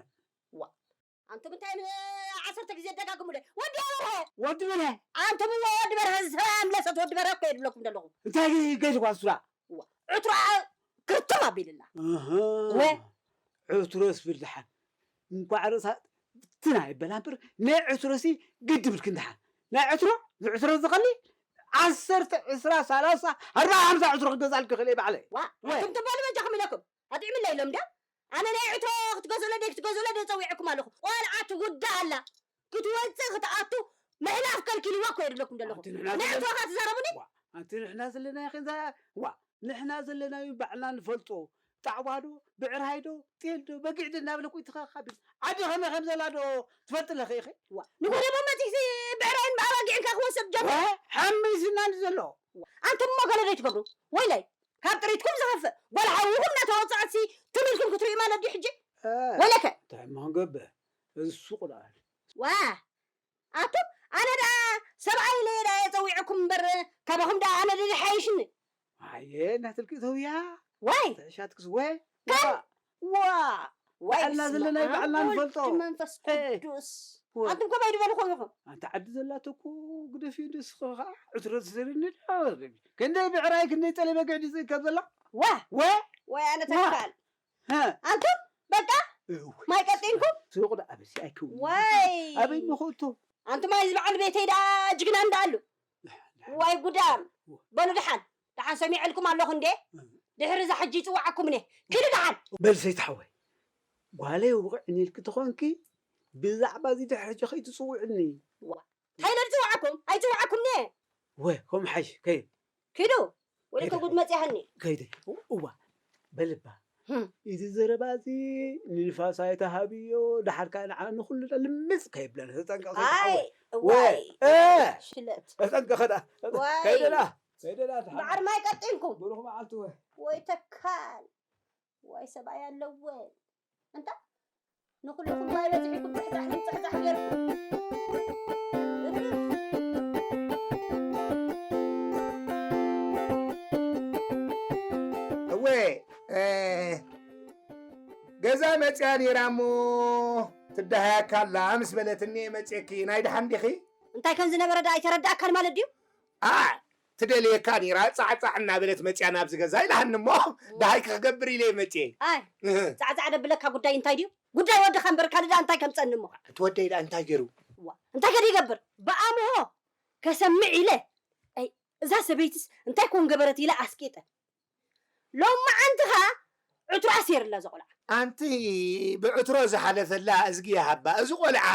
ዋ። ኣንቱም እንታይ ን-፣ ዓሰርተ ግዜ ደጋግሙለይ? ወዲ ኣበርሀ! ወዲ በርሀ! ኣንቱም እሞ ወዲ በርሀ፣ ዝተመለሰት ወዲ በርሀ እኮ እየ ዝብለኩም ዘለኹ። እንታይ ገይርኳ እሱላ? ዋ፣ ዕትሮ ክርትም ኣቢልላ። እህ። ወ- ዕትሮስ ብል ደሓን። እንኳዕ ርእሳ ትን ኣይበላ እምበር፣ ናይ ዕትሮሲ ግዲ ብልክን ደሓን። ናይ ዕትሮ፣ ዝዕትሮ ዝኸሊ ዓሰርተ፣ ዕስራ፣ ሰላሳ፣ ኣርባዓ፣ ሓምሳ ዕትሮ ክገዛልኪ ክእል እየ ባዕለይ። ዋ፣ ወ- ኣንቱም ትበሉ በጃኹም ኢለኩም። ኣጥዕምለይ ኢሎም ድዮም? ኣነ ናይ ዕትሮ ክትገዝኡለ ደይ ክትገዝኡለ ደይ ጸዊዕኩም ኣለኹ። ቆልዓ ትጉዳ ኣላ። ክትወጽእ ክትኣቱ ምሕላፍ ከልኪልዋ እኮ እየ ዝብለኩም ዘለኹ። ኣንቲ ንሕና ናይ ዘለና ዕትሮ ኸ ትዛረቡኒ? ዋ፣ ኣንቲ ንሕና ዘለና ኸንዛ፣ ዋ፣ ንሕና ዘለናዩ ባዕልና ንፈልጦ። ጣዕዋ ዶ፣ ብዕራይ ዶ፣ ጤል ዶ፣ በጊዕ ዶ እናበለ እኮ ይትኸኻብል። ዓዲ ኸመይ ከም ዘላ ዶ ትፈልጥለ ኸ ኢኺ? ዋ፣ ንጎደቦ መጺእሲ ብዕራይን ኣባጊዕን ከ ክወስድ ጀመረ? ዋ፣ ሓሚስና እንዲ ዘሎ። ኣንቱም እሞ ገለ ደይ ትገብሩ? ወይለይ፣ ካብ ጥሪትኩም ዝኸፍእ፣ ጓል ሓውኹም እናተወጽኣትሲ ትም ኢልኩም ክትርእዩ ማለት ድዩ ሕጂ? እ፣ ወለከ? እንታይ እሞ ክንገብር? እሱ ቁልዓል። ዋ፣ ኣቱም፣ ኣነ ደኣ ሰብኣይ ኢለ እየ ደኣ የጸዊዐኩም እምበር፣ ካባኹም ደኣ ኣነ ድየ ሓይሽኒ? ኣየ፣ እናትልኪ ተውያ። ዋይ። ተዕሻትክስ ወ-፣ ከ-፣ ዋ፣ ዋ። ዋይ፣ ባዕልና በስመ ዘለና ኣብ ባዕልና ወልድ ንፈልጦ። መንፈስ እ። ቅዱስ። ወ-፣ ኣንቱም ከመይ ድበልኹም ኢኹም? ኣንታ ዓዲ ዘላቶ እኮ ግደፊ ንስኺ ኸዓ ዕትሮ ትሰርኒ ዶ? ክንደይ ብዕራይ፣ ክንደይ ጸለይ በጊዕ ድዩ ዝእከብ ዘሎ? ዋ። ወ-፣ ዋይ፣ ኣነ ዋ። ተካል። ሀ። ኣንቱም በቃ እው። ማይ ቀጢንኩም? ስሩቕ ደኣ በዚ ኣይከውን። ዋይ። ኣበይ ምኹእቶ? ኣንቱም ኣይ ዝበዓል ቤተይ ደኣ ጅግና እንዳ ኣሉ። ዋይ ጉዳም። በሉ ደሓን። ደሓን ሰሚዐልኩም ኣለኹ እንዴ? እም። ድሕሪ እዛ ሕጂ ይጽውዓኩም እኔ። ኪዱ ደሓን። በል ሰይትሓወይ። ጓለይ ውቕዕኒ ኢልኪ ተኾንኪ ብዛዕባ እዚ ድሕሪ ሕጂ ከይትጽውዕኒ። ዋ። እንታይ ኢለ ዝጽውዓኩም? ኣይጽውዓኩም እኔ። ወ፣ ከምኡ ሓይሽ፣ ከይድ። ኪዱ። ወደ ከይድ። ከጉድ መጽያህኒ። ከይድ። እዋ። በልባ። ህም። እዚ ዘረባ እዚ ንንፋስ ኣይተሃብዮ፣ ደሓር ከኣ ንዓ-፣ ንኹልና ልምጽ ከይብለና፣ ተጠንቀቕ ኣይ፣ ሰይትሓወይ። ወ-፣ ዋይ። እ። ሽለት። ተጠንቀኸ ደኣ። ዋይ። ከይደላ፣ ከይደላ፣ ደሓር። በዓል ማይ ቀጢንኩም። ብሩኽ መዓልቲ ወ። ወይ ተካል። ዋይ ሰብኣይ ኣለወን። እንታ ንኹልኹም ማይ በዚሕኩም ጽሕጻሕ ጽሕጻሕ ጌርኩም። እወ፣ እ፣ ገዛ መጽያ ነይራ እሞ ትደሃየካ ኣላ ምስ በለትኒ እየ መጽየኪ። ናይ ደሓን ዲኺ? እንታይ ከም ዝነበረ ደኣ ኣይተረድኣካን ማለት ድዩ? ኣ፣ ትደልየካ ነይራ፣ ጻዕጻዕ እናበለት መጽያ ናብዚ ገዛ ኢላሃኒ እሞ፣ እዋ። ደሃይ ክገብር ኢለ እየ መጽየ። ኣይ፣ እህ። ጻዕጻዕ ደብለካ ጉዳይ እንታይ ድዩ? ጉዳይ ወድኻ እምበር ካልእ ደኣ እንታይ ከምጸኒ እሞ? እቲ ወደይ ደኣ እንታይ ገይሩ? እዋ፣ እንታይ ከ ይገብር? ብኣምሆ ከሰምዕ ኢለ፣ ኣይ፣ እዛ ሰበይትስ እንታይ ኮን ገበረት ኢለ ኣስቂጠ። ሎመዓንቲ ኸኣ ዕትሮ ኣሲርላ እዛ ቆልዓ። ኣንቲ ብዕትሮ ዝሓለፈላ እዝጊ ይሃባ። እዚ ቆልዓ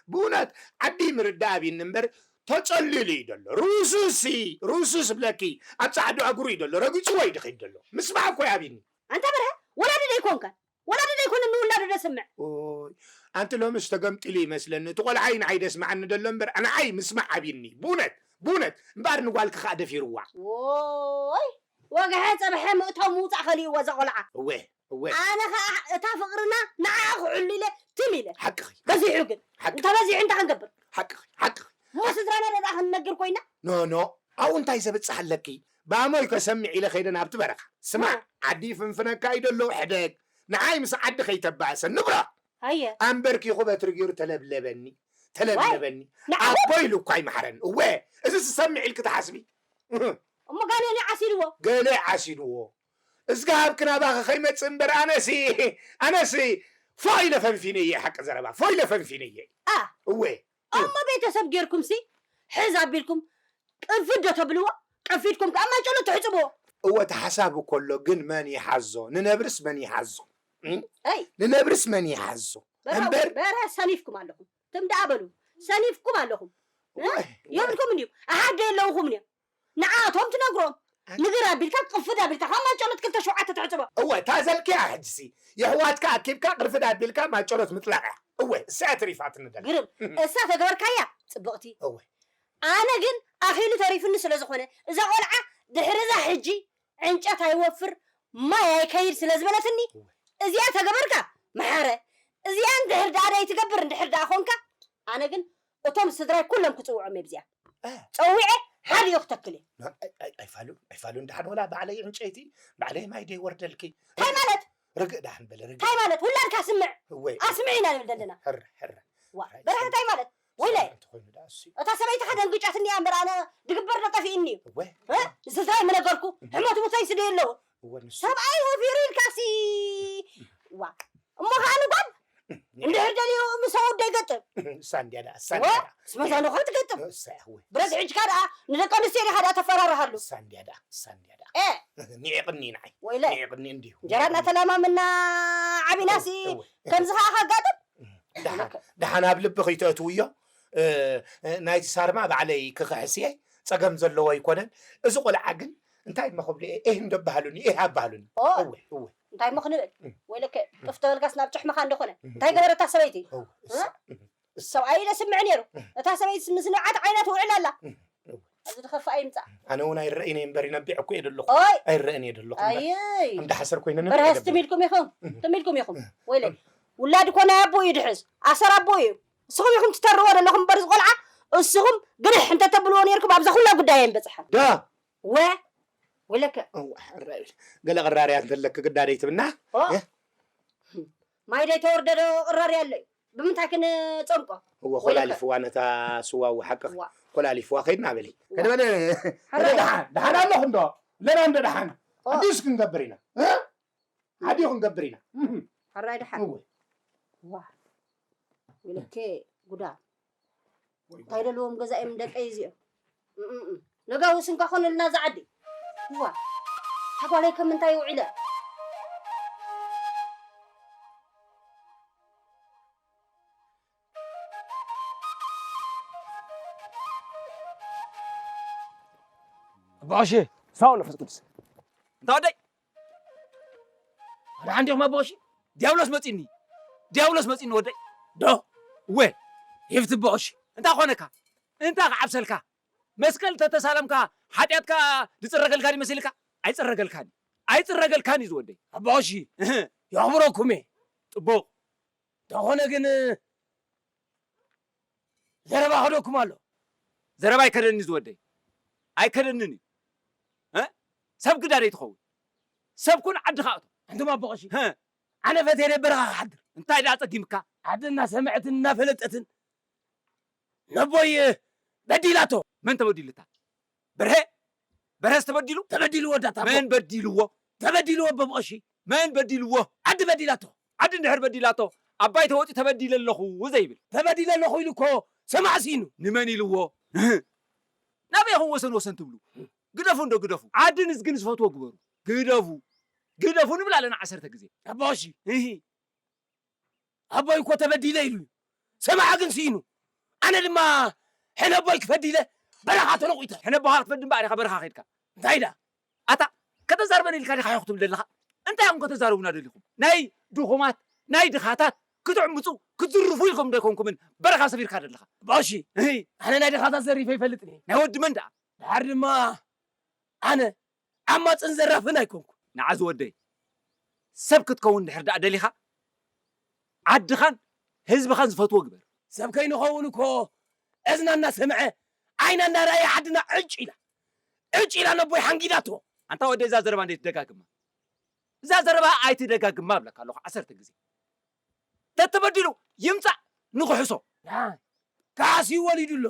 ብእውነት ዓዲ ምርዳእ ኣብይኒ እምበር ተጸሊሉ እዩ ዘሎ። ሩሱስ ሲ፣ ሩሱስ ብለኪ ኣብ ጻዕዱ እግሩ እዩ ዘሎ። ረጊጽዎ እዩ ድኸይድ ዘሎ። ምስማዕ እኮ እዩ ኣብይኒ። ኣንታ በርሀ፣ ወላዲ ደይኮንካ። ወላዲ ደይኮነ ንውላዱ ደስምዕ። ኦይ፣ ኣንቲ ሎምስ ተገምጢሉ ይመስለኒ። እቲ ቆልዓ እዩ ንዓይ ደስምዓኒ ዘሎ እምበር ንዓይ ምስማዕ ኣብይኒ። ብእውነት፣ ብእውነት። እምበኣር ንጓልኪ ከኣ ደፊርዋ። ዎይ፣ ወግሐ ጸብሐ ምእታው ምውጻእ ከሊእዎ እዛ ቆልዓ። እወ፣ እወ። ኣነ ኸኣ እታ ፍቕርና ንዓኣ ክሕሉ ኢለ ትም ኢለ። ሓቅኺ። በዚሑ ግን። ሓቅኺ። እንተ በዚሑ እንታይ ክንገብር? ሓቅኺ፣ ሓቅኺ። እሞ ስድራና ደኣ ክንነግር ኮይና? ኖ፣ ኖ። ኣብኡ እንታይ ዘብጽሕ ኣለኪ? ባሞይ ከሰምዕ ኢለ ከይደ ናብቲ በረኻ። ስማዕ፣ እ። ዓዲ ይፍንፍነካ እዩ ደሎ፣ ሕደግ። ንዓይ ምስ ዓዲ ከይተባእሰ፣ ንብሮ። ኣየ። ኣንበርኪኹ በትሪ ገይሩ ተለብለበኒ፣ ተለብለበኒ። ንዓኹም? ኣቦ ኢሉ እኳ ይምሓረኒ። እወ፣ እዚ ትሰምዕ ኢልኪ ትሓስቢ? እሞ ጋኔን እዩ ዓሲልዎ። ገለ ዓሲልዎ። እዝግሃብኪ ናባኺ ከይመጽእ እምበር ኣነሲ፣ ኣነሲ ፎ ኢለ ፈንፊነየ ሓቂ ዘረባ፣ ፎ ኢለ ፈንፊነየ። ኣ። እወ። እሞ ቤተሰብ ጌርኩምሲ፣ ሕዝ ኣቢልኩም ቅንፍድ ዶ ተብልዎ? ቀፊድኩም ከኣ ማጨሎ ትሕጽብዎ። እወ፣ እቲ ሓሳብ እኮ ኣሎ፣ ግን መን ይሓዞ? ንነብርስ መን ይሓዞ? እም? ኣይ። ንነብርስ መን ይሓዞ? በርሀ፣ እምበር በርሀ ሰኒፍኩም ኣለኹም። ትም ደኣ በሉ። ሰኒፍኩም ኣለኹም። እ? ዋይ፣ ዋይ። የብልኩም እንድዩ። ኣሓደ የለውኹም እንድዩ። ንዓኣቶም ትነግሮም። ኣን- ንግር ኣቢልካ፣ ቅንፍድ ኣቢልካ፣ ካብ ማጨሎት ክልተ ሸውዓተ ትሕጽቦ። እወ፣ እታ ዘልክያ ሕጅሲ። የሕዋትካ ኣኪብካ፣ ቅርፍድ ኣቢልካ፣ ማጨሎት ምጥላቕ እያ። እወ፣ እሳ እያ ተሪፋትኒ ደላ። ግርም። እም። እሳ ተገበርካያ፣ ጽብቕቲ። እወ። ኣነ ግን ኣኺሉ ተሪፉኒ ስለ ዝኾነ፣ እዛ ቆልዓ ድሕሪ እዛ ሕጂ ዕንጨት ኣይወፍር፣ ማይ ኣይከይድ ስለ ዝበለትኒ፣ እወ። እዚኣ ተገበርካ፣ መሓረ። እዚኣ እንድሕር ደኣ ደይትገብር እንድሕር ደኣ ኾንካ፣ ኣነ ግን እቶም ስድራይ ኩሎም ክጽውዖም እየ ብዚኣ። እ። ጸዊዐ ሓልዮ ክተክል እየ። ና-፣ ኣይ-፣ ኣይ-፣ ኣይፋሉን፣ ኣይፋሉን። ደሓን ወላ ባዕለይ ዕንጨይቲ፣ ባዕለይ ማይ ደይወርደልኪ። እንታይ ማለት? ርግእ ደሓን በለ፣ ርግእ። እንታይ ማለት? ውላድካ ስምዕ። እወ። ኣስምዒ ኢና ንብል ዘለና። ሕረ፣ ሕረ። ዋ፣ ሕረ፣ በርሀ እንታይ ማለት? ወይለ። ሰላም እንተኾይኑ ደኣ እሱ። እታ ሰበይቲ ከደንግጫትኒ እያ እምበር ኣነ ድግበር ዶ ጠፊእኒ እዩ? እወ። እ? ንስድራይ ምነገርኩ፣ እህ። ሕሞት ሙተይ ስደይ ኣለዎ። እወ፣ ንሱ። ሰብኣይ ወፊሩ ኢልካሲ። ዋ። እሞ ኸኣ ንጓል? እህ። እንድሕር ደልዩ ምስ ሰብኡት ዶ ይገጥም? እሳ እንድያ ደኣ፣ እሳ ወ? እንድያ ደኣ። ምስ መዛኑ ኸ ትገጥም? እሳ እያ፣ እወ። ብረት ሒጅካ ደኣ ንደቂ ኣንስትዮ ዲኻ ደኣ ተፈራርሃሉ? እሳ እንድያ ደኣ፣ እሳ እንድያ ደኣ። እ። ኒዒቕኒ ንዓይ። ወይለ። ኒዒቕኒ እንድዩ። እንጀራ እናተላማምና ዓቢናሲ እወ፣ እወ። ከምዚ ኸኣ ከጋጥም? እህ። ደሓን፣ ደሓን ኣብ ልቢ ከይተእትውዮ፣ እ፣ እ፣ ናይቲ ሳርማ ባዕለይ ክኽሕስ እየ፣ ጸገም ዘለዎ ኣይኮነን። እዚ ቆልዓ ግን እንታይ እሞ ክብሉ እየ፣ ኤህ እንዶ ኣባህሉኒ፣ ኤህ ኣባህሉኒ። ኦ። እወ፣ እወ። እንታይ እሞ ክንብል? እም። ወይለከ፣ እም። ጥፍ ተበልካስ ናብ ጭሕምኻ እንዶ ኾነ። እም። እንታይ ገበረታ ሰበይቲ? እወ፣ እሳ፣ እ? እም፣ እሳ። ሰብኣይ ኢለ ስምዕ ነይሩ። እም። እታ ሰበይትስ ምስ ንብዓት ዓይና ትውዕል ኣላ። እም፣ እወ። ኣብዚ ዝኸፍእ ኣይምጻእ። ኣነ እውን ኣይረእን እየ እምበር፣ ይነቢዕ እኮ እየ ደለኹ። ኦይ። ኣይረእን እየ ደለኹ እምበር። ኣየይ። ኣም ደሓሰር ኮይነ ነቢዕ በርሀስ እየ ደለኹ። ትም ኢልኩም ኢኹም። እም። ትም ኢልኩም ኢኹም። እም። ወይለይ። ውላድ እኮ ናይ ኣቦኡ እዩ ድሕዝ። ኣሰር ኣቦኡ እዩ። እስኹም ኢኹም ትተርዎ ዘለኹም እምበር፣ ዝቆልዓ እስኹም ግርሕ እንተተብልዎ ነይርኩም ኣብዛ ኩላ ጉዳይ ኣይምበጽሐን። ዳ። ወ-፣ ወለከ። እዋ፣ ሕራይ። ገለ ቅራርያ እንተለክ ግዳ ደይትብና? ኦ። እ? ማይ ደይተወርደ ዶ ቅራርያ ኣሎ እዩ? ብምንታይ ክንጸምቆ? እወ፣ ወለከ። ኮላሊፍዋ ነታ ስዋ፣ እወ፣ ሓቅኺ። እዋ። ኮላሊፍዋ ከይድና በሊ። እዋ። ከይደ በለ። ሕራይ። ደሓን፣ ደሓን ኣለኹ እንዶ? ለና እንዶ ደሓን? ኦ። ኣዲስ ክንገብር ኢና። እ? ሓዲ ክንገብር ኢና። እህ። ሕራይ ደሓን። እወ። ዋ። ወለከ ጉዳ። ወይ እንታይ ጉዳ። ደልዎም ገዛ እዮም ደቀይ እዚኦም? እም፣ እም፣ እም። ነጋውስ እንኳ ኮነልና እዛ ዓዲ። ዋ። እታ ጓለይ ከም ምንታይ ውዒለ? ኣባ ቀሺ፣ ስማ ወሎ መንፈስ ቅዱስ። እንታ ወደይ? ኣነ ሓንዲኹም ኣባ ቀሺ? ዲያብሎስ መጺኒ። ዲያብሎስ መጺኒ ወደይ። ዶ? እወ። ይፍቲ ኣባ ቀሺ። እንታይ ኾነካ? እንታይ ክዓብሰልካ? መስቀል ተተሳለምካ ሓጢኣትካ ዝጽረገልካ ድዩ መሲልካ? ኣይጽረገልካን። ኣይጽረገልካን እዩ ዝወደይ። ኣባ ቀሺ፣ እህ። የኽብረኩም እየ። ጽቡቕ። እንተኾነ ግን ዘረባ ከደኩም ኣሎ። ዘረባ ኣይከደንን እዩ ዝወደይ። ኣይከደንን እዩ። እ? ሰብ ግዳ ደይትኸውን። ሰብ ኩን ዓድኻ እቶ። ኣንቱም ኣቦ ቀሺ። እ? ኣነ ፈትየ ደይ በረኻ ክሓድር። እንታይ ደኣ ጸጊምካ? ዓዲ እናሰምዐትን እናፈለጠትን ነቦይ በዲላቶ። መን ተበዲሉታ? በርሀ? በርሀስ ተበዲሉ? ተበዲልዎ ዳታ ኣቦ። መን በዲልዎ? ተበዲልዎ ኣቦ ቀሺ። መን በዲልዎ? ዓዲ በዲላቶ። ዓዲ እንድሕር በዲላቶ፣ ኣባይ ተወጺኡ ተበዲለ ኣለኹ ዘይብል። ተበዲለ ኣለኹ ኢሉ እኮ ሰማዕ ሲኢኑ። ንመን ኢልዎ? ናበይ ኢኹም ወሰን ወሰን ትብሉ? ግደፉ እንዶ ግደፉ። ዓዲ ንዝግን ዝፈትዎ ግበሩ። ግደፉ፣ ግደፉ ንብል ኣለና ዓሰርተ ግዜ። ኣቦ ቀሺ፣ እሂ። ኣቦይ እኮ ተበዲለ ኢሉ እዩ። ሰማዓ ግን ስኢኑ። ኣነ ድማ ሕነ ኣቦይ ክፈዲ ኢለ በረኻ ተነቑተ። ሕነ ኣቦኻ ክትፈዲ እምበኣር ኢኻ በረኻ ኸይድካ። እንታይ ዳ? ኣታ ከተዛርበን ኢልካ ዲኻ ኢኹ ትብል ዘለኻ? እንታይ ኢኹም ከተዛርቡና ደሊኹም? ናይ ድኹማት፣ ናይ ድኻታት ክትዕምፁ፣ ክትዝርፉ ኢልኩም ዶ ኣይኮንኩምን በረኻ ሰፊርካ ዘለኻ? ኣቦ ቀሺ፣ እሂ። ኣነ ናይ ድኻታት ዘሪፈ ይፈልጥን እየ። ናይ ወዲ መን ደኣ? ድሓር ድማ ኣነ ዓማፅን ዘራፍን ኣይኮንኩ። ንዓ ዝወደይ፣ ሰብ ክትከውን ድሕር ደኣ ደሊኻ፣ ዓድኻን ህዝብኻን ዝፈትዎ ግበር። ሰብ ከይንኸውን እኮ እዝና እናሰምዐ፣ ዓይና እናረኣየ ዓድና ዕጭ ኢላ። ዕጭ ኢላ ነቦይ ሓንጊዳቶ። ኣንታ ወደይ፣ እዛ ዘረባ እንዴት ደጋግማ? እዛ ዘረባ ኣይትደጋግማ እብለካ ኣለኹ ዓሰርተ ግዜ። ተተበዲሉ ይምጻእ ንኽሕሶ። ያ፣ ካሕሲ ወሊዱ ኣሎ።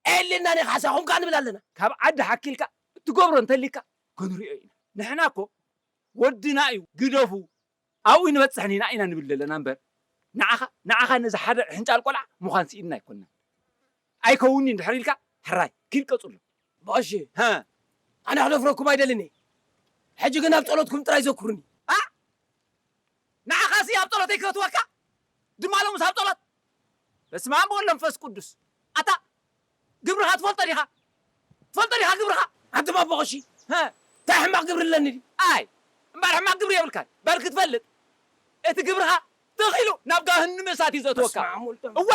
ኤሌና ናይ ካሕሳኹም ከኣ ንብል ኣለና። ካብ ዓዲ ሓኪልካ እትገብሮ እንተሊካ ክንሪኦ ኢና። ንሕና እኮ ወድና እዩ፣ ግደፉ፣ ኣብኡ ንበጽሕን ኢና፣ ኢና ንብል ዘለና እምበር፣ ንዓኻ፣ ንዓኻ ነዚ ሓደ ሕንጫል ቆልዓ ምዃን ስኢንና ኣይኮንና። ኣይከውንን ድሕር ኢልካ፣ ሕራይ፣ ኪድ ቀጽሎ። ኣቦ ቀሺ፣ ሃ። ኣነ ክደፍረኩም ኣይደልን እየ። ሕጂ ግን ኣብ ጸሎትኩም ጥራይ ዘክሩኒ። ኣ? ንዓኻሲ ኣብ ጸሎተይ ክፈትወካ? ድማ ሎምስ ኣብ ጸሎት? በስመ ኣብ ወወልድ ወመንፈስ ቅዱስ። ኣታ ግብርኻ ትፈልጦ ዲኻ? ትፈልጦ ዲኻ ግብርኻ? ኣንቱም ኣቦ ቀሺ፣ ሀ? እንታይ ሕማቕ ግብሪ ኣለኒ ድዩ? ኣይ፣ እምበኣር ሕማቕ ግብሪ የብልካን። በል ክትፈልጥ፣ እቲ ግብርኻ ተኺሉ ናብ ገሃነም እሳት እዩ ዘእትወካ። በስመ ኣብ ወወልድ ወመንፈስ እወ!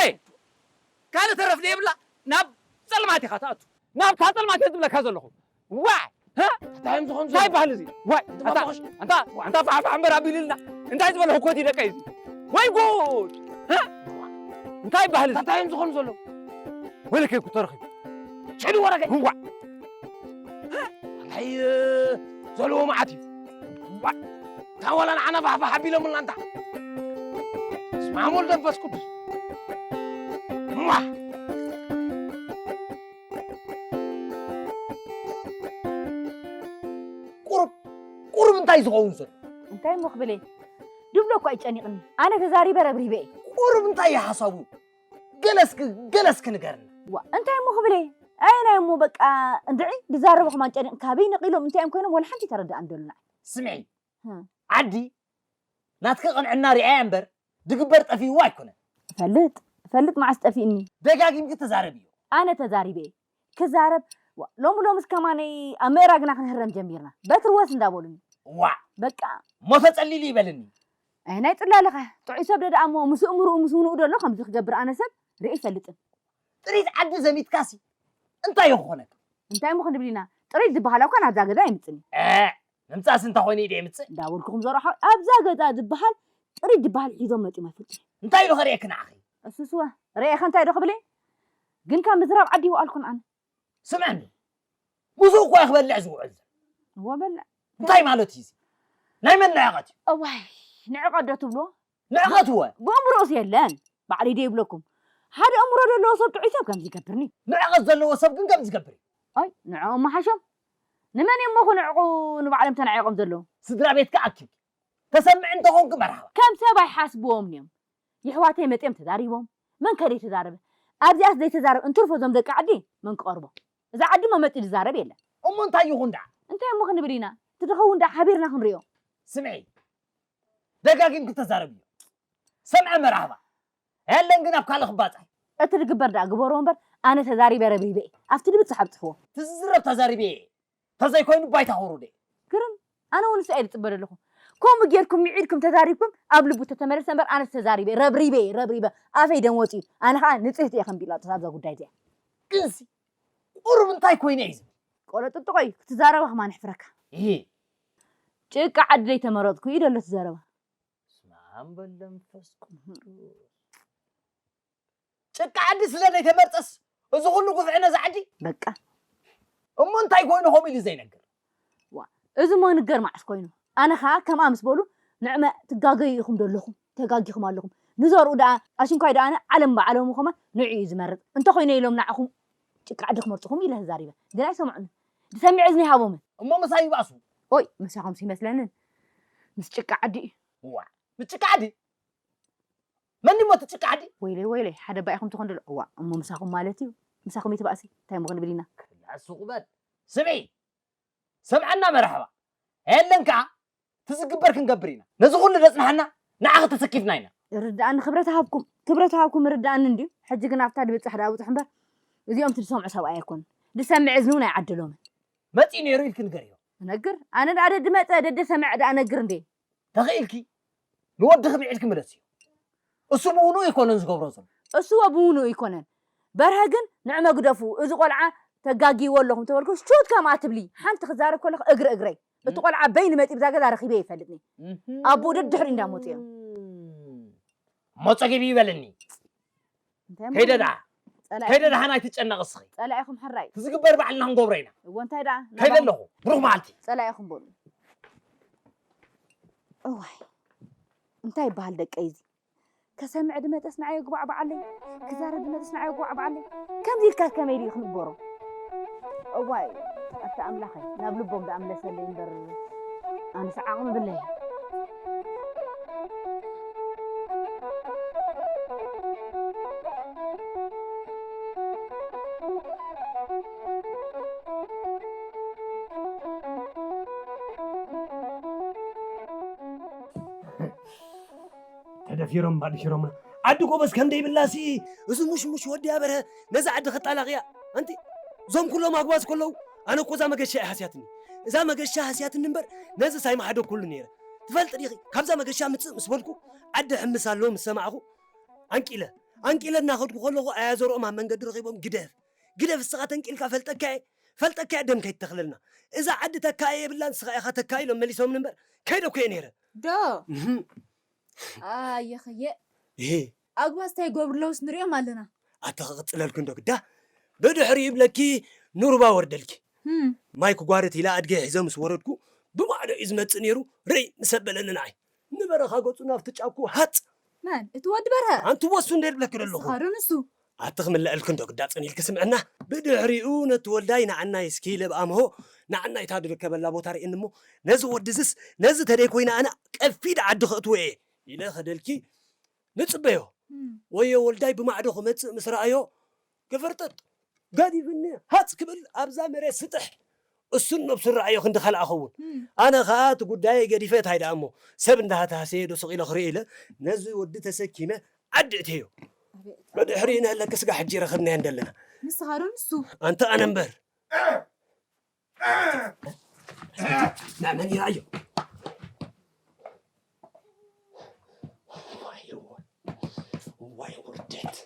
ካልእ ተረፍ ዘይብላ ናብ ጸልማት ኢኻ ትኣቱ። ናብታ ጸልማት እየ ዝብለካ ዘለኹ። ዋይ! ሀ? እንታይ እዮም ዝኾኑ እንታይ ዘለዉ? ይበሃል እዚ? ዋይ! ኣንታ ኣንታ ባቦሽ። ኣንታ ኣንታ ፋሕፋሕ እምበር ኣቢሉልና። እንታይ ዝበለ ህኮት እዩ ደቀይ እዚ? ወይ ጉድ! ሀ? እንታይ ይበሃል እዚ? እንታይ እዮም ዝኾኑ ዘለዉ? ወይለከ እኮ ተረኺቡ። ሽዱ ወረገ። ዋይ! እንታይ ዘለዎ መዓት እዩ? ዋይ! እንታይ ወላ ንዓና ፋሕፋሕ ኣቢሎምልና እንታ። በስመ ኣብ ወወልድ ወመንፈስ ቅዱስ። ማ! ቁሩብ፣ ቁሩብ እንታይ ዝኸውን ዘሎ? እንታይ እሞ ክብል እየ? ድብሎ እኮ ኣይጨኒቕኒ። ኣነ ተዛሪበ ረብሪበ እየ። ቁሩብ እንታይ እዩ ሓሳቡ? ገለ እስኪ፣ ገለ እስኪ ንገርና። ዋ፣ እንታይ እሞ ክብል እየ? ኣየናይ እሞ በቃ እንድዒ፣ ዝዛረቡ ከማን ጨኒቕካ፣ ካበይ ነቒሎም እንታይ እዮም ኮይኖም ወላ ሓንቲ ኣይተረድኣን ዘሎ ንዓይ። ስምዒ፣ ህ። ዓዲ ናትኪ ቅንዕና ሪኣያ እምበር ድግበር ጠፊእዋ ኣይኮነን። እፈልጥ፣ እፈልጥ መዓስ ጠፊእኒ? ደጋጊምኪ ተዛረብዮ። ኣነ ተዛሪበ እየ። ክዛረብ፣ ዋ፣ ሎሚ ሎምስ ከማነይ ኣብ ምእራግና ክንህረም ጀሚርና። በትሪ ወስ እንዳበሉኒ። ዋዕ! በቃ። እሞ ተጸሊሉ ይበልኒ። ኣይ፣ ናይ ጽላለኻ። ጥዑይ ሰብ ደኣ እሞ ምስ እምርኡ ምስ ውንኡ ደሎ ከምዚ ክገብር ኣነ ሰብ ርኢ ይፈልጥን። ጥሪት ዓዲ ዘሚትካሲ እንታይ ይኾነካ? እንታይ እሞ ክንብል ኢና? ጥሪት ዝበሃል እኳ ናብዛ ገዛ ኣይምጽእን እዩ። እ፣ ምምጻእስ እንታይ ኾይኑ እዩ ደይምጽእ? እንዳበልኩኹም ዘርሖ ኣብዛ ገዛ ዝበሃል ጥሪት ዝበሃል ሒዞም መጺኦም ኣይፈልጡን እዮም። እንታይ ኢሉ ከርእየኪ ንዓኺ? እሱስ እወ፣ ርእየኸ እንታይ ዶ ክብል እየ? ግን ካብ ምዝራብ ዓዲ ይወዓልኩን ኣነ። ስምዕኒ፣ ምስኡ እኳ እዩ ክበልዕ ዝውዕል ዘሎ። እወ በልዕ። እንታይ ማለት እዩ እዚ? ናይ መን ንዕቐት እዩ? እዋይ፣ ንዕቐት ዶ ትብሎ? ንዕቐት እወ። ብእምሮኡስ የለን። ባዕለይ ዶ ይብለኩም? ሓደ እምሮ ዘለዎ ሰብ ጥዑይ ሰብ ከምዚ ይገብርኒ። ንዕቐት ዘለዎ ሰብ ግን ከምዚ ይገብር እዩ። ኣይ፣ ንዕኦም መሓሾም። ንመን እዮም እሞ ክንዕቑ ንባዕሎም ተናዒቖም ዘለዉ? ስድራ ቤትካ ኣኪብኪ ተሰምዒ እንተኾንኪ መርሓባ። ከም ሰብ ኣይሓስብዎምን እዮም። የሕዋተይ መጺኦም ተዛሪቦም። መን ከ ዘይተዛረበ? ኣብዚኣስ ዘይተዛረበ እንትርፎ እዞም ደቂ ዓዲ መን ክቐርቦ? እዛ ዓዲ እሞ መጺኡ ዝዛረብ የለን። እሞ እንታይ ይኹን ደኣ? እንታይ እሞ ክንብል ኢና? እቲ ዝኸውን ደኣ ሓቢርና ክንሪኦ። ስምዒ፣ ደጋጊምኪ ተዛረብዮ። ሰምዐ መርሃባ። የለን ግን ኣብ ካልእ ክባጻሕ። እቲ ዝግበር ደኣ ግበርዎ እምበር፣ ኣነ ተዛሪበ ረብሪበ እየ። ኣብቲ ልብጽ ሓብጽሕዎ። እቲ ዝዝረብ ተዛሪበ እየ። ተዘይኮይኑ ባይታ ክውርድ እየ። ግርም፣ ኣነ እውን ንሱ እየ ዝጽበ ዘለኹ። ከምኡ ጌርኩም ምዒድኩም ተዛሪብኩም ኣብ ልቡ ተተመለሰ እምበር፣ ኣነስ ተዛሪበ፣ ረብሪበ፣ ረብሪበ፣ ኣፈይ ደም ወጺኡ። ኣነ ኸኣ ንጽህቲ እየ ከም ቢላጦስ ኣብዛ ጉዳይ እዚኣ። ግንሲ፣ ቁሩብ እንታይ ኮይነ እዩ ዝብል? ቆሎ ጥጥቖ እዩ፣ ክትዛረባ ከማን ይሕፍረካ። እሂ። ጭቃ ዓዲ ዘይተመረጥኩ እዩ ደሎ እቲ ዘረባ። በስመ ኣብ ወወልድ ወመንፈስ ቅዱስ። ጭቃ ዓዲ ስለ ዘይተመርጸስ እዚ ኩሉ ግፍዒ ነዛ ዓዲ? በቃ። እሞ እንታይ ኮይኑ ከምኡ ኢሉ ዘይነግር? ዋ፣ እዚ እሞ ንገር መዓስ ኮይኑ? ኣነ ኸኣ ከምኣ ምስ በሉ፣ ንዕመ ትጋገዩ ኢኹም ዶ ኣለኹም? ተጋጊኹም ኣለኹም። ንዘርኡ ደኣ፣ ኣሽንኳይ ደኣ ኣነ ዓለም ብዓለሙ ከማን ንዑ እዩ ዝመርጽ። እንተኾይነ ኢሎም ንዓኹም ጭቃ ዓዲ ክመርጹኹም ኢለ ተዛሪበ። ግን ኣይሰምዑን። ዝሰምዕ እዝኒ ይሃቦምን። እሞ ምሳይ ይባእሱ? ኦይ፣ ምሳኹምስ ይመስለንን። ምስ ጭቃ ዓዲ እዩ። ዋ፣ ምስ ጭቃ ዓዲ? መን እሞ እቲ ጭቃ ዓዲ? ወይለይ፣ ወይለይ፣ ሓደ ባኢኹም ትኾን ደሎ። እዋ፣ እሞ ምሳኹም ማለት እዩ። ምሳኹም ይትባእሲ። እንታይ እሞ ክንብል ኢና? ክላ ዕሱቕ በል። ስምዒ፣ ሰምዓና መርሓባ። የለን ከኣ፣ እቲ ዝግበር ክንገብር ኢና። ነዚ ኩሉ ዘጽናሕና ንዓኺ ተሰኪፍና ኢና። ርድኣኒ ክብረት ሃብኩም፣ ክብረት ሃብኩም ርድኣኒ እንድዩ። ሕጂ ግን ኣብታ ድብጻሕ ደኣ ብጽሕ እምበር፣ እዚኦም እቲ ዝሰምዑ ሰብኣይ ኣይኮኑን። ዝሰምዕ እዝኒ እውን ኣይዓድሎምን። መጺኡ ነይሩ ኢልኪ ንገርዮ። እነግር፣ ኣነ ደኣ ደድመጸ፣ ደድሰምዕ ደኣ እነግር እንዴ። ተኽኢልኪ፣ ንወድኺ ብዒድኪ ምለስዮ። እሱ ብውኑኡ ኣይኮነን ዝገብሮ ዘሎ። እሱ እወ ብውኑኡ ኣይኮነን። በርሀ ግን ንዕመ ግደፉ፣ እዚ ቆልዓ ተጋግይዎ ኣለኹም ተበልኩ፣ ሹት ከምኣ ትብሊ። ሓንቲ ክዛረብ ከለኹ እግሪ እግረይ። እቲ ቆልዓ በይኑ መጺኡ ብዛ ገዛ ረኺበ ይፈልጥኒ። እህም። ኣቦኡ ደድሕሪኡ እንዳመጹ እዮም። እሞ ጸጊቡ ይበለኒ። እንታይ ከይደ እሞ ደኣ። ጸላኢ ከይደ ኢኹም። ደሓን ኣይትጨነቕ እስኺ። ጸላኢኹም ሕራይ። እቲ ዝግበር ባዕልና ክንገብሮ ኢና። እወ እንታይ ደኣ? ከይደ ናባኹም ኣለኹ። ብሩኽ መዓልቲ። ጸላኢኹም በሉ። እዋይ። እንታይ ይበሃል ደቀይ እዚ? ከሰምዕ ድመጸስ ንዓይ የጉባዕብዓለይ፣ ክዛረብ ድመጸስ ንዓይ የጉባዕብዓለይ። ከምዚ ኢልካ ከመይ ድዩ ክንበሮ? እዋይ፣ ኣታ ኣምላኸይ፣ ናብ ልቦም ደኣ ምለሰለይ እምበር፣ ኣነስ ዓቕሚ ብለይ። ተደፊሮም ባድሽሮምና። ዓዲ ጎበዝ ከም ደይብላሲ፣ እዚ ሙሽሙሽ ወዲ ኣበርሀ ነዛ ዓዲ ከጣላቕያ። ኣንቲ፣ እዞም ኩሎም ኣጉባዝ ከለዉ፣ ኣነ እኮ እዛ መገሻ እያ ሃስያትኒ። እዛ መገሻ ሃስያትኒ እምበር፣ ነዚ ሳይመሓደኩሉ ነይረ። ትፈልጢ ዲኺ፣ ካብዛ መገሻ ምጽእ ምስ በልኩ፣ ዓዲ ሕምስ ኣሎ ምስ ሰማዕኹ፣ ኣንቂለ፣ ኣንቂለ እናኸድኩ ከለኹ፣ ኣያ ዘርኦም ኣብ መንገዲ ረኺቦም፣ ግደፍ፣ ግደፍ፣ እስኻ ተንቂልካ ፈልጠካ እየ፣ ፈልጠካ እየ፣ ደም ከይትተኽለልና። እዛ ዓዲ ተካኢ የብላን፣ ንስኻ ኢኻ ተካኢ ኢሎም መሊሶምኒ እምበር፣ ከይደ እኮ እየ ነይረ። ዶ? እህም። ኣየኸየ። እሄ። ኣጉባዝ እንታይ ይገብሩ ኣለውስ ንሪኦም ኣለና። ኣታ ክቕጽለልኪ እንዶ ግዳ። ብድሕሪኡ ይብለኪ ንሩባ ወርደልኪ። ህም። ማይ ክጓርት ኢለ ኣድገ ሒዘ ምስ ወረድኩ ብማዕዶ እዩ ዝመጽእ ነይሩ። ርይ ምስ ኣበለኒ ንዓይ። ንበረኻ ገጹ ናብቲ ጫኩ ሃጽ። መን? እቲ ወዲ በርሀ? ኣንቲ ወሱ እንደ ይብለኪ ዘለኹ። ንስኻ ዶ ንሱ? ኣቲ ክምለአልኪ እንዶ ግዳ ጽን ኢልኪ ስምዕና። ብድሕሪኡ ነቲ ወልዳይ ንዓናይ እስኪ ለብኣምሆ ንዓናይ እታ ድርከበላ ቦታ ርእየኒ እሞ ነዚ ወዲ እዝስ ነዚ ተደይ ኮይነ ኣነ ቀፊድ ዓዲ ከእትዎ እየ ኢለ ከደልኪ ንጽበዮ። እም። ወዮ ወልዳይ ብማዕዶ ክመጽእ ምስ ረኣዮ ክፍርጥጥ ገዲፍኒ ሃጽ ክብል ኣብዛ መሬት ስጥሕ። እሱን ነብሱን ረኣዮ ክንዲ ካልኣ ኸውን። እም። ኣነ ኸኣ እቲ ጉዳየይ ገዲፈ እንታይ ደኣ እሞ ሰብ እንዳሃተሃሰየ ዶ ስቕ ኢለ ክርኢ ኢለ ነዚ ወዲ ተሰኪመ ዓዲ እትዮ። ኣቤት። ብድሕሪኡ ንህለኪ ስጋ ሕጂ ረኸብናዮ እንደለና። ንስኻ ዶ ንሱ? ኣንተ ኣነ እምበር። ንዕመን ይርኣዮ። ዋይ፣ ዋይ ውርደት።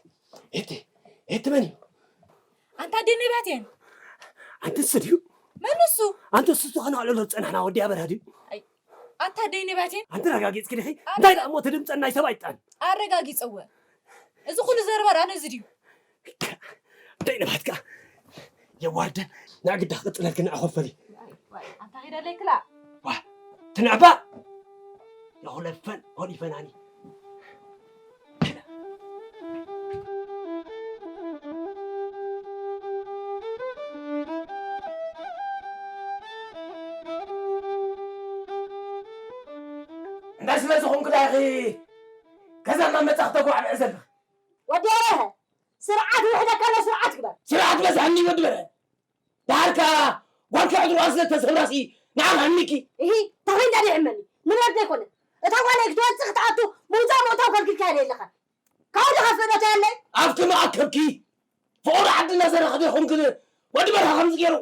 እቲ፣ እቲ መን እዩ? ኣንታ ደይ ነባቴን። ኣንተ እሱ ድዩ? መን እሱ? ኣንተ እሱ ዝኾነ ኣዕለሎ ዝጸናሕና ወዲ ኣበራ ድዩ? ኣይ፣ ኣንታ ደይ ነባቴን። ኣንተ ረጋጊጽኪ ዲኺ? ኣረ- እንታይ ደኣ እሞ እቲ ድምጸ ናይ ሰብ ኣይጣን? ኣረጋጊጸወ። እዚ ኩሉ ዘረባ ደኣ ነዚ ድዩ? እንታይ ንባትካ? የዋርደን፣ ንዕግዳ ክቕጽለልኪ ንዕኾፈሊ። ዋይ፣ ዋይ፣ ኣንታ ኺደለይ ክላ። ዋ፣ ትንዕባ! የኹለፈን፣ ሆሊፈናኒ። እንታይ ስለ ዝኾንኩ ዳኺ ገዛ እናመጻ ክተጓዕብዕ ዘለኺ? ወዲ በርሀ፣ ስርዓት ይውሕደካ ኣሎ፣ ስርዓት ግበር። ስርዓት በዝሐኒ ወዲ በርሀ። ደሓር ከኣ ጓልካ ዕድርዋ ስለ እተሰብራሲ ንዓኻ ሕሚኪ። እሂ፣ እንታይ ኮይንካ ደይ ሕመኒ? ንብረት ዘይኮነ። እታ ጓለይ ክትወጽእ ክትኣቱ ምውጻእ ምእታው ከልኪልካያ ደይ ኣለኻ። ካብኡ ድኻ ፍቕደት ያለይ? ኣፍኪ መኣከብኪ። ፍቑር ዓዲ እናዘረኽኪ ኾንክን ወዲ በርሀ ከምዚ ገይሩ፣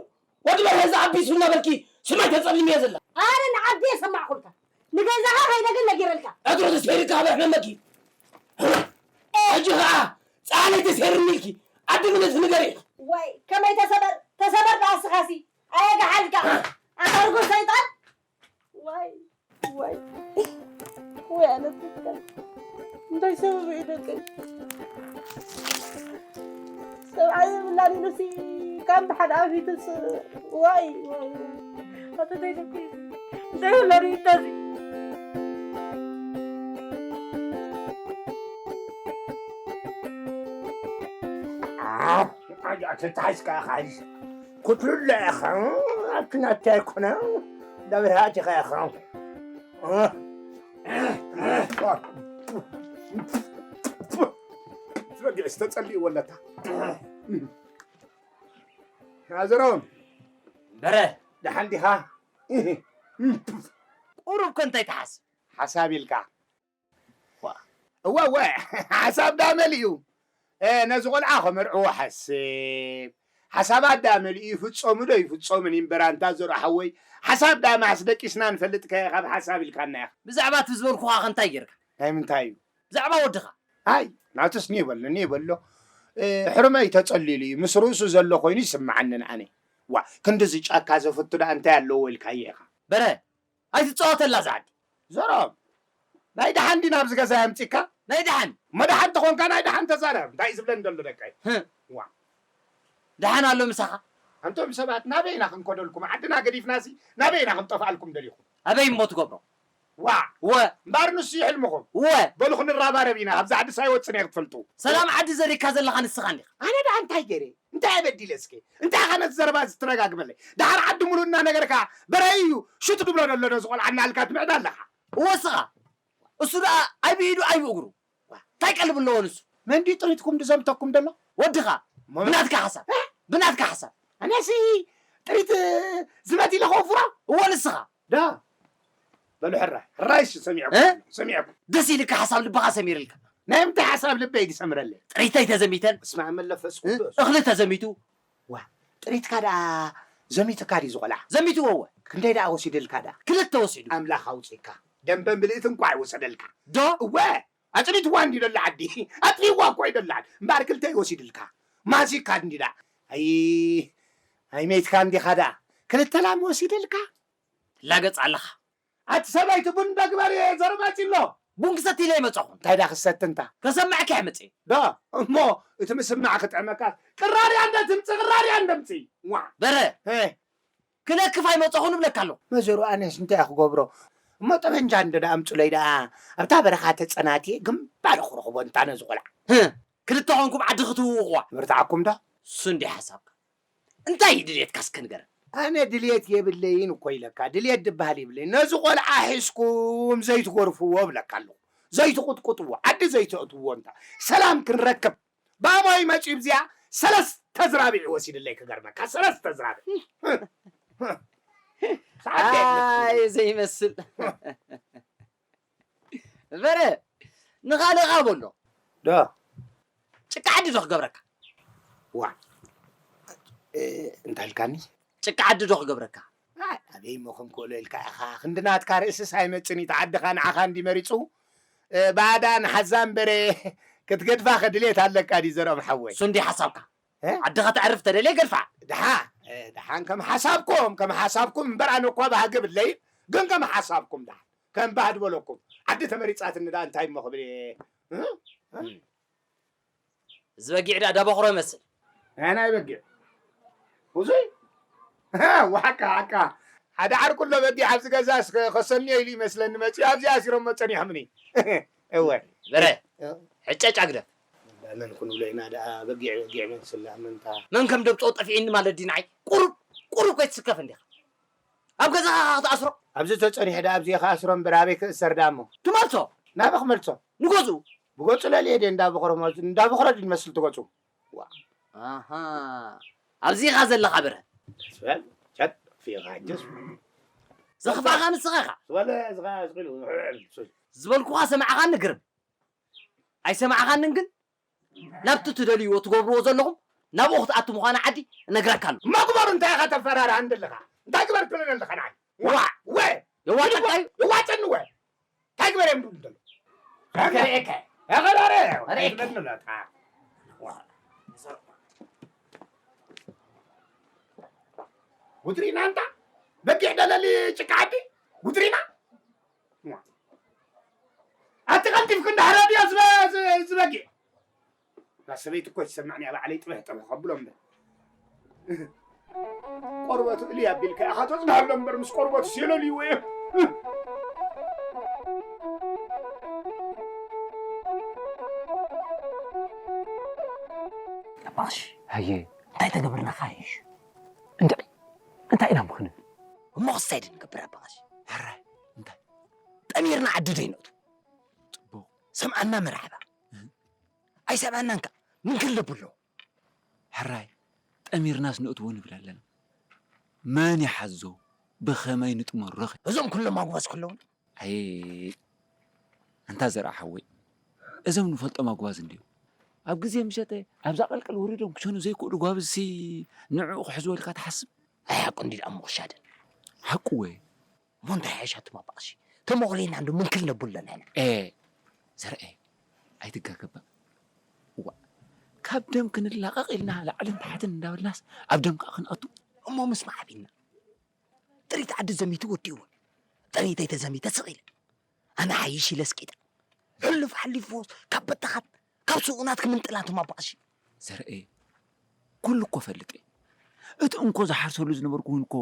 ወዲ በርሀ እዚ ኣቢሱ እናበልኪ ስመይ ተጸልምዮ ዘላ። ኣነ ንዓዲ እየ ሰማዕኩልካ። ንገዛኻ ከይደ ግን ነጊረልካ። ዕትሮ ተሰይርካ ኣበርሕ መመኪ። ሕጂ ኸዓ ጻዕለይ ተሰይርኒ ኢልኪ ዓዲ ምነት ንገሪ። ዋይ፣ ከመይ ተሰበር፣ ተሰበር ደኣ እስኻሲ። ኣየጋሓልካ። ኣታ ርጉም ሰይጣን። ዋይ፣ ዋይ። ወይ ኣነ ትከል። እንታይ ሰበብ እዩ ደቀይ? ሰብኣይ የብላን ኢሉሲ ካብ ሓደ ኣፊትስ ዋይ፣ ዋይ፣ ዋይ። ኣተተይ ደቀይ። እንታይ ይብለኒ እንተዚ? ኣት-፣ ኣት-፣ ኣት-፣ ታይስካ ኻይስ። ኩትሉለ ኢኻ፣ ኣቲ ናተይ ኣይኮነ፣ ደብርሃት ኢኻ ኢኻ። ትበግዕ ዝተጸልዩ ወለታ። ናዘሮም በረ ደሓን ዲኻ? ቁሩብ ከ እንታይ ትሓስብ? ሓሳብ ኢልካ። እዋ እዋ፣ ሓሳብ ዳ መሊኡ። ነዚ ቆልዓ ከመርዕዎ ሓስብ። ሓሳባት ዳ መሊኡ፣ ይፍጸሙ ዶ ይፍጸሙን እምበር፣ ኣንታ ዘሮ ሓወይ። ሓሳብ ዳ ማስ ደቂስና ንፈልጥ ከ፣ ካብ ሓሳብ ኢልካና ኢኻ። ብዛዕባ እቲ ዝበልኩኻ ከ እንታይ ጌርካ? ናይ ምንታይ እዩ? ብዛዕባ ወድኻ። ኣይ፣ ናቱስ ኒ በሎ፣ ኒ በሎ። ሕርመይ ተጸሊሉ እዩ፣ ምስ ርእሱ ዘሎ ኮይኑ ይስምዓኒ ንኣነ። ዋ፣ ክንድዚ ጫካ ዘፍቱ ደኣ እንታይ ኣለዎ ኢልካዮ ኢኻ? በረ፣ ኣይትጻወተላ እዛ ዓዲ። ዘሮም፣ ናይ ደሓን ዲና ኣብዚ ገዛ የምጺካ? ናይ ደሓን። እሞ ደሓን ተኾንካ ናይ ደሓን ተዛረብ። እንታይ እዩ ዝብለኒ ዘሎ ደቀይ? ህም። ዋ። ደሓን ኣሎ ምሳኻ? ኣንቶም ሰባት ናበይ ኢና ክንከደልኩም? ዓድና ገዲፍናሲ ናበይ ኢና ክንጠፍኣልኩም ደሊኹም? ኣበይ እሞ ትገብሮ? ዋ። ወ። እምበኣር ንሱ እዩ ሕልምኹም። ወ። በሉ ክንራባረብ ኢና። ኣብዚ ዓድስ ኣይወጽን እየ ክትፈልጡ። ሰላም ዓዲ ዘሪግካ ዘለኻ ንስኻ እንዲኻ። ኣነ ደኣ እንታይ ገይረ? እንታይ ኣበዲለ እስከ? እንታይ ኸ ነቲ ዘረባ እዚ ትረጋግመለይ? ደሓር ዓዲ ሙሉእ እናነገርካ በራይ እዩ ሹት ድብሎ ዘሎ ነዚ ቖልዓ እናልካ ትምዕዳ ኣለኻ። እወ እስኻ። እሱ ደኣ ኣይ ብኢዱ ኣይ ብእግሩ። እንታይ ቀልቢ ኣለዎ ንሱ? መን ድዩ ጥሪትኩም ድዘምተኩም ደሎ? ወድኻ። ሞ- ብናትካ ሓሳብ። እ? ብናትካ ሓሳብ። ኣነሲ ጥሪት ዝመት ኢለ ከወፍሮ? እወ ንስኻ። ዳ በሉ ሕራይ ሕራይ እሺ፣ ሰሚዐኩም እ? ሰሚዐኩም። ደስ ኢልካ ሓሳብ ልብኻ ሰሚርልካ። ናይ ምንታይ ሓሳብ ልበይ ድሰምረለይ? ጥሪተይ ተዘሚተን። እስማ መለፈስ እ? ቅዱስ። እኽሊ ተዘሚቱ። ዋ፣ ጥሪትካ ደኣ ዘሚትካ ድዩ ዝቖልዓ? ዘሚትዎ እወ። ክንደይ ደኣ ወሲድልካ ደኣ? ክልተ ወሲዱ። ኣምላኽ ኣውጺእካ። ደንበ ምልእቲ እንኳ ኣይወሰደልካ። ዶ? እወ፣ ኣጽኒትዋ እንዲ ደላ ዓዲ። ኣጥፊዋ እኮ እዩ ደላ ዓዲ። እምበኣር ክልተ እዩ ወሲድልካ። ማሲካ እንዲ ደኣ። ኣይ፣ ኣይ መይትካ እንዲኻ ደኣ። ክልተ ላም ወሲድልካ። ትላገጽ ኣለኻ። ኣቲ ሰበይቲ ቡን ዶ ግበሪ ዘረባጺ ኣሎ። ቡን ክሰቲ ኢለ ይመጻኹ። እንታይ ዳ ክሰቲ እንታ? ከሰምዐካ እየ መጺኤ። ዶ፣ እሞ እቲ ምስማዕ ክጥዕመካ። ቅራርያ እንደ ትምጽእ፣ ቅራርያ እንደ ምጽእ። ዋ። በረ። እ። ክነክፍ ኣይመጻኹን እብለካ ኣለኹ። መዘሩ ኣነስ እንታይ እየ ክገብሮ? እሞ ጠበንጃ እንደ ደኣ ኣምጹለይ ደኣ። ኣብታ በረኻ ተጸናትየ ግንባር ክረኽቦ እንታ ነዚ ቆልዓ። ህ፣ ክልተ ኾንኩም ዓዲ ክትህውኹዋ። ምርታዓኩም ዶ? እሱ እንዲ ሓሳብካ። እንታይ እዩ ድልየትካ እስከ ንገረን? ኣነ ድልየት የብለይን እኮ ኢለካ። ድልየት ድበሃል የብለይን። ነዚ ቆልዓ ሒዝኩም ዘይትገርፍዎ እብለካ ኣለኹ። ዘይትቕጥቅጥዎ፣ ዓዲ ዘይተእትዎ እንታ። ሰላም ክንረክብ። ባሞይ መጺኡ ብዚኣ ሰለስተ ዝራቢዕ ወሲድለይ ክገርመካ። ሰለስተ ዝራቢዕ። ሰዓት ኣይ ዘይመስል። በረ፣ ንኻልእኻ በሎ። ዶ? ጭቃ ዓዲ ዶ ክገብረካ? ዋ። እ፣ እንታይ ኢልካኒ? ጭቃ ዓዲ ዶ ክገብረካ? ኣይ፣ ኣበይ እሞ ክንክእሎ ኢልካ ኢኻ? ክንዲ ናትካ ርእስስ ኣይመጽን እዩ። እቲ ዓድኻ ንዓኻ እንዲ መሪጹ፣ እ፣ ባዕዳ ንሓዛን በረ ክትገድፋ ከ ድሌት ኣለካ ድዩ ዘርኦም ሓወይ? እሱ እንዲ ሓሳብካ። እ? ዓድኻ ተዕርፍ ተደልየ ገድፋ። ደሓ፣ እ፣ ደሓን ከም ሓሳብኩም፣ ከም ሓሳብኩም እምበር ኣነ እኳ ባህጊ የብለይን፣ ግን ከም ሓሳብኩም ደሓን። ከም ባህድ በለኩም። ዓዲ ተመሪጻትኒ ደኣ እንታይ እሞ ክብል እየ? እ? እ? እዚ በጊዕ ደኣ ዳበኹሮ ይመስል። ናይ ናይ በጊዕ። ውዙይ? ሃ፣ ዋሓካ፣ ሓካ። ሓደ ዓርኩ ኣሎ በጊዕ ኣብዚ ገዛ እስከ ከሰንዮ ኢሉ ይመስለኒ መጺኡ ኣብዚ ኣሲሮሞ ጸኒሖምኒ። እወ። በረ፣ እ። ሕጨጫ ግደፍ። መን ክንብሎ ኢና ደኣ በጊዕ፣ በጊዕ መን ስላ፣ መንታ? መን ከም ደብጦ ጠፊእኒ ማለት ድዩ ንዓይ? ቁሩብ፣ ቁሩብ ከይትስከፍ እንዲኻ። ኣብ ገዛኻ ክትኣስሮ? ኣብዚ ተጸኒሐ ደኣ ኣብዚ ክኣስሮ እምበር ኣበይ ክእሰር ደኣ እሞ? ትመልሶ? ናበይ ክመልሶ? ንገዝኡ። ብገጹ ለልየ ድየ እንዳበኽሮ ማለት፣ እንዳበኽሮ ድዩ ዝመስል እቲ ገጹ? ዋ። ኣሃ። ኣብዚ ኢኻ ዘለኻ በረ። በል፣ ቸጥ፣ ፊኻ ሕጅስ። ዘኽፋእኻ ንስኻ ኢኻ። ዝበለ ዝኻ ዝኽእል፣ ዝበልኩኻ ሰማዕኻኒ ግርም። ኣይሰማዕኻንን ግን ናብቲ ትደልይዎ ትገብርዎ ዘለኹም ናብኡ ክትኣቱ ምዃና ዓዲ እነግረካ ኣለኹ። መግበሩ እንታይ ኢኻ ተፈራርሃኒ ዘለኻ? እንታይ ግበር ትብለኒ ኣለኻ ንዓይ? ዋ! ወ! የዋጠካ እዩ። የዋጠኒ ወ! እንታይ ግበር እዮም ዝብሉ ዘለዉ? ከርእየካ። ኣኸራረ! ከርእየካ። ትብለኒ ኣለኻ። ዋ! ጉትሪና እንታ በጊዕ ደለሊ ጭቃ ዓዲ ጉትሪና። ኣቲ ቀልጢፍኩ እንዳሕረድዮ ዝበ-፣ ዝ-፣ ዝበጊዕ። እዛ ሰበይቲ እኮ ትሰምዕኒ እያ፣ ባዕለይ ጥበህ ጥበህ ከብሎ እምበር። ቆርበቱ እልይ ኣቢልካ ኢኻ ተጽንሃሎ እምበር ምስ ቆርበቱ ሴለልይዎ እየ። ኣባሽ፣ ሃየ። እንታይ ተገብርናኻ ይሽ? እንድዒ፣ እንታይ ኢና ምኽንብል? እሞ ክስታይ ድንገብር ኣባሽ? ሕራይ፣ እንታይ? ጠሚርና ዓዲ ደይነቱ። ጽቡቕ። ሰምዓና መርሓባ። እህ። ኣይሰምዓናን ከኣ ምን ክለቡ ኣለዎ? ሕራይ፣ ጠሚርናስ ነእትዎ ንብል ኣለና። መን ይሓዞ? ብኸመይ ንጥመሮ? እዞም ኩሎም ኣጉባዝ ከለዉ ኣይ ኣንታ ዘርኣ ሓወይ፣ እዞም ንፈልጦም ኣጉባዝ እንድዩ። ኣብ ግዜ ምሸተ ኣብዛ ቀልቀል ወሪዶም ክሸኑ ዘይክእሉ ጓብዝሲ ንዕኡ ክሕዝዎ ኢልካ ትሓስብ? ኣይ ሓቁ እንዲ ደኣ ምቑሻድን። ሓቁ ወየ። እሞ እንታይ ሓይሻ ትማባቕሲ? ተመቑሌና እንዶ ምንክል ነቡለና ኢና። ኤ ዘርኤ ኣይትጋገባ። እዋ ካብ ደም ክንላቐቕ ኢልና ላዕልን ታሕትን እንዳበልናስ ኣብ ደም ከዓ ክንኣቱ። እሞ ምስ መዓቢልና ጥሪት ዓዲ ዘሚቱ ወዲእዎ። ጥሪተይ ተዘሚተ ስቕ ኢለ ኣነ ሓይሽ ኢለ ስቂጠ። ሕሉፍ ሓሊፉ ካብ በተኻት ካብ ስውናት ክምንጥላ ትማባቕሲ። ዘርኤ ኩሉ እኮ ፈልጥ እየ። እቲ እንኮ ዝሓርሰሉ ዝነበርኩ እውን እኮ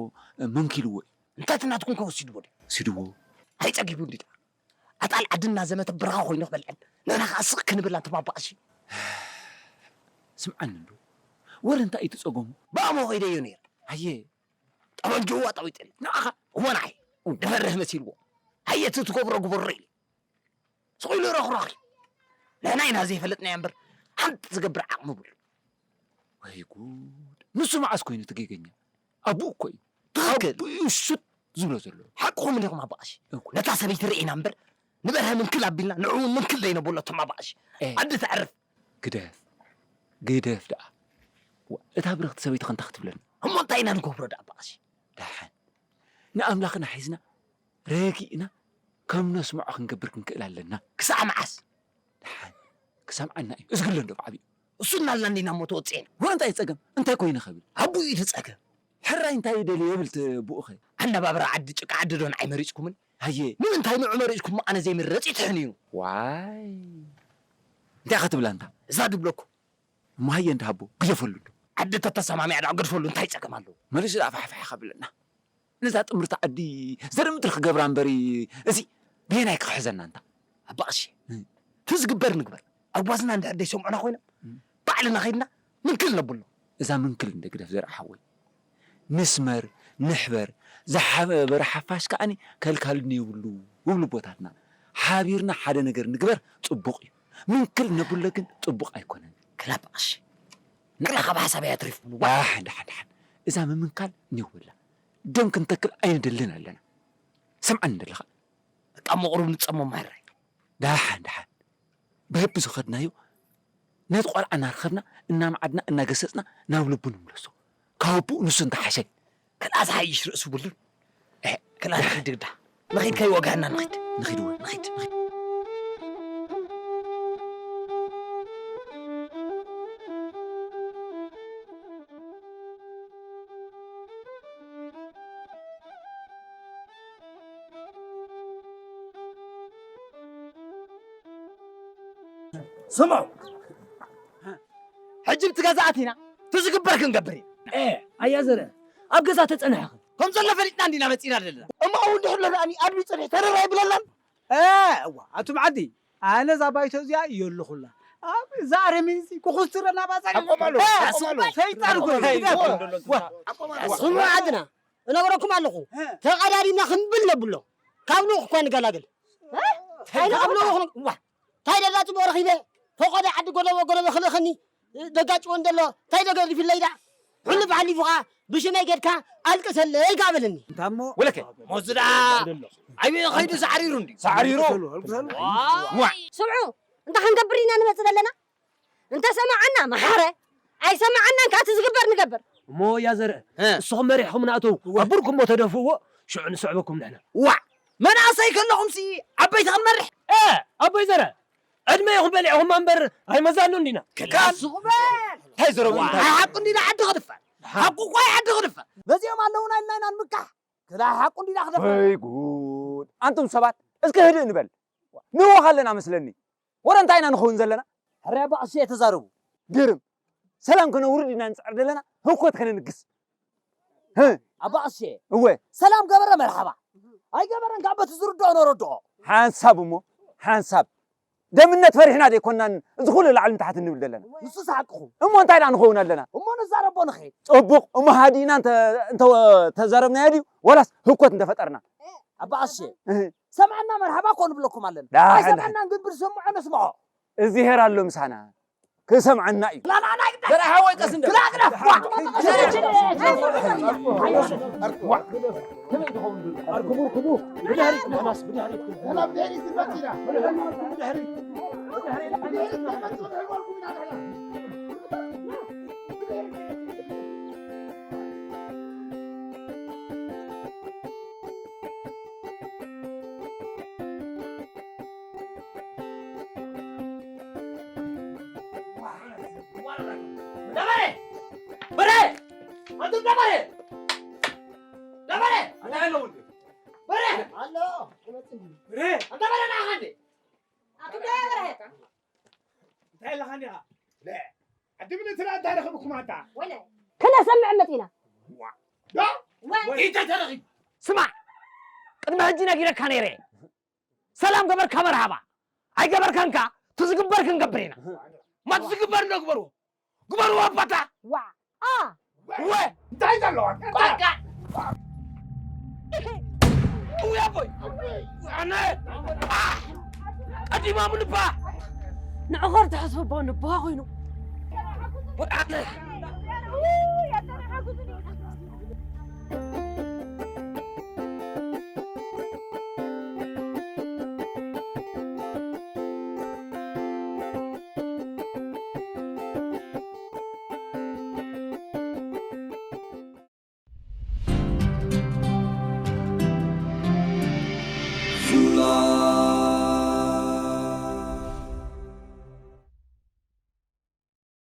መንኪልዎ እዩ። እንታይ እቲ ናትኩም ከ ወሲድዎ ድዩ? ሲድዎ። ኣይጸጊቡ እንዲ ደኣ ኣጣል ዓዲ እናዘመተ ብርኻ ኮይኑ ክበልዐን ንሕና ኸዓ ስቕ ክንብል ኣንተማባእሲ። ስምዓኒ እንዶ ወረ እንታይ እዩ ትጸገሙ? ብኣሞ ከይደዮ ነይረ። ኣየ ጠበንጅኡ ኣጣዊጠኒ ንዓኻ እወ ንዓይ ድፈርህ መሲልዎ። ኣየ እቲ ትገብሮ ግበሮ ኢሉ ስቕ ኢሉ ረኽረኽ እዩ። ንሕና ኢና ዘይፈለጥናዮ እምበር ሓንቲ ዝገብር ዓቕሚ ብሉ። ወይ ጉድ! ንሱ መዓስ ኮይኑ እቲ ጌገኛ? ኣቡኡ እኮ እዩ። ትኽክል። ኣቡኡ እዩ ሹት ዝብሎ ዘሎ። ሓቅኹም እንዲኹም ኣባኣሺ። እኮ። ነታ ሰበይቲ ርኢና እምበር ንበርሀ ምንክል ኣቢልና ንዕኡ እውን ምንክል ዘይነብሎ እቶም ኣባኣሺ። ኤ። ዓዲ ተዕርፍ። ግደፍ። ግደፍ ደኣ። ዋ፣ እታ ብርኽቲ ሰበይቲ ከ እንታይ ክትብለና? እሞ እንታይ ኢና ንገብሮ ደኣ ኣባኣሺ? ደሓን። ንኣምላኽና ሒዝና ረጊእና ከም ነስምዖ ክንገብር ክንክእል ኣለና። ክሳዕ መዓስ? ደሓን ክሰምዓና እዩ። እዝግለ እንዶ ብዓብዩ። እሱ እናልና እንዲና እሞ ተወፅኤና። ወረ እንታይ ጸገም? እንታይ ኮይነ ከብል? ኣቡኡ እዩ እቲ ጸገም። ሕራይ እንታይ ይደልዮ ይብል እቲ ኣቡኡኸ? ኣነባብራ ዓዲ ጭቃ ዓዲ ዶ ንዓይ መሪጽኩምን? ሃየ። ንምንታይ ንዑ መሪጽኩም ኣነ ዘይምረጽ ይትሕን እዩ። ዋይ። እንታይ ኢኻ ትብላ እንታ? እዛ ድብለኩ። እሞ ሃየ እንዳ ሃቦ ግደፈሉ እንዶ። ዓዲ ተተሰማሚዓ ደኣ ገድፈሉ እንታይ ጸገም ኣለዎ? መሊሱ ደኣ ፋሕፋሕ ከብለና። ነዛ ጥምርቲ ዓዲ ዘርኢ ምድሪ ክገብራ እምበሪ፣ እዚ በየናይ ክሕዘና እንታ? ኣባ ቀሺ፣ እም። እቲ ዝግበር ንግበር። ኣጓዝና እንድሕር ደይሰምዑና ኮይኖም፣ እም። ባዕልና ኸይድና ምንክል ነብሎ። እዛ ምንክል እንደ ግደፍ ዘርኣ ሓወይ። ንስመር፣ ንሕበር፣ ዝሓበረ ሓፋሽ ከኣኒ ከልካልኒ የብሉ ይብሉ ኣቦታትና። ሓቢርና ሓደ ነገር ንግበር ጽቡቕ እዩ። ምንክል ነብሎ ግን ጽቡቕ ኣይኮነን። ክላ ኣባ ቀሺ፣ ንዓ ካብ ሓሳብ እያ ኣትሪፍኩም። ዋ። ደሓን፣ ደሓን፣ ደሓን። እዛ ምምንካል እኒህወላ። ደም ክንተክል ኣይንደልን ኣለና። ስምዓኒ እንደለኻ። በቃ እሞ ቁሩብ ንጸሞ ማሕራይ። ደሓን፣ ደሓን። በቢ ዝኸድናዮ ነቲ ቆልዓ እናረኸብና፣ እናመዓድና፣ እናገሰጽና ናብ ልቡ ንምለሶ። ካብ ኣቡኡ ንሱ እንተሓሸ። ከልኣ ዝሓይሽ ርእሱ ብሉን። እህ፣ ከልኣ ንኺድ ግዳ። ንኺድ ከይወግሐና ንኺድ። ንኺድ ወይ? ንኺድ፣ ንኺድ። ስምዑ፣ ሕጂ ብቲ ገዛ ኣቲና፣ እቲ ዝግበር ክንገብር ኢና። ኤ፣ ኣያ ዘረ፣ ኣብ ገዛ ተጸንሐ። ከም ዘሎ ፈሊጥና እንዲና መጺና ዘለና። እሞ እውን ድሕሎ ደኣኒ ኣድሚ ጽንሒ ተረራ ይብለላን። ኤ፣ እዋ፣ ኣቱም ዓዲ፣ ኣነ እዛ ባይቶ እዚኣ የለኹላ። ኣብ እዛ ኣረሚን እዚ ክኹስትረና ባዛ ኣቆም ኣሎ፣ ኤ፣ ኣቆም ኣሎ። ሰይጣን እኮ እዩ። ዋ፣ ዋ፣ ስምዑ ዓድና፣ እነግረኩም ኣለኹ። እ። ተቐዳዲምና ክንብል ነብሎ። ካብ ልኡኽ እኳ ንገላገል። እ? እንታይ ካብ ልኡኽ ን-፣ ዋ፣ እንታይ ደላ ጽቡቕ ረኺበ? ፈቖደ ዓዲ ጎለበ ጎለበ ክልእኸኒ፣ ደጋጭዎ እንደሎ፣ እንታይ ደገዲፍለይ ደኣ? ሕሉፍ ሓሊፉ ኸኣ ብሽመይ ጌድካ ኣልቅሰለይ ከኣ በለኒ። እንታሞ ወለከ፣ ሞዚ ደኣ ኣይበ ኸይዱ ሳዕሪሩ እንድዩ። ሳዕሪሩ? ዋ። ስምዑ፣ እንታይ ክንገብር ኢና ንመጽእ ዘለና? እንተ ሰማዓና መሓረ፣ ኣይሰማዓናን ከኣ እቲ ዝግበር ንገበር። እሞ እያ ዘርአ፣ እ። ንስኹም መሪሕኹም ንኣተው፣ እወ። ኣቡርኩሞ ተደፍእዎ፣ ሽዑ ንስዕበኩም ንሕና። ዋዕ! መናእሰይ ከለኹምሲ ዓበይቲ ክንመርሕ? እ፣ ኣቦይ ዘረ፣ ዕድመ ኢኹም በሊዕኹማ እምበር ኣይመዛኑን ዲና። ክላስ ኹበል! እንታይ ዘረቡ እንታይ? ኣይ ሓቁ እንዲና ዓዲ ክድፋእ። ሓቁ እኳ እዩ ዓዲ ክድፋእ። ነዚኦም ኣለውና ኢልና ኢና ንምካሕ። ክላ ሓቁ እንዲና ክደፋ። ወይ ጉድ! ኣንቱም ሰባት፣ እስከ ህድእ ንበል። ንህወኽ ኣለና መስለኒ። ወረ እንታይ ኢና ንኸውን ዘለና? ሕራይ ኣባ ቀሺ ተዛረቡ። ግርም። ሰላም ከነውርድ ኢና ንጽዕር ዘለና፣ ህውከት ከነንግስ። ህ። ኣባ ቀሺ። እወ። ሰላም ገበረ መርሓባ። ኣይገበረን ካብ በቲ ዝርድኦ ነረድኦ። ሓንሳብ እሞ፣ ሓንሳብ። ደምነት ፈሪሕና ዘይኮናን እዚ ኩሉ ላዕልን ታሕትን ንብል ዘለና። ንሱስ ሓቅኹም። እሞ እንታይ ደኣ ንኸውን ኣለና? እሞ ንዛረቦ ንኸይድ። ጽቡቕ፣ እሞ ሃዲእና እንተ-፣ እንተ-፣ ተዛረብናዮ ድዩ? ወላስ ህውከት እንተፈጠርና? ኣባ ቀሺ። እህ። ሰምዓና መርሓባ እኮ ንብለኩም ኣለና። ዳሕን፣ ኣይሰምዓናን ግን ብዝሰምዖ ነስምዖ። እግዚኣብሄር ኣሎ ምሳና። ክሰምዓና እዩ። በረኻ ወይ ቀስ እንደ ደበሬ! በሬ! ኣንቱም ደበሬ! ደበሬ! ኣታ ያለው እንዴ? በሬ! ኣሎ፣ ክመጽእ እንዴ? በሬ! ኣንታ በሬ ና ኻንዴ! ኣንቱም ደበሬ! እንታይ ኣለኻ እንዲኻ? ለ፣ ኣቲ ምን ትራ እንታይ ረኽብኩም ኣታ? ወለ። ክነሰምዕ መጺና። ዋ! ዶ? ወ- ኢንታይ ተረኺቡ? ስማዕ! ቅድሚ ሕጂ ነጊረካ ነይረ። ሰላም ገበርካ መርሃባ። ኣይገበርካን ከኣ፣ እቲ ዝግበር ክንገብር ኢና። ማት ዝግበር እንዶ ግበርዎ። ግበርዎ ኣባታ። ዋ! ኣ! ወ! እንታይ ዘለዋ? ቆቃ! ውይ ኣቦይ! ኣነ! ኣ! ኣዲማ ምንባ! ንዕኾር ትሕስቡ ኣቦ ንባ ኮይኑ። ኣነ!